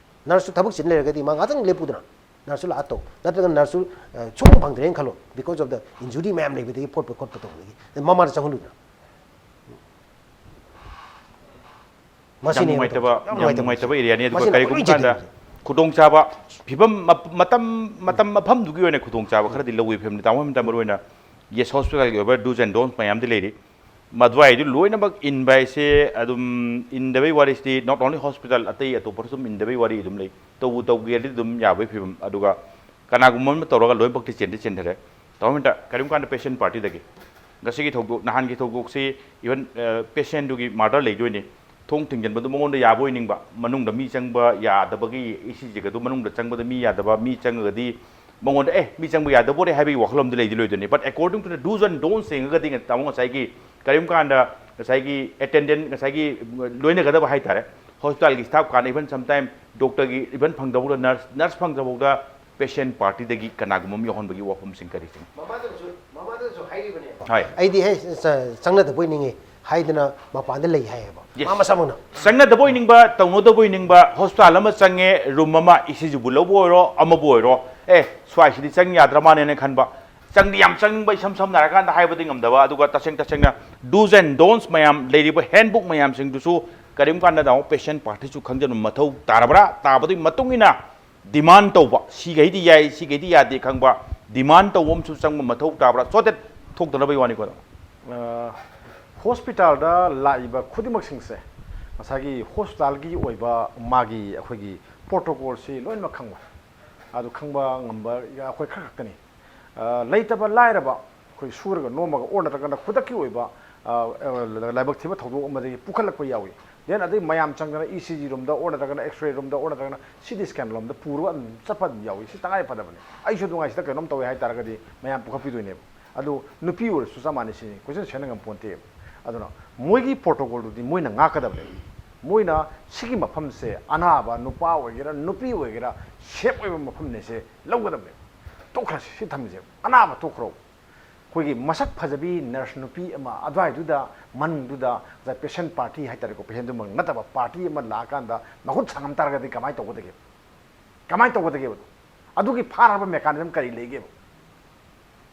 nurse ꯇꯨ ꯊꯕꯛ ꯆꯤꯟ ꯂꯩꯔꯒꯗꯤ ꯃꯥ ꯉꯥꯛꯇꯪ ꯂꯦꯞꯄꯨꯗꯅ nurse ꯇꯨ ꯂꯥꯛꯑ ꯇꯧ, ꯅꯠꯇ꯭ꯔꯒ nurse ꯇꯨ ꯁꯨꯡꯐꯪ ꯐꯪꯗ꯭ꯔꯦꯅ ꯈꯜꯂꯣ, because of the injury ꯃꯌꯥꯝ ꯂꯩꯕꯗꯒꯤ ꯐꯣꯠꯄ ꯈꯣꯠꯄ ꯇꯧꯕꯗꯒꯤ ꯃꯃꯥꯗ ꯆꯪꯍꯜꯂꯨꯗꯅ꯫ ꯌꯥꯝ ꯅꯨꯡꯉꯥꯏꯇꯕ, ꯌꯥꯝ ꯅꯨꯡꯉꯥꯏꯇꯕ ꯑꯦꯔꯤꯌꯥꯅꯤ꯫ ꯑꯗꯨꯒ ꯀꯔꯤꯒꯨꯝꯕ ꯀꯥꯟꯗ ꯈꯨꯗꯣꯡꯆꯥꯕ ꯐꯤꯕꯝ ꯃꯇꯝ ꯃꯇꯝ ꯃꯐꯝꯗꯨꯒꯤ ꯑꯣꯏꯅ ꯈꯨꯗꯣꯡꯆꯥꯕ ꯈꯔꯗꯤ ꯂꯧꯋꯤ ꯐꯦꯃꯤꯂꯤ ꯇꯥꯃꯣ ꯐꯦꯃꯤꯂꯤ ꯇꯥꯃꯣ ꯃꯔꯨ ꯑꯣꯏꯅ ꯌꯦꯁ ꯍꯣꯁꯄꯤꯇꯥꯜꯒꯤ ꯑꯣꯏꯕ do's and don'ts ꯃꯌꯥꯝꯗꯤ ꯂꯩꯔꯤ꯫ ꯃꯗꯨꯋꯥꯏꯗꯨ ꯂꯣꯏꯅꯃꯛ ꯏꯟꯕ ꯍꯥꯏꯁꯦ ꯑꯗꯨꯝ ꯏꯟꯗꯕꯩ ꯋꯥꯔꯤꯁꯤꯗꯤ not only hospital ꯑꯇꯩ ꯑꯇꯣꯞꯄꯗꯁꯨ ꯑꯗꯨꯝ ꯏꯟꯗꯕꯩ ꯋꯥꯔꯤ ꯑꯗꯨꯝ ꯂꯩ꯫ ꯇꯧꯕꯨ ꯇꯧꯒꯦꯗꯤ ꯑꯗꯨꯝ ꯌꯥꯕꯒꯤ ꯐꯤꯕꯝ꯫ ꯑꯗꯨꯒ ꯀꯅꯥꯒꯨꯝꯕ ꯑꯃ ꯇꯧꯔꯒ ꯂꯣꯏꯅꯃꯛꯇꯤ ꯆꯦꯟꯗꯤ ꯆꯦꯟꯊꯔꯦ꯫ ꯇꯧꯔꯝꯃꯤꯗ ꯀꯔꯤꯒꯨꯝꯕ ꯀꯥꯟꯗ patient partyꯗꯒꯤ ꯉꯁꯤꯒꯤ ꯊꯧꯗꯣꯛ ꯅꯍꯥꯟꯒꯤ ꯊꯧꯗꯣꯛꯁꯤ even patientꯗꯨꯒꯤ murder ꯂꯩꯗꯣꯏꯅꯤ꯫ ꯊꯣꯡ ꯊꯤꯡꯖꯤꯟꯕꯗꯨ ꯃꯉꯣꯟꯗ ꯌꯥꯕ ꯑꯣꯏꯅꯤꯡꯕ, ꯃꯅꯨꯡꯗ ꯃꯤ ꯆꯪꯕ ꯌꯥꯗꯕꯒꯤ ꯏꯁꯤꯖꯤꯒꯗꯨ ꯃꯅꯨꯡꯗ ꯆꯪꯕꯗ ꯃꯤ ꯌꯥꯗꯕ, ꯃꯤ ꯆꯪꯉꯒꯗꯤ ꯃꯉꯣꯟꯗ ꯑꯦ ꯃꯤ ꯆꯪꯕ ꯌꯥꯗꯕ ꯑꯣꯏꯔꯦ ꯍꯥꯏꯕꯒꯤ ꯋꯥꯈꯜꯂꯣꯝꯗꯤ ꯂꯩꯗꯤ ꯂꯣꯏꯗꯣꯏꯅꯤ꯫ But according to the do's and don'ts ꯌꯦꯡꯉꯒꯗꯤ ꯇꯥꯃꯣ ꯉꯁꯥꯏꯒꯤ ꯀꯔꯤꯒꯨꯝꯕ ꯀꯥꯟꯗ ꯉꯁꯥꯏꯒꯤ attendant ꯉꯁꯥꯏꯒꯤ ꯂꯣꯏꯅꯒꯗꯕ ꯍꯥꯏꯇꯥꯔꯦ, hospitalꯒꯤ staff ꯀꯥꯟꯗ even sometime doctorꯒꯤ even ꯐꯪꯗꯕꯗ nurse nurse ꯐꯪꯗꯕꯗ patient partyꯗꯒꯤ ꯀꯅꯥꯒꯨꯝꯕ ꯑꯃ ꯌꯥꯎꯍꯟꯕꯒꯤ ꯋꯥꯐꯝꯁꯤꯡ ꯀꯔꯤꯁꯤꯡ? ꯃꯃꯥꯗꯨꯅꯁꯨ ꯃꯃꯥꯗꯨꯅꯁꯨ ꯍꯥꯏꯔꯤꯕꯅꯦꯕ꯫ ꯍꯣꯏ꯫ ꯑꯩꯗꯤ ꯍꯦ ꯆꯪꯅꯗꯕ ꯑꯣꯏꯅꯤꯡꯉꯤ ꯍꯥꯏꯗꯅ ꯃꯄꯥꯟꯗ ꯂꯩ ꯍꯥꯏꯌꯦꯕ꯫ Yes꯫ ꯃꯥ ꯃꯁꯥꯃꯛꯅ꯫ ꯆꯪꯅꯗꯕ ꯑꯣꯏꯅꯤꯡꯕ, ꯇꯧꯅꯗꯕ ꯑꯣꯏꯅꯤꯡꯕ, hospital ꯑꯃ ꯆꯪꯉꯦ, room ꯑꯃ, ꯏꯁꯤꯖꯤꯕꯨ ꯂꯧꯕ ꯑꯣꯏꯔꯣ, ꯑꯃꯕꯨ ꯑꯣꯏꯔꯣ, ꯑꯦ ꯁ꯭ꯋꯥꯏꯁꯤꯗꯤ ꯆꯪ ꯌꯥꯗ꯭ꯔ ꯃꯥꯜꯂꯦꯅ ꯈꯟꯕ, ꯆꯪꯗꯤ ꯌꯥꯝ ꯆꯪꯕ ꯏꯁꯝ ꯁꯝꯅ ꯍꯥꯏꯔꯀꯥꯟꯗ ꯍꯥꯏꯕꯗꯤ ꯉꯝꯗꯕ, ꯑꯗꯨꯒ ꯇꯁꯦꯡ ꯇꯁꯦꯡꯅ do's and don'ts ꯃꯌꯥꯝ ꯂꯩꯔꯤꯕ handbook ꯃꯌꯥꯝꯁꯤꯡꯗꯨꯁꯨ ꯀꯔꯤꯒꯨꯝꯕ ꯀꯥꯟꯗ ꯇꯥꯃꯣ patient partyꯁꯨ ꯈꯪꯖꯟꯕ ꯃꯊꯧ ꯇꯥꯔꯕ꯭ꯔꯥ? ꯇꯥꯕꯗꯨꯒꯤ ꯃꯇꯨꯡ ꯏꯟꯅ demand ꯇꯧꯕ, ꯁꯤꯈꯩꯗꯤ ꯌꯥꯏ, ꯁꯤꯈꯩꯗꯤ ꯌꯥꯗꯦ ꯈꯪꯕ demand ꯇꯧꯕ ꯑꯃꯁꯨ ꯆꯪꯕ ꯃꯊꯧ ꯇꯥꯕ꯭ꯔꯥ? So that ꯊꯣꯛꯇꯅꯕꯒꯤ ꯋꯥꯅꯤꯀꯣ꯫ Hospitalꯗ ꯂꯥꯛꯏꯕ ꯈꯨꯗꯤꯡꯃꯛꯁꯤꯡꯁꯦ ꯉꯁꯥꯏꯒꯤ hospitalꯒꯤ ꯑꯣꯏꯕ ꯃꯥꯒꯤ ꯑꯩꯈꯣꯏꯒꯤ protocolꯁꯤ ꯂꯣꯏꯅꯃꯛ ꯈꯪꯕ꯫ ꯑꯗꯨ ꯈꯪꯕ ꯉꯝꯕ ꯑꯩꯈꯣꯏ ꯈꯔ ꯈꯛꯇꯅꯤ꯫ ꯑ, ꯂꯩꯇꯕ ꯂꯥꯏꯔꯕ ꯑꯩꯈꯣꯏ ꯁꯨꯔꯒ ꯅꯣꯝꯃꯒ ꯑꯣꯔ ꯅꯠꯇ꯭ꯔꯒꯅ ꯈꯨꯗꯛꯀꯤ ꯑꯣꯏꯕ, ꯑ, ꯑ, ꯂꯥꯏꯕꯛ ꯊꯤꯕ ꯊꯧꯗꯣꯛ ꯑꯃꯗꯒꯤ ꯄꯨꯈꯠꯂꯛꯄ ꯌꯥꯎꯏ꯫ Then ꯑꯗꯩ ꯃꯌꯥꯝ ꯆꯪꯗꯅ E C G ꯔꯣꯝꯗ ꯑꯣꯔ ꯅꯠꯇ꯭ꯔꯒꯅ X-ray ꯔꯣꯝꯗ ꯑꯣꯔ ꯅꯠꯇ꯭ꯔꯒꯅ C T scan ꯔꯣꯝꯗ ꯄꯨꯔꯒ ꯑꯗꯨꯝ ꯆꯠꯄ ꯑꯗꯨꯝ ꯌꯥꯎꯏ꯫ ꯁꯤ ꯇꯉꯥꯏ ꯐꯗꯕꯅꯤ꯫ ꯑꯩꯁꯨ ꯑꯗꯨꯉꯥꯏꯁꯤꯗ ꯀꯩꯅꯣꯝ ꯇꯧꯋꯦ ꯍꯥꯏ ꯇꯥꯔꯒꯗꯤ ꯃꯌꯥꯝ ꯄꯨꯈꯠꯄꯤꯗꯣꯏꯅꯦꯕ꯫ ꯑꯗꯨ ꯅꯨꯄꯤ ꯑꯣꯏꯔꯁꯨ ꯆꯞ ꯃꯥꯟꯅꯩ꯫ ꯁꯤꯅꯤ ꯀꯣꯏꯁꯟ ꯁꯦꯟꯅ ꯉꯝ ꯄꯣꯟꯇꯦꯕ꯫ ꯑꯗꯨꯅ ꯃꯣꯏꯒꯤ ꯄ꯭ꯔꯣꯇꯣꯀꯣꯜꯗꯨꯗꯤ ꯃꯣꯏꯅ ꯉꯥꯛꯀꯗꯕꯅꯦꯕ꯫ ꯃꯣꯏꯅ ꯁꯤꯒꯤ ꯃꯐꯝꯁꯦ ꯑꯅꯥꯕ ꯅꯨꯄꯥ ꯑꯣꯏꯒꯦꯔꯥ ꯅꯨꯄꯤ ꯑꯣꯏꯒꯦꯔꯥ ꯁꯦꯞ ꯑꯣꯏꯕ ꯃꯐꯝꯅꯦꯁꯦ ꯂꯧꯒꯗꯕꯅꯦꯕ꯫ ꯇꯣꯛꯈ꯭ꯔꯁꯤ, ꯁꯤ ꯊꯝꯃꯁꯦ, ꯑꯅꯥꯕ ꯇꯣꯛꯈ꯭ꯔꯣ꯫ ꯑꯩꯈꯣꯏꯒꯤ ꯃꯁꯛ ꯐꯖꯕꯤ ꯅꯔꯁ ꯅꯨꯄꯤ ꯑꯃ ꯑꯗꯨꯋꯥꯏꯗꯨꯗ ꯃꯅꯨꯡꯗꯨꯗ ꯉꯁꯥꯏ ꯄꯦꯁꯦꯟ ꯄꯥꯔꯇꯤ ꯍꯥꯏꯇꯥꯔꯦꯀꯣ, ꯄꯦꯁꯦꯟꯗꯨꯃꯛ ꯅꯠꯇꯕ ꯄꯥꯔꯇꯤ ꯑꯃ ꯂꯥꯛꯑꯀꯥꯟꯗ ꯃꯈꯨꯠ ꯁꯪꯉꯝ ꯇꯥꯔꯒꯗꯤ ꯀꯃꯥꯏꯅ ꯇꯧꯒꯗꯒꯦ? ꯀꯃꯥꯏꯅ ꯇꯧꯒꯗꯒꯦꯕ? ꯑꯗꯨꯒꯤ ꯐꯥꯅꯕ ꯃꯦꯀꯥꯅꯤꯖꯝ ꯀꯔꯤ ꯂꯩꯒꯦꯕ?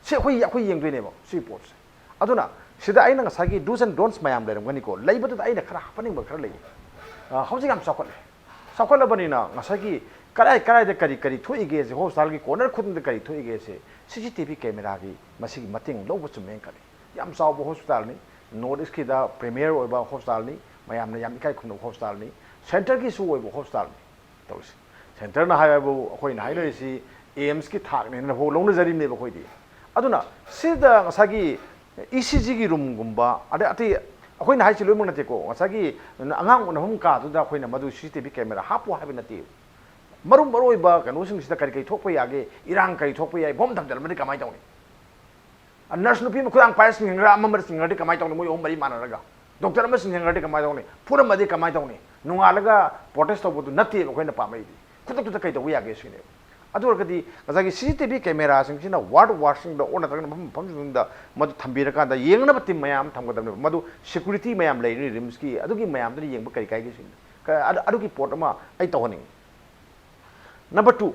ꯁꯤ ꯑꯩꯈꯣꯏ, ꯑꯩꯈꯣꯏ ꯌꯦꯡꯗꯣꯏꯅꯦꯕ ꯁꯤ ꯄꯣꯠꯁꯦ꯫ ꯑꯗꯨꯅ ꯁꯤꯗ ꯑꯩꯅ ꯉꯁꯥꯏꯒꯤ do's and don'ts ꯃꯌꯥꯝ ꯂꯩꯔꯝꯒꯅꯤꯀꯣ, ꯂꯩꯕꯗꯨꯗ ꯑꯩꯅ ꯈꯔ ꯍꯥꯞꯍꯟꯅꯤꯡꯕ ꯈꯔ ꯂꯩ꯫ ꯑ, ꯍꯧꯖꯤꯛ ꯌꯥꯝ ꯆꯥꯎꯈꯠꯂꯦ꯫ ꯆꯥꯎꯈꯠꯂꯕꯅꯤꯅ ꯉꯁꯥꯏꯒꯤ ꯀꯔꯥꯏ ꯀꯔꯥꯏꯗ ꯀꯔꯤ ꯀꯔꯤ ꯊꯣꯛꯏꯒꯦꯁꯦ, ꯍꯣꯁꯄꯤꯇꯥꯜꯒꯤ ꯀꯣꯔꯅꯔ ꯈꯨꯗꯤꯡꯗ ꯀꯔꯤ ꯊꯣꯛꯏꯒꯦꯁꯦ C C T V camera ꯒꯤ ꯃꯁꯤꯒꯤ ꯃꯇꯦꯡ ꯂꯧꯕ ꯆꯨꯝꯃꯦꯅ ꯈꯜꯂꯤ꯫ ꯌꯥꯝ ꯆꯥꯎꯕ ꯍꯣꯁꯄꯤꯇꯥꯜꯅꯤ, ꯅꯣꯔꯠ ꯏꯁꯀꯤꯗ ꯄ꯭ꯔꯤꯃꯤꯌꯔ ꯑꯣꯏꯕ ꯍꯣꯁꯄꯤꯇꯥꯜꯅꯤ, ꯃꯌꯥꯝꯅ ꯌꯥꯝ ꯏꯀꯥꯏ ꯈꯨꯝꯅꯕ ꯍꯣꯁꯄꯤꯇꯥꯜꯅꯤ, ꯁꯦꯟꯇꯔꯒꯤꯁꯨ ꯑꯣꯏꯕ ꯍꯣꯁꯄꯤꯇꯥꯜꯅꯤ꯫ ꯇꯧꯔꯤꯁꯦ꯫ ꯁꯦꯟꯇꯔꯅ ꯍꯥꯏꯕꯨ ꯑꯩꯈꯣꯏꯅ ꯍꯥꯏꯅꯔꯤꯁꯤ ꯑꯦꯝꯁꯀꯤ ꯊꯥꯛꯅꯦꯅ ꯐꯥꯎ ꯂꯧꯅꯖꯔꯤꯕꯅꯦꯕ ꯑꯩꯈꯣꯏꯗꯤ꯫ ꯑꯗꯨꯅ ꯁꯤꯗ ꯉꯁꯥꯏꯒꯤ E C G ꯒꯤ ꯔꯨꯝꯒꯨꯝꯕ, ꯑꯗꯩ ꯑꯇꯩ ꯑꯩꯈꯣꯏꯅ ꯍꯥꯏꯁꯤ ꯂꯣꯏꯅꯃꯛ ꯅꯠꯇꯦꯀꯣ, ꯉꯁꯥꯏꯒꯤ ꯑꯉꯥꯡ ꯎꯅꯐꯝ ꯀꯥꯗꯨꯗ ꯑꯩꯈꯣꯏꯅ ꯃꯗꯨ C C T V camera ꯍꯥꯞꯄꯣ ꯍꯥꯏꯕ ꯅꯠꯇꯦ꯫ ꯃꯔꯨ ꯃꯔꯨ ꯑꯣꯏꯕ ꯀꯩꯅꯣꯁꯤꯡꯁꯤꯗ ꯀꯔꯤ ꯀꯔꯤ ꯊꯣꯛꯄ ꯌꯥꯒꯦ, ꯏꯔꯥꯡ ꯀꯔꯤ ꯊꯣꯛꯄ ꯌꯥꯏ, ꯕꯣꯝ ꯊꯝꯖꯤꯜꯂꯝꯃꯗꯤ ꯀꯃꯥꯏꯅ ꯇꯧꯅꯤ? ꯑ, ꯅꯔꯁ ꯅꯨꯄꯤ ꯑꯃ ꯈꯨꯗꯥꯡ ꯄꯥꯏꯔ ꯆꯤꯡꯁꯤꯟꯈ꯭ꯔ ꯑꯃ ꯑꯃ ꯆꯤꯡꯁꯤꯟꯈ꯭ꯔꯗꯤ ꯀꯃꯥꯏꯅ ꯇꯧꯅꯤ? ꯃꯣꯏ ꯑꯍꯨꯝ ꯃꯔꯤ ꯃꯥꯟꯅꯔꯒ ꯗꯣꯛꯇꯔ ꯑꯃ ꯆꯤꯡꯁꯤꯟꯈ꯭ꯔꯗꯤ ꯀꯃꯥꯏꯅ ꯇꯧꯅꯤ? ꯐꯨꯔꯝꯃꯗꯤ ꯀꯃꯥꯏꯅ ꯇꯧꯅꯤ? ꯅꯣꯡꯉꯥꯜꯂꯒ ꯄ꯭ꯔꯣꯇꯦꯁ ꯇꯧꯕꯗꯨ ꯅꯠꯇꯦꯕ ꯑꯩꯈꯣꯏꯅ ꯄꯥꯝꯃꯛꯏꯗꯤ꯫ ꯈꯨꯗꯛꯇꯨꯗ ꯀꯩ ꯇꯧꯕ ꯌꯥꯒꯦ ꯁꯤꯅꯦꯕ꯫ ꯑꯗꯨ ꯑꯣꯏꯔꯒꯗꯤ ꯉꯁꯥꯏꯒꯤ C C T V camera ꯁꯤꯡꯁꯤꯅ ꯋꯥꯔꯗ ꯋꯥꯔꯗꯁꯤꯡꯗ ꯑꯣꯔ ꯅꯠꯇ꯭ꯔꯒꯅ ꯃꯐꯝ ꯃꯐꯝꯁꯤꯡꯗ ꯃꯗꯨ ꯊꯝꯕꯤꯔꯀꯥꯟꯗ ꯌꯦꯡꯅꯕ ꯇꯤꯝ ꯃꯌꯥꯝ ꯑꯃ ꯊꯝꯒꯗꯕꯅꯦꯕ꯫ ꯃꯗꯨ ꯁꯦꯀ꯭ꯌꯨꯔꯤꯇꯤ ꯃꯌꯥꯝ ꯂꯩꯔꯤ ꯔꯤꯝꯁꯀꯤ, ꯑꯗꯨꯒꯤ ꯃꯌꯥꯝꯗꯨꯅ ꯌꯦꯡꯕ ꯀꯔꯤ ꯀꯥꯏꯒꯦ ꯁꯤꯅꯤ꯫ ꯀ-, ꯑꯗꯨ-, ꯑꯗꯨꯒꯤ ꯄꯣꯠ ꯑꯃ ꯑꯩ ꯇꯧꯍꯟꯅꯤꯡꯉꯤ꯫ Number two,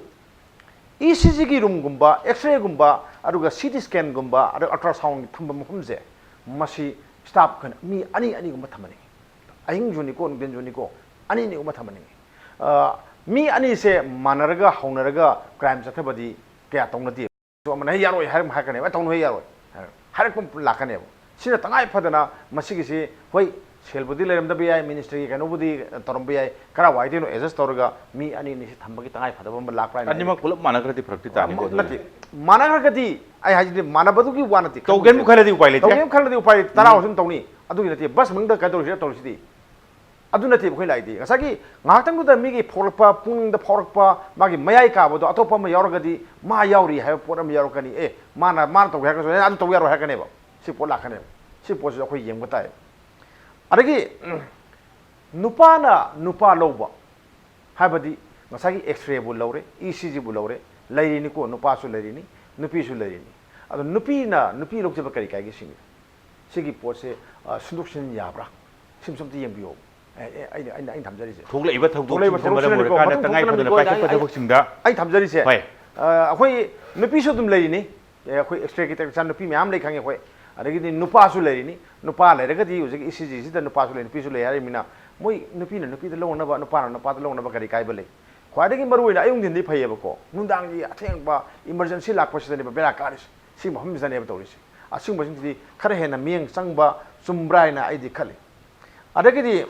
E C G ꯒꯤ ꯔꯨꯝꯒꯨꯝꯕ, X-ray ꯒꯨꯝꯕ, ꯑꯗꯨꯒ C T scan ꯒꯨꯝꯕ, ꯑꯗꯨꯒ ultrasound ꯊꯝꯕ ꯃꯐꯝꯁꯦ, ꯃꯁꯤ staff ꯀꯩꯅꯣ ꯃꯤ ꯑꯅꯤ ꯑꯅꯤꯒꯨꯝꯕ ꯊꯝꯍꯟꯅꯤꯡꯉꯤ꯫ ꯑꯍꯤꯡꯁꯨꯅꯤꯀꯣ, ꯅꯨꯡꯊꯤꯟꯁꯨꯅꯤꯀꯣ, ꯑꯅꯤ ꯑꯅꯤꯒꯨꯝꯕ ꯊꯝꯍꯟꯅꯤꯡꯉꯤ꯫ ꯑ, ꯃꯤ ꯑꯅꯤꯁꯦ ꯃꯥꯟꯅꯔꯒ ꯍꯧꯅꯔꯒ ꯀ꯭ꯔꯥꯏꯝ ꯆꯠꯊꯕꯗꯤ ꯀꯌꯥ ꯇꯧꯅꯗꯦ꯫ ꯑꯃꯅ "ꯍꯦ, ꯌꯥꯔꯣꯏ" ꯍꯥꯏꯔꯝ ꯍꯥꯏꯔꯛꯀꯅꯦꯕ, "ꯑꯦ, ꯇꯧꯅꯨ, ꯍꯦ, ꯌꯥꯔꯣꯏ" ꯍꯥꯏꯔ ꯍꯥꯏꯔꯛꯄ ꯂꯥꯛꯀꯅꯦꯕ꯫ ꯁꯤꯅ ꯇꯉꯥꯏ ꯐꯗꯅ ꯃꯁꯤꯒꯤꯁꯤ, ꯍꯣꯏ, ꯁꯦꯜꯕꯨꯗꯤ ꯂꯩꯔꯝꯗꯕ ꯌꯥꯏ, ꯃꯤꯅꯤꯁꯇ꯭ꯔꯤꯒꯤ ꯀꯩꯅꯣꯕꯨꯗꯤ ꯇꯧꯔꯝꯕ ꯌꯥꯏ, ꯀꯔꯥꯏꯋꯥꯏꯗꯩꯅꯣ ꯑꯦꯗꯖꯁ ꯇꯧꯔꯒ ꯃꯤ ꯑꯅꯤ ꯑꯅꯤꯁꯤ ꯊꯝꯕꯒꯤ ꯇꯉꯥꯏ ꯐꯗꯕ ꯑꯃ ꯂꯥꯛꯄ꯭ꯔꯥ ꯍꯥꯏꯅ ꯑꯅꯤꯃꯛ ꯄꯨꯂꯞ ꯃꯥꯟꯅꯈ꯭ꯔꯗꯤ ꯐꯔꯛꯇꯤ ꯇꯥꯅꯤꯀꯣ, ꯑꯗꯨ ꯅꯠꯇꯦ, ꯃꯥꯟꯅꯈ꯭ꯔꯒꯗꯤ ꯑꯩ ꯍꯥꯏꯁꯤꯗꯤ ꯃꯥꯟꯅꯕꯗꯨꯒꯤ ꯋꯥ ꯅꯠꯇꯦ꯫ ꯇꯧꯒꯦꯅ ꯈꯜꯂꯗꯤ ꯎꯄꯥꯏ ꯂꯩꯇꯦ꯫ ꯇꯧꯒꯦꯅ ꯈꯜꯂꯗꯤ ꯎꯄꯥꯏ ꯂꯩꯇꯦ, ꯇꯔꯥ ꯎꯝ꯫ ꯑꯣꯏꯔꯁꯨ ꯑꯗꯨꯝ ꯇꯧꯅꯤ꯫ ꯑꯗꯨꯒꯤ ꯅꯠꯇꯦ, ꯕꯁ ꯃꯅꯨꯡꯗ ꯀꯩꯅꯣ ꯇꯧꯔꯤꯁꯤꯗ ꯇꯧꯔꯤꯁꯤꯗꯤ꯫ ꯑꯗꯨ ꯅꯠꯇꯦꯕ ꯑꯩꯈꯣꯏ ꯂꯥꯛꯏꯗꯤ꯫ ꯉꯁꯥꯏꯒꯤ ꯉꯥꯏꯍꯥꯛꯇꯪꯗꯨꯗ ꯃꯤꯒꯤ ꯐꯥꯎꯔꯛꯄ, ꯄꯨꯛꯅꯤꯡꯗ ꯐꯥꯎꯔꯛꯄ, ꯃꯥꯒꯤ ꯃꯌꯥꯏ ꯀꯥꯕꯗꯣ ꯑꯇꯣꯞꯄ ꯑꯃ ꯌꯥꯎꯔꯒꯗꯤ ꯃꯥ ꯌꯥꯎꯔꯤ ꯍꯥꯏꯕ ꯄꯣꯠ ꯑꯃ ꯌꯥꯎꯔꯛꯀꯅꯤ꯫ ꯑꯦ, ꯃꯥꯅ, ꯃꯥꯅ ꯇꯧꯒꯦ ꯍꯥꯏꯔꯒꯁꯨ, "ꯑꯦ, ꯑꯗꯨ ꯇꯧ ꯌꯥꯔꯣꯏ" ꯍꯥꯏꯔꯛꯀꯅꯦꯕ꯫ ꯁꯤ ꯄꯣꯠ ꯂꯥꯛꯀꯅꯦꯕ꯫ ꯁꯤ ꯄꯣꯠꯁꯤꯁꯨ ꯑꯩꯈꯣꯏ ꯌꯦꯡꯕ ꯇꯥꯏ꯫ ꯑꯗꯒꯤ, ꯎꯝ, ꯅꯨꯄꯥꯅ ꯅꯨꯄꯥ ꯂꯧꯕ ꯍꯥꯏꯕꯗꯤ ꯉꯁꯥꯏꯒꯤ X-ray ꯕꯨ ꯂꯧꯔꯦ, E C G ꯕꯨ ꯂꯧꯔꯦ, ꯂꯩꯔꯤꯅꯤꯀꯣ, ꯅꯨꯄꯥꯁꯨ ꯂꯩꯔꯤꯅꯤ, ꯅꯨꯄꯤꯁꯨ ꯂꯩꯔꯤꯅꯤ꯫ ꯑꯗꯣ ꯅꯨꯄꯤꯅ ꯅꯨꯄꯤ ꯂꯧꯖꯕ ꯀꯔꯤ ꯀꯥꯏꯒꯦ ꯁꯤꯅꯤ꯫ ꯁꯤꯒꯤ ꯄꯣꯠꯁꯦ, ꯑ, ꯁꯤꯟꯗꯣꯛ ꯁꯤꯟꯖꯤꯟ ꯌꯥꯕ꯭ꯔꯥ? ꯁꯤꯃꯁꯨ ꯑꯝꯇ ꯌꯦꯡꯕꯤꯌꯣ꯫ ꯑꯦ, ꯑꯦ, ꯑꯩꯅ, ꯑꯩꯅ, ꯑꯩꯅ ꯊꯝꯖꯔꯤꯁꯦ꯫ ꯊꯣꯛꯂꯛꯏꯕ ꯊꯧꯗꯣꯛꯁꯤꯡꯁꯤꯅ ꯃꯔꯝ ꯊꯧꯗꯣꯛꯁꯤꯅꯅꯤꯀꯣ, ꯑꯣꯏꯔꯀꯥꯟꯗ ꯃꯇꯨꯡ ꯇꯉꯥꯏ ꯐꯗꯅ ꯊꯣꯛꯂꯛꯀꯅꯤꯀꯣ, ꯄꯥꯏꯈꯠꯄ ꯑꯩ, ꯑꯩ, ꯊꯕꯛꯁꯤꯡꯗ ꯑꯩ ꯊꯝꯖꯔꯤꯁꯦ꯫ ꯍꯣꯏ꯫ ꯑ, ꯑꯩꯈꯣꯏ ꯅꯨꯄꯤꯁꯨ ꯑꯗꯨꯝ ꯂꯩꯔꯤꯅꯤ꯫ ꯑꯦ, ꯑꯩꯈꯣꯏ X-ray ꯒꯤ ꯇꯦꯛꯅꯤꯁꯤꯌꯥꯟ ꯅꯨꯄꯤ ꯃꯌꯥꯝ ꯂꯩ ꯈꯪꯉꯦ ꯑꯩꯈꯣꯏ꯫ ꯑꯗꯒꯤꯗꯤ ꯅꯨꯄꯥꯁꯨ ꯂꯩꯔꯤꯅꯤ꯫ ꯅꯨꯄꯥ ꯂꯩꯔꯒꯗꯤ ꯍꯧꯖꯤꯛ E C G ꯁꯤꯗ ꯅꯨꯄꯥꯁꯨ ꯂꯩ, ꯅꯨꯄꯤꯁꯨ ꯂꯩ ꯍꯥꯏꯔꯤꯕꯅꯤꯅ, ꯃꯣꯏ ꯅꯨꯄꯤꯅ ꯅꯨꯄꯤꯗ ꯂꯧꯅꯕ, ꯅꯨꯄꯥꯅ ꯅꯨꯄꯥꯗ ꯂꯧꯅꯕ ꯀꯔꯤ ꯀꯥꯏꯕ ꯂꯩ? ꯈ꯭ꯋꯥꯏꯗꯒꯤ ꯃꯔꯨ ꯑꯣꯏꯅ ꯑꯌꯨꯛ ꯅꯨꯡꯊꯤꯟꯗꯤ ꯐꯩꯌꯦꯕꯀꯣ, ꯅꯨꯡꯗꯥꯡꯒꯤ ꯑꯊꯦꯡꯕ emergency ꯂꯥꯛꯄꯁꯤꯗꯅꯦꯕ ꯕꯦꯔꯥ ꯀꯥꯔꯤꯁꯦ꯫ ꯁꯤ ꯃꯐꯝꯁꯤꯗꯅꯦꯕ ꯇꯧꯔꯤꯁꯦ꯫ ꯑꯁꯤꯒꯨꯝꯕꯁꯤꯡꯁꯤꯗꯤ ꯈꯔ ꯍꯦꯟꯅ ꯃꯤꯠꯌꯦꯡ ꯆꯪꯕ ꯆꯨꯝꯕ꯭ꯔꯥ ꯍꯥꯏꯅ ꯑꯩꯗꯤ ꯈꯜꯂꯤ꯫ ꯑꯗꯒꯤꯗꯤ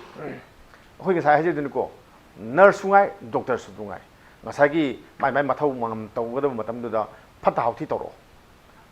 ꯑꯩꯈꯣꯏ ꯉꯁꯥꯏ ꯍꯥꯏꯖꯗꯨꯅꯤꯀꯣ, ꯅꯔꯁꯁꯨ ꯉꯥꯏ, ꯗꯣꯛꯇꯔꯁꯨ ꯉꯥꯏ, ꯉꯁꯥꯏꯒꯤ ꯃꯥꯏ ꯃꯥꯏ ꯃꯊꯧ ꯃꯉꯝ ꯇꯧꯒꯗꯕ ꯃꯇꯝꯗꯨꯗ ꯐꯠꯇ ꯍꯥꯎꯊꯤ ꯇꯧꯔꯛꯑꯣ꯫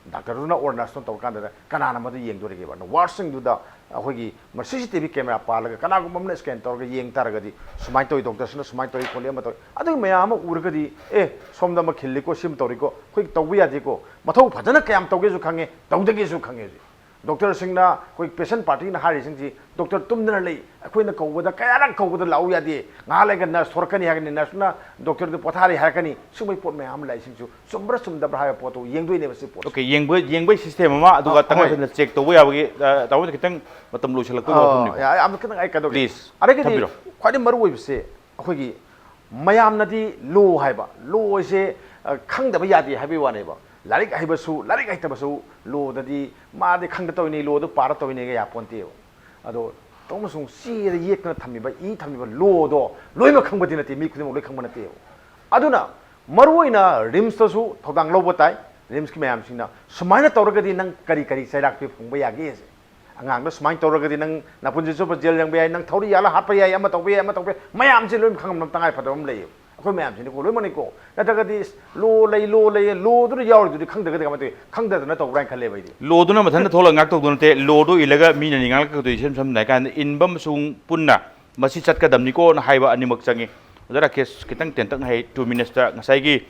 ꯗꯥꯛꯇꯔꯗꯨꯅ ꯑꯣꯔ ꯅꯔꯁꯇꯨꯅ ꯇꯧꯔꯀꯥꯟꯗ ꯀꯅꯥꯅ ꯃꯗꯨ ꯌꯦꯡꯗꯣꯔꯤꯒꯦꯕ? ꯋꯥꯔꯗꯁꯤꯡꯗꯨꯗ ꯑꯩꯈꯣꯏꯒꯤ ꯁꯤ ꯁꯤ ꯇꯤ ꯚꯤ ꯀꯦꯃꯦꯔꯥ ꯄꯥꯜꯂꯒ ꯀꯅꯥꯒꯨꯝꯕ ꯑꯃꯅ ꯁ꯭ꯀꯦꯟ ꯇꯧꯔꯒ ꯌꯦꯡ ꯇꯥꯔꯒꯗꯤ, ꯁꯨꯃꯥꯏꯅ ꯇꯧꯏ, ꯗꯣꯛꯇꯔꯁꯤꯅ ꯁꯨꯃꯥꯏꯅ ꯇꯧꯏ ꯈꯣꯠꯂꯤ ꯑꯃ ꯇꯧꯏ, ꯑꯗꯨꯒꯤ ꯃꯌꯥꯝ ꯑꯃ ꯎꯔꯒꯗꯤ, "ꯑꯦ, ꯁꯣꯝꯗ ꯑꯃ ꯈꯤꯜꯂꯤꯀꯣ, ꯁꯤꯃ ꯇꯧꯔꯤꯀꯣ, ꯑꯩꯈꯣꯏ ꯇꯧꯕ ꯌꯥꯗꯦꯀꯣ, ꯃꯊꯧ ꯐꯖꯅ ꯀꯌꯥꯝ ꯇꯧꯒꯦꯁꯨ ꯈꯪꯉꯦ, ꯇꯧꯗꯒꯦꯁꯨ ꯈꯪꯉꯦ" ꯍꯧꯖꯤꯛ꯫ ꯗꯣꯛꯇꯔꯁꯤꯡꯅ, ꯑꯩꯈꯣꯏ ꯄꯦꯁꯦꯟ ꯄꯥꯔꯇꯤꯅ ꯍꯥꯏꯔꯤꯁꯤꯡꯁꯤ, "ꯗꯣꯛꯇꯔ ꯇꯨꯝꯗꯅ ꯂꯩ, ꯑꯩꯈꯣꯏꯅ ꯀꯧꯕꯗ ꯀꯌꯥꯔꯛ ꯀꯧꯕꯗ ꯂꯥꯛꯎ ꯌꯥꯗꯦ, ꯉꯥꯏꯍꯥꯛ ꯂꯩꯔꯒ ꯅꯔꯁ ꯊꯣꯔꯛꯀꯅꯤ" ꯍꯥꯏꯒꯅꯤ, ꯅꯔꯁꯇꯨꯅ ꯗꯣꯛꯇꯔꯗꯨ ꯄꯣꯊꯥꯔꯤ ꯍꯥꯏꯔꯛꯀꯅꯤ꯫ ꯁꯤꯒꯨꯝꯕꯒꯤ ꯄꯣꯠ ꯃꯌꯥꯝ ꯑꯃ ꯂꯥꯛꯏꯁꯤꯡꯁꯨ ꯆꯨꯝꯕ꯭ꯔꯥ ꯆꯨꯝꯗꯕ꯭ꯔꯥ ꯍꯥꯏꯕ ꯄꯣꯠꯇꯨ ꯌꯦꯡꯗꯣꯏꯅꯦꯕ ꯁꯤ ꯄꯣꯠꯁꯦ꯫ ꯑꯣꯀꯦ, ꯌꯦꯡꯕ, ꯌꯦꯡꯕꯒꯤ ꯁꯤꯁꯇꯦꯝ ꯑꯃ, ꯑꯗꯨꯒ ꯑꯥ, ꯇꯉꯥꯏ ꯍꯣꯏ꯫ ꯐꯗꯅ ꯆꯦꯛ ꯇꯧꯕ ꯌꯥꯕꯒꯤ, ꯑ, ꯇꯥꯃꯣꯅ ꯈꯤꯇꯪ ꯃꯇꯝ ꯂꯣꯏꯁꯤꯜꯂꯛꯄꯒꯤ ꯑꯥ, ꯋꯥꯐꯝꯅꯤꯀꯣ꯫ ꯌꯥ-, ꯌꯥꯝꯅ ꯈꯤꯇꯪ ꯑꯩ ꯀꯩꯅꯣ ꯇꯧꯒꯦ꯫ Please, ꯑꯗꯒꯤꯗꯤ ꯊꯝꯕꯤꯔꯣ꯫ ꯈ꯭ꯋꯥꯏꯗꯒꯤ ꯃꯔꯨ ꯑꯣꯏꯕꯁꯦ ꯑꯩꯈꯣꯏꯒꯤ ꯃꯌꯥꯝꯅꯗꯤ ꯂꯣ ꯍꯥꯏꯕ, ꯂꯣ ꯍꯥꯏꯁꯦ, ꯑ, ꯈꯪꯗꯕ ꯌꯥꯗꯦ ꯍꯥꯏꯕꯒꯤ ꯋꯥꯅꯦꯕ꯫ ꯂꯥꯏꯔꯤꯛ ꯍꯩꯕꯁꯨ, ꯂꯥꯏꯔꯤꯛ ꯍꯩꯇꯕꯁꯨ ꯂꯣꯗꯗꯤ ꯃꯥꯗꯤ ꯈꯪꯗ ꯇꯧꯔꯤꯅꯤ, ꯂꯣꯗꯨ ꯄꯥꯔ ꯇꯧꯔꯤꯅꯤꯒ ꯌꯥꯄꯣꯟꯇꯦꯕ꯫ ꯑꯗꯣ ꯇꯧꯅꯁꯨ ꯆꯦꯗ ꯌꯦꯛꯇꯅ ꯊꯝꯃꯤꯕ, ꯏ ꯊꯝꯃꯤꯕ ꯂꯣꯗꯣ ꯂꯣꯏꯅꯃꯛ ꯈꯪꯕꯗꯤ ꯅꯠꯇꯦ, ꯃꯤ ꯈꯨꯗꯤꯡꯃꯛ ꯂꯣꯏ ꯈꯪꯕ ꯅꯠꯇꯦꯕ꯫ ꯑꯗꯨꯅ ꯃꯔꯨꯑꯣꯏꯅ ꯔꯤꯝꯁꯇꯁꯨ ꯊꯧꯗꯥꯡ ꯂꯧꯕ ꯇꯥꯏ꯫ ꯔꯤꯝꯁꯀꯤ ꯃꯌꯥꯝꯁꯤꯡꯅ ꯁꯨꯃꯥꯏꯅ ꯇꯧꯔꯒꯗꯤ ꯅꯪ ꯀꯔꯤ ꯀꯔꯤ ꯆꯩꯔꯥꯛ ꯄꯤꯕ ꯐꯪꯕ ꯌꯥꯒꯦꯁꯦ꯫ ꯑꯉꯥꯡꯗꯣ ꯁꯨꯃꯥꯏꯅ ꯇꯧꯔꯒꯗꯤ ꯅꯪ ꯅꯄꯨꯟꯁꯤ ꯆꯨꯞꯄ ꯖꯦꯜ ꯆꯪꯕ ꯌꯥꯏ, ꯅꯪ ꯊꯧꯔꯤ ꯌꯥꯜꯂ ꯍꯥꯠꯄ ꯌꯥꯏ, ꯑꯃ ꯇꯧꯕ ꯌꯥꯏ, ꯑꯃ ꯇꯧꯕ ꯌꯥꯏ, ꯃꯌꯥꯝꯁꯦ ꯂꯣꯏꯅ ꯈꯪꯉꯝꯕ ꯇꯉꯥꯏ ꯐꯗꯕ ꯑꯃ ꯂꯩꯌꯦꯕ꯫ ꯑꯩꯈꯣꯏ ꯃꯌꯥꯝꯁꯤꯅꯀꯣ ꯂꯣꯏꯅꯃꯛꯅꯤꯀꯣ꯫ ꯅꯠꯇ꯭ꯔꯒꯗꯤ ꯂꯣ ꯂꯩ, ꯂꯣ ꯂꯩꯌꯦ, ꯂꯣꯗꯨꯅ ꯌꯥꯎꯔꯤꯗꯨꯗꯤ ꯈꯪꯗ꯭ꯔꯒꯗꯤ ꯀꯃꯥꯏꯅ ꯇꯧꯏ? ꯈꯪꯗꯗꯅ ꯇꯧꯕ꯭ꯔꯥ ꯍꯥꯏꯅ ꯈꯜꯂꯦꯕ ꯑꯩꯗꯤ꯫ ꯂꯣꯗꯨꯅ ꯃꯊꯟꯇ ꯊꯣꯛꯂꯒ ꯉꯥꯛꯇꯧꯗꯨ ꯅꯠꯇꯦ, ꯂꯣꯗꯨ ꯏꯜꯂꯒ ꯃꯤꯅ ꯉꯥꯡꯂꯛꯀꯗꯣꯏ ꯏꯁꯝ ꯁꯝꯅ ꯍꯥꯏ ꯀꯥꯟꯗ ꯏꯟꯕ ꯑꯃꯁꯨꯡ ꯄꯨꯟꯅ ꯃꯁꯤ ꯆꯠꯀꯗꯕꯅꯤꯀꯣꯅ ꯍꯥꯏꯕ ꯑꯅꯤꯃꯛ ꯆꯪꯉꯤ꯫ ꯑꯣꯖꯥ ꯔꯥꯀꯦꯁ, ꯈꯤꯇꯪ ꯇꯦꯟꯇꯛꯅ ꯍꯥꯏ, two minutes ꯇ ꯉꯁꯥꯏꯒꯤ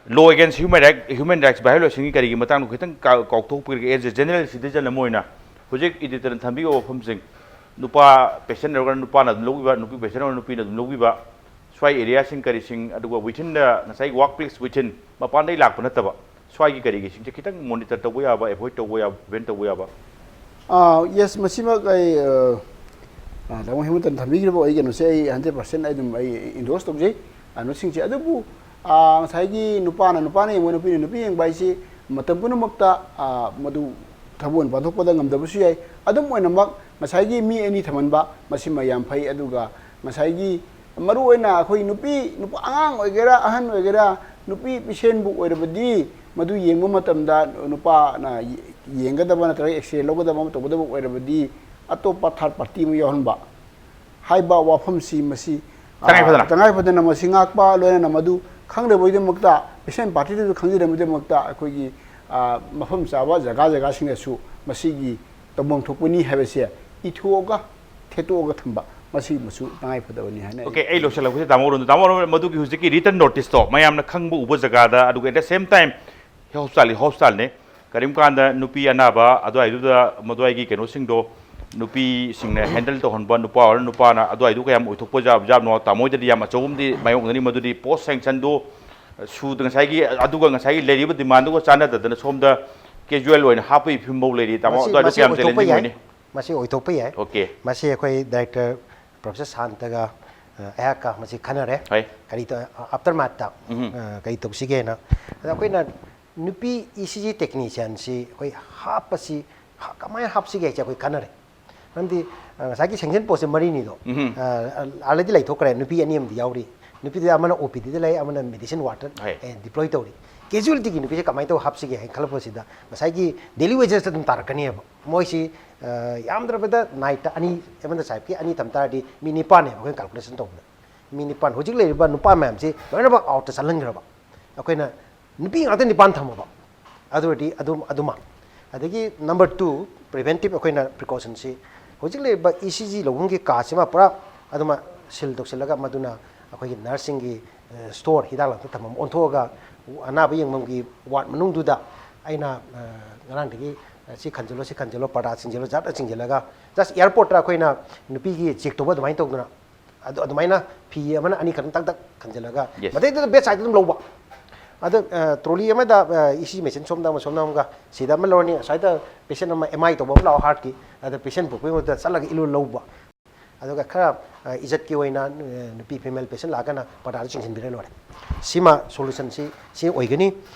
law against human right, human rights violation ꯒꯤ ꯀꯔꯤꯒꯤ ꯃꯇꯥꯡꯗ ꯈꯤꯇꯪ ꯀꯥ-, ꯀꯥꯎꯊꯣꯛꯄꯤꯔꯒꯦ, as a general citizen ꯑꯃ ꯑꯣꯏꯅ꯫ ꯍꯧꯖꯤꯛ ꯏꯗꯤꯇꯔꯅ ꯊꯝꯕꯤꯕ ꯋꯥꯐꯝꯁꯤꯡ, ꯅꯨꯄꯥ patient ꯑꯣꯏꯔꯒꯅ ꯅꯨꯄꯥꯅ ꯑꯗꯨꯝ ꯂꯧꯕꯤꯕ, ꯅꯨꯄꯤ patient ꯑꯣꯏꯔꯒꯅ ꯅꯨꯄꯤꯅ ꯑꯗꯨꯝ ꯂꯧꯕꯤꯕ, ꯁ꯭ꯋꯥꯏ area ꯁꯤꯡ ꯀꯔꯤꯁꯤꯡ, ꯑꯗꯨꯒ within the ꯉꯁꯥꯏꯒꯤ work place within, ꯃꯄꯥꯟꯗꯩ ꯂꯥꯛꯄ ꯅꯠꯇꯕ, ꯁ꯭ꯋꯥꯏꯒꯤ ꯀꯔꯤꯒꯤꯁꯤꯡꯁꯦ ꯈꯤꯇꯪ monitor ꯇꯧꯕ ꯌꯥꯕ, avoid ꯇꯧꯕ ꯌꯥꯕ, prevent ꯇꯧꯕ ꯌꯥꯕ꯫ ꯑꯥ, yes, ꯃꯁꯤꯃꯛ ꯑꯩ, ꯑ, ꯑ, ꯇꯥꯃꯣ ꯍꯦꯃꯟꯇꯅ ꯊꯝꯕꯤꯈ꯭ꯔꯤꯕ ꯑꯩ ꯀꯩꯅꯣꯁꯦ ꯑꯩ hundred percent ꯑꯩ ꯑꯗꯨꯝ ꯑꯩ endorse ꯇꯧꯖꯩ, ꯑ, ꯀꯩꯅꯣꯁꯤꯡꯁꯦ꯫ ꯑꯗꯨꯕꯨ, ꯑ, ꯉꯁꯥꯏꯒꯤ ꯅꯨꯄꯥꯅ ꯅꯨꯄꯥꯅ ꯌꯦꯡꯕ, ꯅꯨꯄꯤꯅ ꯅꯨꯄꯤ ꯌꯦꯡꯕ ꯍꯥꯏꯁꯤ ꯃꯇꯝ ꯄꯨꯝꯅꯃꯛꯇ, ꯑ, ꯃꯗꯨ ꯊꯕꯛ ꯑꯣꯏꯅ ꯄꯥꯡꯊꯣꯛꯄꯗ ꯉꯝꯗꯕꯁꯨ ꯌꯥꯏ꯫ ꯑꯗꯨꯝ ꯑꯣꯏꯅꯃꯛ ꯉꯁꯥꯏꯒꯤ ꯃꯤ ꯑꯅꯤ ꯊꯝꯍꯟꯕ ꯃꯁꯤꯃ ꯌꯥꯝ ꯐꯩ꯫ ꯑꯗꯨꯒ ꯉꯁꯥꯏꯒꯤ ꯃꯔꯨꯑꯣꯏꯅ ꯑꯩꯈꯣꯏ ꯅꯨꯄꯤ, ꯅꯨꯄꯥ, ꯑꯉꯥꯡ ꯑꯣꯏꯒꯦꯔꯥ, ꯑꯍꯟ ꯑꯣꯏꯒꯦꯔꯥ, ꯅꯨꯄꯤ ꯄꯤꯁꯦꯟꯕꯨ ꯑꯣꯏꯔꯕꯗꯤ ꯃꯗꯨ ꯌꯦꯡꯕ ꯃꯇꯝꯗ ꯅꯨꯄꯥꯅ ꯌꯦꯡꯒꯗꯕ ꯅꯠꯇ꯭ꯔꯒ X-ray ꯂꯧꯒꯗꯕ ꯑꯃ ꯇꯧꯒꯗꯕ ꯑꯣꯏꯔꯕꯗꯤ ꯑꯇꯣꯞꯄ third party ꯑꯃ ꯌꯥꯎꯍꯟꯕ ꯍꯥꯏꯕ ꯋꯥꯐꯝꯁꯤ ꯃꯁꯤ, ꯑ, ꯇꯉꯥꯏ ꯐꯗꯅ꯫ ꯇꯉꯥꯏ ꯐꯗꯅ ꯃꯁꯤ ꯉꯥꯛꯄ, ꯂꯣꯏꯅꯅ ꯃꯗꯨ ꯈꯪꯗꯕꯒꯤꯗꯃꯛꯇ, patient party ꯗꯁꯨ ꯈꯪꯖꯗꯕꯒꯤꯗꯃꯛꯇ ꯑꯩꯈꯣꯏꯒꯤ, ꯑ, ꯃꯐꯝ ꯆꯥꯕ ꯖꯒꯥ ꯖꯒꯥꯁꯤꯡꯗꯁꯨ ꯃꯁꯤꯒꯤ ꯇꯧꯐꯝ ꯊꯣꯛꯄꯅꯤ ꯍꯥꯏꯕꯁꯦ ꯏꯊꯣꯛꯑꯒ, ꯊꯦꯠꯇꯣꯛꯑꯒ ꯊꯝꯕ, ꯃꯁꯤꯃꯁꯨ ꯇꯉꯥꯏ ꯐꯗꯕꯅꯤ ꯍꯥꯏꯅ ꯑꯩ Okay, ꯑꯩ ꯂꯣꯏꯁꯤꯜꯂꯛꯄꯁꯤꯗ ꯇꯥꯃꯣ ꯑꯔꯨꯟꯗ, ꯇꯥꯃꯣ ꯑꯔꯨꯟ, ꯃꯗꯨꯒꯤ ꯍꯧꯖꯤꯛꯀꯤ written notice ꯇꯣ ꯃꯌꯥꯝꯅ ꯈꯪꯕ ꯎꯕ ꯖꯒꯥꯗ, ꯑꯗꯨꯒ at the same time hospital, hospital ꯅꯦ, ꯀꯔꯤꯒꯨꯝꯕ ꯀꯥꯟꯗ ꯅꯨꯄꯤ ꯑꯅꯥꯕ ꯑꯗꯨꯋꯥꯏꯗꯨꯗ ꯃꯗꯨꯋꯥꯏꯒꯤ ꯀꯩꯅꯣꯁꯤꯡꯗꯣ ꯅꯨꯄꯤꯁꯤꯡꯅ handle ꯇꯧꯍꯟꯕ, ꯅꯨꯄꯥ ꯑꯣꯏꯔ ꯅꯨꯄꯥꯅ ꯑꯗꯨꯋꯥꯏꯗꯨ ꯀꯌꯥꯝ ꯑꯣꯏꯊꯣꯛꯄ ꯌꯥꯕ ꯖꯥꯠꯅꯣ? ꯇꯥꯃꯣ ꯍꯣꯏꯗꯗꯤ ꯌꯥꯝ ꯑꯆꯧꯕ ꯑꯃꯗꯤ ꯃꯥꯌꯣꯛꯅꯅꯤ, ꯃꯗꯨꯗꯤ post sanction ꯗꯨ ꯁꯨꯗ ꯉꯁꯥꯏꯒꯤ ꯑꯗꯨꯒ ꯉꯁꯥꯏꯒꯤ ꯂꯩꯔꯤꯕ demand ꯗꯨꯒ ꯆꯥꯟꯅꯗꯗꯅ ꯁꯣꯝꯗ casual ꯑꯣꯏꯅ ꯍꯥꯞꯄꯒꯤ ꯐꯤꯕꯝꯐꯥꯎ ꯂꯩꯔꯤ꯫ ꯇꯥꯃꯣ, ꯃꯁꯤ ꯑꯗꯨꯋꯥꯏꯗꯨ ꯃꯁꯤ ꯀꯌꯥꯝ ꯑꯣꯏꯊꯣꯛꯄ challenging ꯌꯥꯏ꯫ ꯑꯣꯏꯅꯤ? ꯃꯁꯤ ꯑꯣꯏꯊꯣꯛꯄ ꯌꯥꯏ꯫ Okay. ꯃꯁꯤ ꯑꯩꯈꯣꯏ director professor ꯁꯥꯟꯇꯒ, ꯑ, ꯑꯩꯍꯥꯛꯀ ꯃꯁꯤ ꯈꯟꯅꯔꯦ꯫ ꯍꯣꯏ꯫ ꯀꯔꯤ ꯇꯧ-, aftermath ꯇ, ꯎꯝ꯫ ꯑ, ꯀꯔꯤ ꯇꯧꯁꯤꯒꯦꯅ꯫ ꯑꯗ ꯑꯩꯈꯣꯏꯅ ꯅꯨꯄꯤ E C G technician ꯁꯤ ꯑꯩꯈꯣꯏ ꯍꯥꯞꯄꯁꯤ ꯍ-, ꯀꯃꯥꯏꯅ ꯍꯥꯞꯁꯤꯒꯦ ꯍꯥꯏꯁꯦ ꯑꯩꯈꯣꯏ ꯈꯟꯅꯔꯦ꯫ ꯃꯔꯝꯗꯤ, ꯑ, ꯉꯁꯥꯏꯒꯤ sanction post ꯁꯦ ꯃꯔꯤꯅꯤꯗꯣ꯫ ꯎꯝ꯫ ꯑ, already ꯂꯩꯊꯣꯛꯈ꯭ꯔꯦ, ꯅꯨꯄꯤ ꯑꯅꯤ ꯑꯃꯗꯤ ꯌꯥꯎꯔꯤ꯫ ꯅꯨꯄꯤꯗ ꯑꯃꯅ ꯑꯣ ꯄꯤ ꯗꯤꯗ ꯂꯩ, ꯑꯃꯅ ꯃꯦꯗꯤꯁꯤꯟ ꯋꯥꯔꯗꯇ ꯍꯣꯏ꯫ ꯗꯤꯄ꯭ꯂꯣꯏ ꯇꯧꯔꯤ꯫ ꯀꯦꯖꯨꯋꯦꯂꯤꯇꯤꯒꯤ ꯅꯨꯄꯤꯁꯦ ꯀꯃꯥꯏꯅ ꯇꯧ ꯍꯥꯞꯁꯤꯒꯦ ꯍꯥꯏꯅ ꯈꯜꯂꯛꯄꯁꯤꯗ ꯉꯁꯥꯏꯒꯤ ꯗꯦꯂꯤ ꯋꯦꯖꯦꯁꯇ ꯑꯗꯨꯝ ꯇꯥꯔꯛꯀꯅꯦꯕ꯫ ꯃꯣꯏꯁꯤ ꯑ, ꯌꯥꯝꯗ꯭ꯔꯕꯗ ꯅꯥꯏꯠꯇ ꯑꯅꯤ, ꯑꯦꯝ ꯑꯦꯟ ꯁꯥꯍꯦꯕꯀꯤ ꯑꯅꯤ ꯊꯝ ꯇꯥꯔꯗꯤ ꯃꯤ ꯅꯤꯄꯥꯟꯅꯦꯕ ꯑꯩꯈꯣꯏꯅ ꯀꯥꯜꯀꯨꯂꯦꯁꯟ ꯇꯧꯕꯗ꯫ ꯃꯤ ꯅꯤꯄꯥꯟ, ꯍꯧꯖꯤꯛ ꯂꯩꯔꯤꯕ ꯅꯨꯄꯥ ꯃꯌꯥꯝꯁꯤ ꯂꯣꯏꯅꯃꯛ ꯑꯥꯎꯠꯇ ꯆꯠꯍꯟꯈ꯭ꯔꯕ꯫ ꯑꯩꯈꯣꯏꯅ ꯅꯨꯄꯤ ꯉꯥꯛꯇ ꯅꯤꯄꯥꯟ ꯊꯝꯃꯕ꯫ ꯑꯗꯨ ꯑꯣꯏꯔꯗꯤ ꯑꯗꯨꯝ ꯑꯗꯨꯃ꯫ ꯑꯗꯒꯤ ꯅꯝꯕꯔ ꯇꯨ, ꯄ꯭ꯔꯤꯚꯦꯟꯇꯤꯞ ꯑꯩꯈꯣꯏꯅ ꯄ꯭ꯔꯤꯀꯣꯁꯟꯁꯤ ꯍꯧꯖꯤꯛ ꯂꯩꯔꯤꯕ ꯏ ꯁꯤ ꯖꯤ ꯂꯧꯐꯝꯒꯤ ꯀꯥꯁꯤꯃ ꯄꯨꯔꯥ ꯑꯗꯨꯃ ꯁꯤꯜ ꯇꯧꯁꯤꯜꯂꯒ ꯃꯗꯨꯅ ꯑꯩꯈꯣꯏꯒꯤ ꯅꯔꯁꯁꯤꯡꯒꯤ ꯁ꯭ꯇꯣꯔ, ꯍꯤꯗꯥꯛ ꯂꯥꯡꯊꯛ ꯊꯝꯐꯝ ꯑꯣꯟꯊꯣꯛꯑꯒ ꯑꯅꯥꯕ ꯌꯦꯡꯐꯝꯒꯤ ꯋꯥꯔꯗ ꯃꯅꯨꯡꯗꯨꯗ ꯑꯩꯅ ꯑ, ꯉꯔꯥꯡꯗꯒꯤ ꯑ, ꯁꯤ ꯈꯟꯖꯤꯜꯂꯣ, ꯁꯤ ꯈꯟꯖꯤꯜꯂꯣ, ꯄꯔꯗꯥ ꯆꯤꯡꯁꯤꯜꯂꯣ, ꯖꯥꯠ ꯆꯤꯡꯁꯤꯜꯂꯒ ꯖꯁ ꯑꯦꯌꯥꯔꯄꯣꯔꯠꯇ ꯑꯩꯈꯣꯏꯅ ꯅꯨꯄꯤꯒꯤ ꯆꯦꯛ ꯇꯧꯕ ꯑꯗꯨꯃꯥꯏꯅ ꯇꯧꯗꯅ ꯑꯗꯨ ꯑꯗꯨꯃꯥꯏꯅ ꯐꯤ ꯑꯃꯅ ꯑꯅꯤ ꯈꯛꯇꯪ ꯇꯛ ꯇꯛ ꯈꯟꯖꯤꯜꯂꯒ Yes. ꯃꯗꯩꯗꯨꯗ ꯕꯦꯗ ꯁꯥꯏꯗ ꯑꯗꯨꯝ ꯂꯧꯕ꯫ ꯑꯗꯣ ꯑ, ꯇ꯭ꯔꯣꯂꯤ ꯑꯃꯗ ꯏ ꯁꯤ ꯖꯤ ꯃꯦꯆꯤꯟ ꯁꯣꯝꯗ ꯑꯃ ꯁꯣꯝꯗ ꯑꯃꯒ ꯁꯤꯗ ꯑꯃ ꯂꯧꯔꯅꯤ, ꯑꯁ꯭ꯋꯥꯏꯗ ꯄꯦꯁꯦꯟ ꯑꯃ ꯑꯦꯝ ꯑꯥꯏ ꯇꯧꯕ ꯑꯃ ꯂꯥꯛꯑꯣ ꯍꯥꯔꯠꯀꯤ, ꯑꯗ ꯄꯦꯁꯦꯟ ꯄꯨꯔꯛꯄꯒꯤ ꯃꯍꯨꯠꯇ ꯆꯠꯂꯒ ꯏꯜꯂꯨ ꯂꯧꯕ꯫ ꯑꯗꯨꯒ ꯈꯔ ꯑ, ꯏꯖꯠꯀꯤ ꯑꯣꯏꯅ ꯑ, ꯅꯨꯄꯤ ꯐꯤꯃꯦꯜ ꯄꯦꯁꯦꯟ ꯂꯥꯛꯑꯒꯅ ꯄꯔꯗꯥꯗ ꯆꯤꯡꯁꯤꯟꯕꯤꯔ ꯂꯣꯏꯔꯦ꯫ ꯁꯤꯃ ꯁꯣꯂꯨꯁꯟꯁꯤ ꯁꯤ ꯑꯣꯏꯒꯅꯤ꯫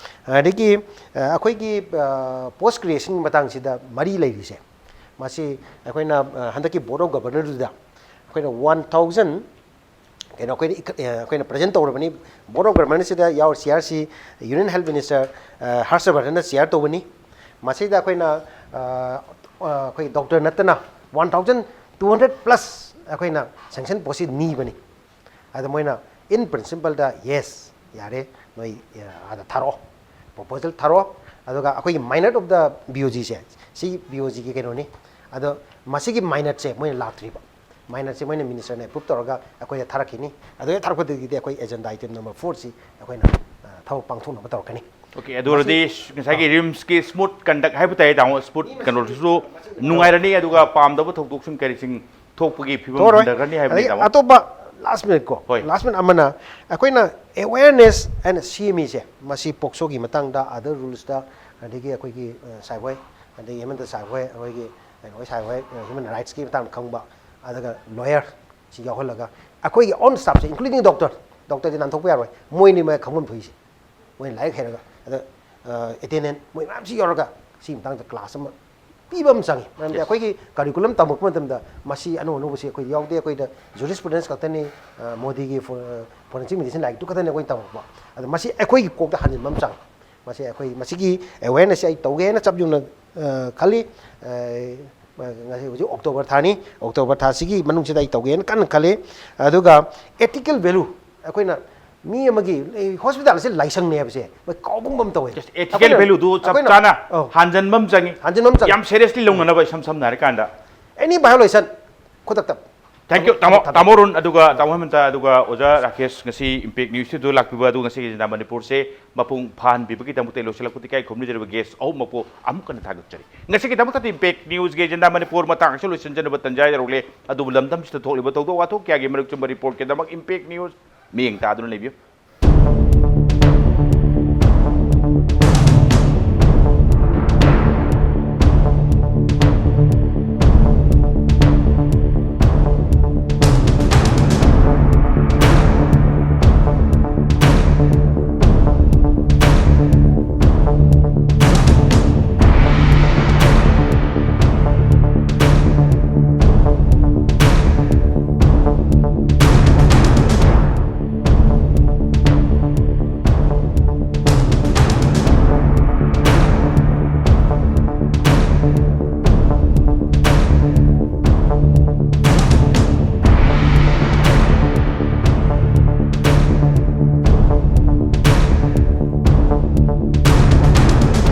ꯑꯗꯒꯤ ꯑ, ꯑꯩꯈꯣꯏꯒꯤ ꯄꯣꯁ ꯀ꯭ꯔꯤꯌꯦꯁꯟꯒꯤ ꯃꯇꯥꯡꯁꯤꯗ ꯃꯔꯤ ꯂꯩꯔꯤꯁꯦ, ꯃꯁꯤ ꯑꯩꯈꯣꯏꯅ ꯑ, ꯍꯟꯗꯛꯀꯤ ꯕꯣꯔꯗ ꯑꯣꯐ ꯒꯕꯔꯅꯔꯗꯨꯗ ꯑꯩꯈꯣꯏꯅ ꯋꯥꯟ ꯊꯥꯎꯖꯟ ꯀꯩꯅꯣ ꯑꯩꯈꯣꯏꯅ ꯏꯈꯠ-, ꯑ, ꯑꯩꯈꯣꯏꯅ ꯄ꯭ꯔꯖꯦꯟ ꯇꯧꯔꯕꯅꯤ꯫ ꯕꯣꯔꯗ ꯑꯣꯐ ꯒꯕꯔꯅꯔꯁꯤꯗ ꯌꯥꯎꯔ C R C union health minister Harsh ꯕꯔꯙꯟꯅ ꯆꯤꯌꯥꯔ ꯇꯧꯕꯅꯤ꯫ ꯃꯁꯤꯗ ꯑꯩꯈꯣꯏꯅ ꯑ, ꯑ, ꯑꯩꯈꯣꯏ ꯗꯣꯛꯇꯔ ꯅꯠꯇꯅ one thousand two hundred plus ꯑꯩꯈꯣꯏꯅ ꯁꯦꯡꯁꯟ ꯄꯣꯁꯁꯤ ꯅꯤꯕꯅꯤ꯫ ꯑꯗ ꯃꯣꯏꯅ ꯏꯟ ꯄ꯭ꯔꯤꯟꯁꯤꯄꯜꯗ ꯌꯦꯁ, ꯌꯥꯔꯦ, ꯅꯣꯏ ꯑ, ꯑꯥꯗ ꯊꯥꯔꯛꯑꯣ, ꯄ꯭ꯔꯣꯄꯣꯖꯦꯜ ꯊꯥꯔꯛꯑꯣ꯫ ꯑꯗꯨꯒ ꯑꯩꯈꯣꯏꯒꯤ ꯃꯥꯏꯅꯔ ꯑꯣꯐ ꯗ ꯕꯤ ꯑꯣ ꯖꯤꯁꯦ, ꯁꯤ ꯕꯤ ꯑꯣ ꯖꯤꯒꯤ ꯀꯩꯅꯣꯅꯤ꯫ ꯑꯗꯣ ꯃꯁꯤꯒꯤ ꯃꯥꯏꯅꯔꯁꯦ ꯃꯣꯏꯅ ꯂꯥꯛꯇ꯭ꯔꯤꯕ꯫ ꯃꯥꯏꯅꯔꯁꯦ ꯃꯣꯏꯅ ꯃꯤꯅꯤꯁꯇꯔꯅ ꯑꯦꯄ꯭ꯔꯨꯞ ꯇꯧꯔꯒ ꯑꯩꯈꯣꯏꯗ ꯊꯥꯔꯛꯈꯤꯅꯤ꯫ ꯑꯗꯨ ꯍꯦꯛ ꯊꯥꯔꯛꯄꯗꯒꯤꯗꯤ ꯑꯩꯈꯣꯏ ꯑꯦꯖꯦꯟꯗꯥ ꯑꯥꯏꯇꯦꯝ ꯅꯝꯕꯔ ꯐꯣꯔꯁꯤ ꯑꯩꯈꯣꯏꯅ ꯑ, ꯊꯕꯛ ꯄꯥꯡꯊꯣꯛꯅꯕ ꯇꯧꯔꯛꯀꯅꯤ꯫ ꯑꯣꯀꯦ, ꯑꯗꯨ ꯑꯣꯏꯔꯗꯤ ꯉꯁꯥꯏꯒꯤ ꯔꯤꯝꯁꯀꯤ ꯁ꯭ꯃꯨꯠ ꯀꯟꯗꯛ ꯍꯥꯏꯕ ꯇꯥꯏ, ꯇꯥꯃꯣ, ꯁ꯭ꯃꯨꯠ ꯀꯩꯅꯣꯗꯨꯁꯨ ꯅꯨꯡꯉꯥꯏꯔꯅꯤ, ꯑꯗꯨꯒ ꯄꯥꯝꯗꯕ ꯊꯧꯗꯣꯛꯁꯤꯡ ꯀꯔꯤꯁꯤꯡ ꯊꯣꯛꯄꯒꯤ ꯐꯤꯕꯝ ꯊꯣꯛꯑꯔꯣꯏ꯫ ꯍꯟꯊꯈ꯭ꯔꯅꯤ ꯍꯥꯏꯕꯅꯤ, ꯑꯗꯒꯤ ꯇꯥꯃꯣ꯫ ꯑꯇꯣꯞꯄ ꯂꯥꯁ ꯃꯤꯅꯤꯠ ꯀꯣ, ꯍꯣꯏ꯫ ꯂꯥꯁ ꯃꯤꯅꯤꯠ ꯑꯃꯅ ꯑꯩꯈꯣꯏꯅ ꯑꯦꯋꯦꯔꯅꯦꯁ ꯍꯥꯏꯅ ꯁꯦꯝꯃꯤꯁꯦ, ꯃꯁꯤ ꯄꯣꯛꯁꯣꯒꯤ ꯃꯇꯥꯡꯗ, ꯑꯗꯔ ꯔꯨꯜꯁꯇ, ꯑꯗꯒꯤ ꯑꯩꯈꯣꯏꯒꯤ ꯑ, ꯁꯥꯏꯕ ꯍꯣꯏ, ꯑꯗꯒꯤ ꯍꯦꯃꯟꯇ ꯁꯥꯏꯕ ꯍꯣꯏ, ꯑꯩꯈꯣꯏꯒꯤ ꯀꯩꯅꯣ ꯍꯣꯏ, ꯁꯥꯏꯕ ꯍꯣꯏ, ꯍ꯭ꯌꯨꯃꯦꯟ ꯔꯥꯏꯠꯁꯀꯤ ꯃꯇꯥꯡꯗ ꯈꯪꯕ, ꯑꯗꯨꯒ ꯂꯣꯌꯔ ꯁꯤ ꯌꯥꯎꯍꯜꯂꯒ ꯑꯩꯈꯣꯏꯒꯤ ꯑꯣꯟ ꯁ꯭ꯇꯥꯐꯁꯦ, ꯏꯟꯀ꯭ꯂꯨꯗꯤꯡ ꯗꯣꯛꯇꯔ, ꯗꯣꯛꯇꯔꯗꯤ ꯅꯥꯟꯊꯣꯛꯄ ꯌꯥꯔꯣꯏ, ꯃꯣꯏꯅꯤ ꯃꯣꯏ ꯈꯪꯐꯝ ꯊꯣꯛꯏꯁꯦ꯫ ꯃꯣꯏꯅ ꯂꯥꯏꯔꯤꯛ ꯍꯩꯔꯒ, ꯑꯗ ꯑꯦꯇꯦꯟꯗꯦꯟ ꯃꯣꯏ ꯃꯌꯥꯝꯁꯤ ꯌꯧꯔꯒ ꯁꯤ ꯃꯇꯥꯡꯗ ꯀ꯭ꯂꯥꯁ ꯑꯃ ꯄꯤꯕ ꯑꯃ ꯆꯪꯉꯤ꯫ ꯃꯔꯝꯗꯤ ꯑꯩꯈꯣꯏꯒꯤ ꯀꯔꯤꯀꯨꯂꯝ ꯇꯝꯃꯛꯄ ꯃꯇꯝꯗ ꯃꯁꯤ ꯑꯅꯧ ꯑꯅꯧꯕꯁꯤ ꯑꯩꯈꯣꯏ ꯌꯥꯎꯗꯦ꯫ ꯑꯩꯈꯣꯏꯗ ꯖꯨꯔꯤꯁꯄ꯭ꯔꯨꯗꯦꯟꯁ ꯈꯛꯇꯅꯤ, ꯃꯣꯗꯤꯒꯤ ꯐꯣꯔꯦꯟꯁꯤꯛ ꯃꯦꯗꯤꯁꯤꯟ ꯂꯥꯏꯔꯤꯛꯇꯨ ꯈꯛꯇꯅꯤ ꯑꯩꯈꯣꯏꯅ ꯇꯝꯃꯛꯄ꯫ ꯑꯗꯣ ꯃꯁꯤ ꯑꯩꯈꯣꯏꯒꯤ ꯀꯣꯛꯇ ꯍꯟꯖꯤꯟꯕ ꯑꯃ ꯆꯪꯉꯤ꯫ ꯃꯁꯤ ꯑꯩꯈꯣꯏ ꯃꯁꯤꯒꯤ ꯑꯦꯋꯦꯔꯅꯦꯁꯁꯦ ꯑꯩ ꯇꯧꯒꯦꯅ ꯆꯞ ꯌꯨꯡꯅ ꯈꯜꯂꯤ꯫ ꯉꯁꯤ ꯍꯧꯖꯤꯛ ꯑꯣꯛꯇꯣꯕꯔ ꯊꯥꯅꯤ, ꯑꯣꯛꯇꯣꯕꯔ ꯊꯥꯁꯤꯒꯤ ꯃꯅꯨꯡꯁꯤꯗ ꯑꯩ ꯇꯧꯒꯦꯅ ꯀꯟꯅ ꯈꯜꯂꯤ꯫ ꯑꯗꯨꯒ ꯑꯦꯊꯤꯀꯦꯜ ꯚꯦꯂꯨ, ꯑꯩꯈꯣꯏꯅ ꯃꯤ ꯑꯃꯒꯤ ꯍꯣꯁꯄꯤꯇꯥꯜ ꯑꯁꯤ ꯂꯥꯏꯁꯪꯅꯦ ꯍꯥꯏꯕꯁꯦ ꯃꯣꯏ ꯀꯥꯎꯕ ꯉꯝ ꯇꯧꯋꯦ꯫ ꯑꯦꯊꯤꯀꯦꯜ ꯚꯦꯂꯨꯗꯨ ꯆꯞ ꯆꯥꯅ ꯍꯟꯖꯟꯕ ꯑꯃ ꯆꯪꯉꯤ꯫ ꯍꯟꯖꯟꯕ ꯑꯃ ꯆꯪꯉꯤ꯫ ꯌꯥꯝ ꯁꯦꯔꯤꯌꯁꯂꯤ ꯂꯧꯅꯅꯕ, ꯏꯁꯝ ꯁꯝꯅ ꯍꯥꯏꯔꯀꯥꯟꯗ꯫ ꯑꯦꯅꯤ ꯚꯥꯏꯑꯣꯂꯦꯁꯟ ꯈꯨꯗꯛꯇ꯫ Thank you, ꯇꯥꯃꯣ, ꯇꯥꯃꯣ ꯑꯔꯨꯟ, ꯑꯗꯨꯒ ꯇꯥꯃꯣ ꯍꯦꯃꯟꯇ, ꯑꯗꯨꯒ ꯑꯣꯖꯥ ꯔꯥꯀꯦꯁ, ꯉꯁꯤ ꯏꯝꯄꯦꯛ ꯅ꯭ꯌꯨꯁꯇꯨꯗ ꯂꯥꯛꯄꯤꯕ, ꯑꯗꯨꯒ ꯉꯁꯤꯒꯤ ꯖꯟꯗꯥ ꯃꯅꯤꯄꯨꯔꯁꯦ ꯃꯄꯨꯡ ꯐꯥꯍꯟꯕꯤꯕꯒꯤꯗꯃꯛꯇ ꯂꯣꯏꯁꯤꯜꯂꯛꯄꯗ ꯏꯀꯥꯏ ꯈꯨꯝꯅꯖꯔꯤꯕ ꯒꯦꯁ ꯑꯍꯨꯝꯃꯛꯄꯨ ꯑꯃꯨꯛ ꯍꯟꯅ ꯊꯥꯒꯠꯆꯔꯤ꯫ ꯉꯁꯤꯒꯤꯗꯃꯛꯇꯗꯤ ꯏꯝꯄꯦꯛ ꯅ꯭ꯌꯨꯁꯀꯤ ꯖꯟꯗꯥ ꯃꯅꯤꯄꯨꯔ ꯃꯇꯥꯡ ꯑꯁꯤꯗ ꯂꯣꯏꯁꯤꯟꯖꯅꯕ ꯇꯟꯖꯥ ꯌꯧꯔꯛꯂꯦ꯫ ꯑꯗꯨꯕꯨ ꯂꯝꯗꯝꯁꯤꯗ ꯊꯣꯛꯂꯤꯕ ꯊꯧꯗꯣꯛ ꯋꯥꯊꯣꯛ ꯀꯌꯥꯒꯤ ꯃꯔꯤꯛ ꯆꯨꯝꯕ ꯔꯤꯄꯣꯔꯠꯀꯤꯗꯃꯛ ꯏꯝꯄꯦꯛ ꯅ꯭ꯌꯨꯁ ꯃꯤꯠꯌꯦꯡ ꯇꯥꯗꯨꯅ ꯂꯩꯕꯤꯌꯨ꯫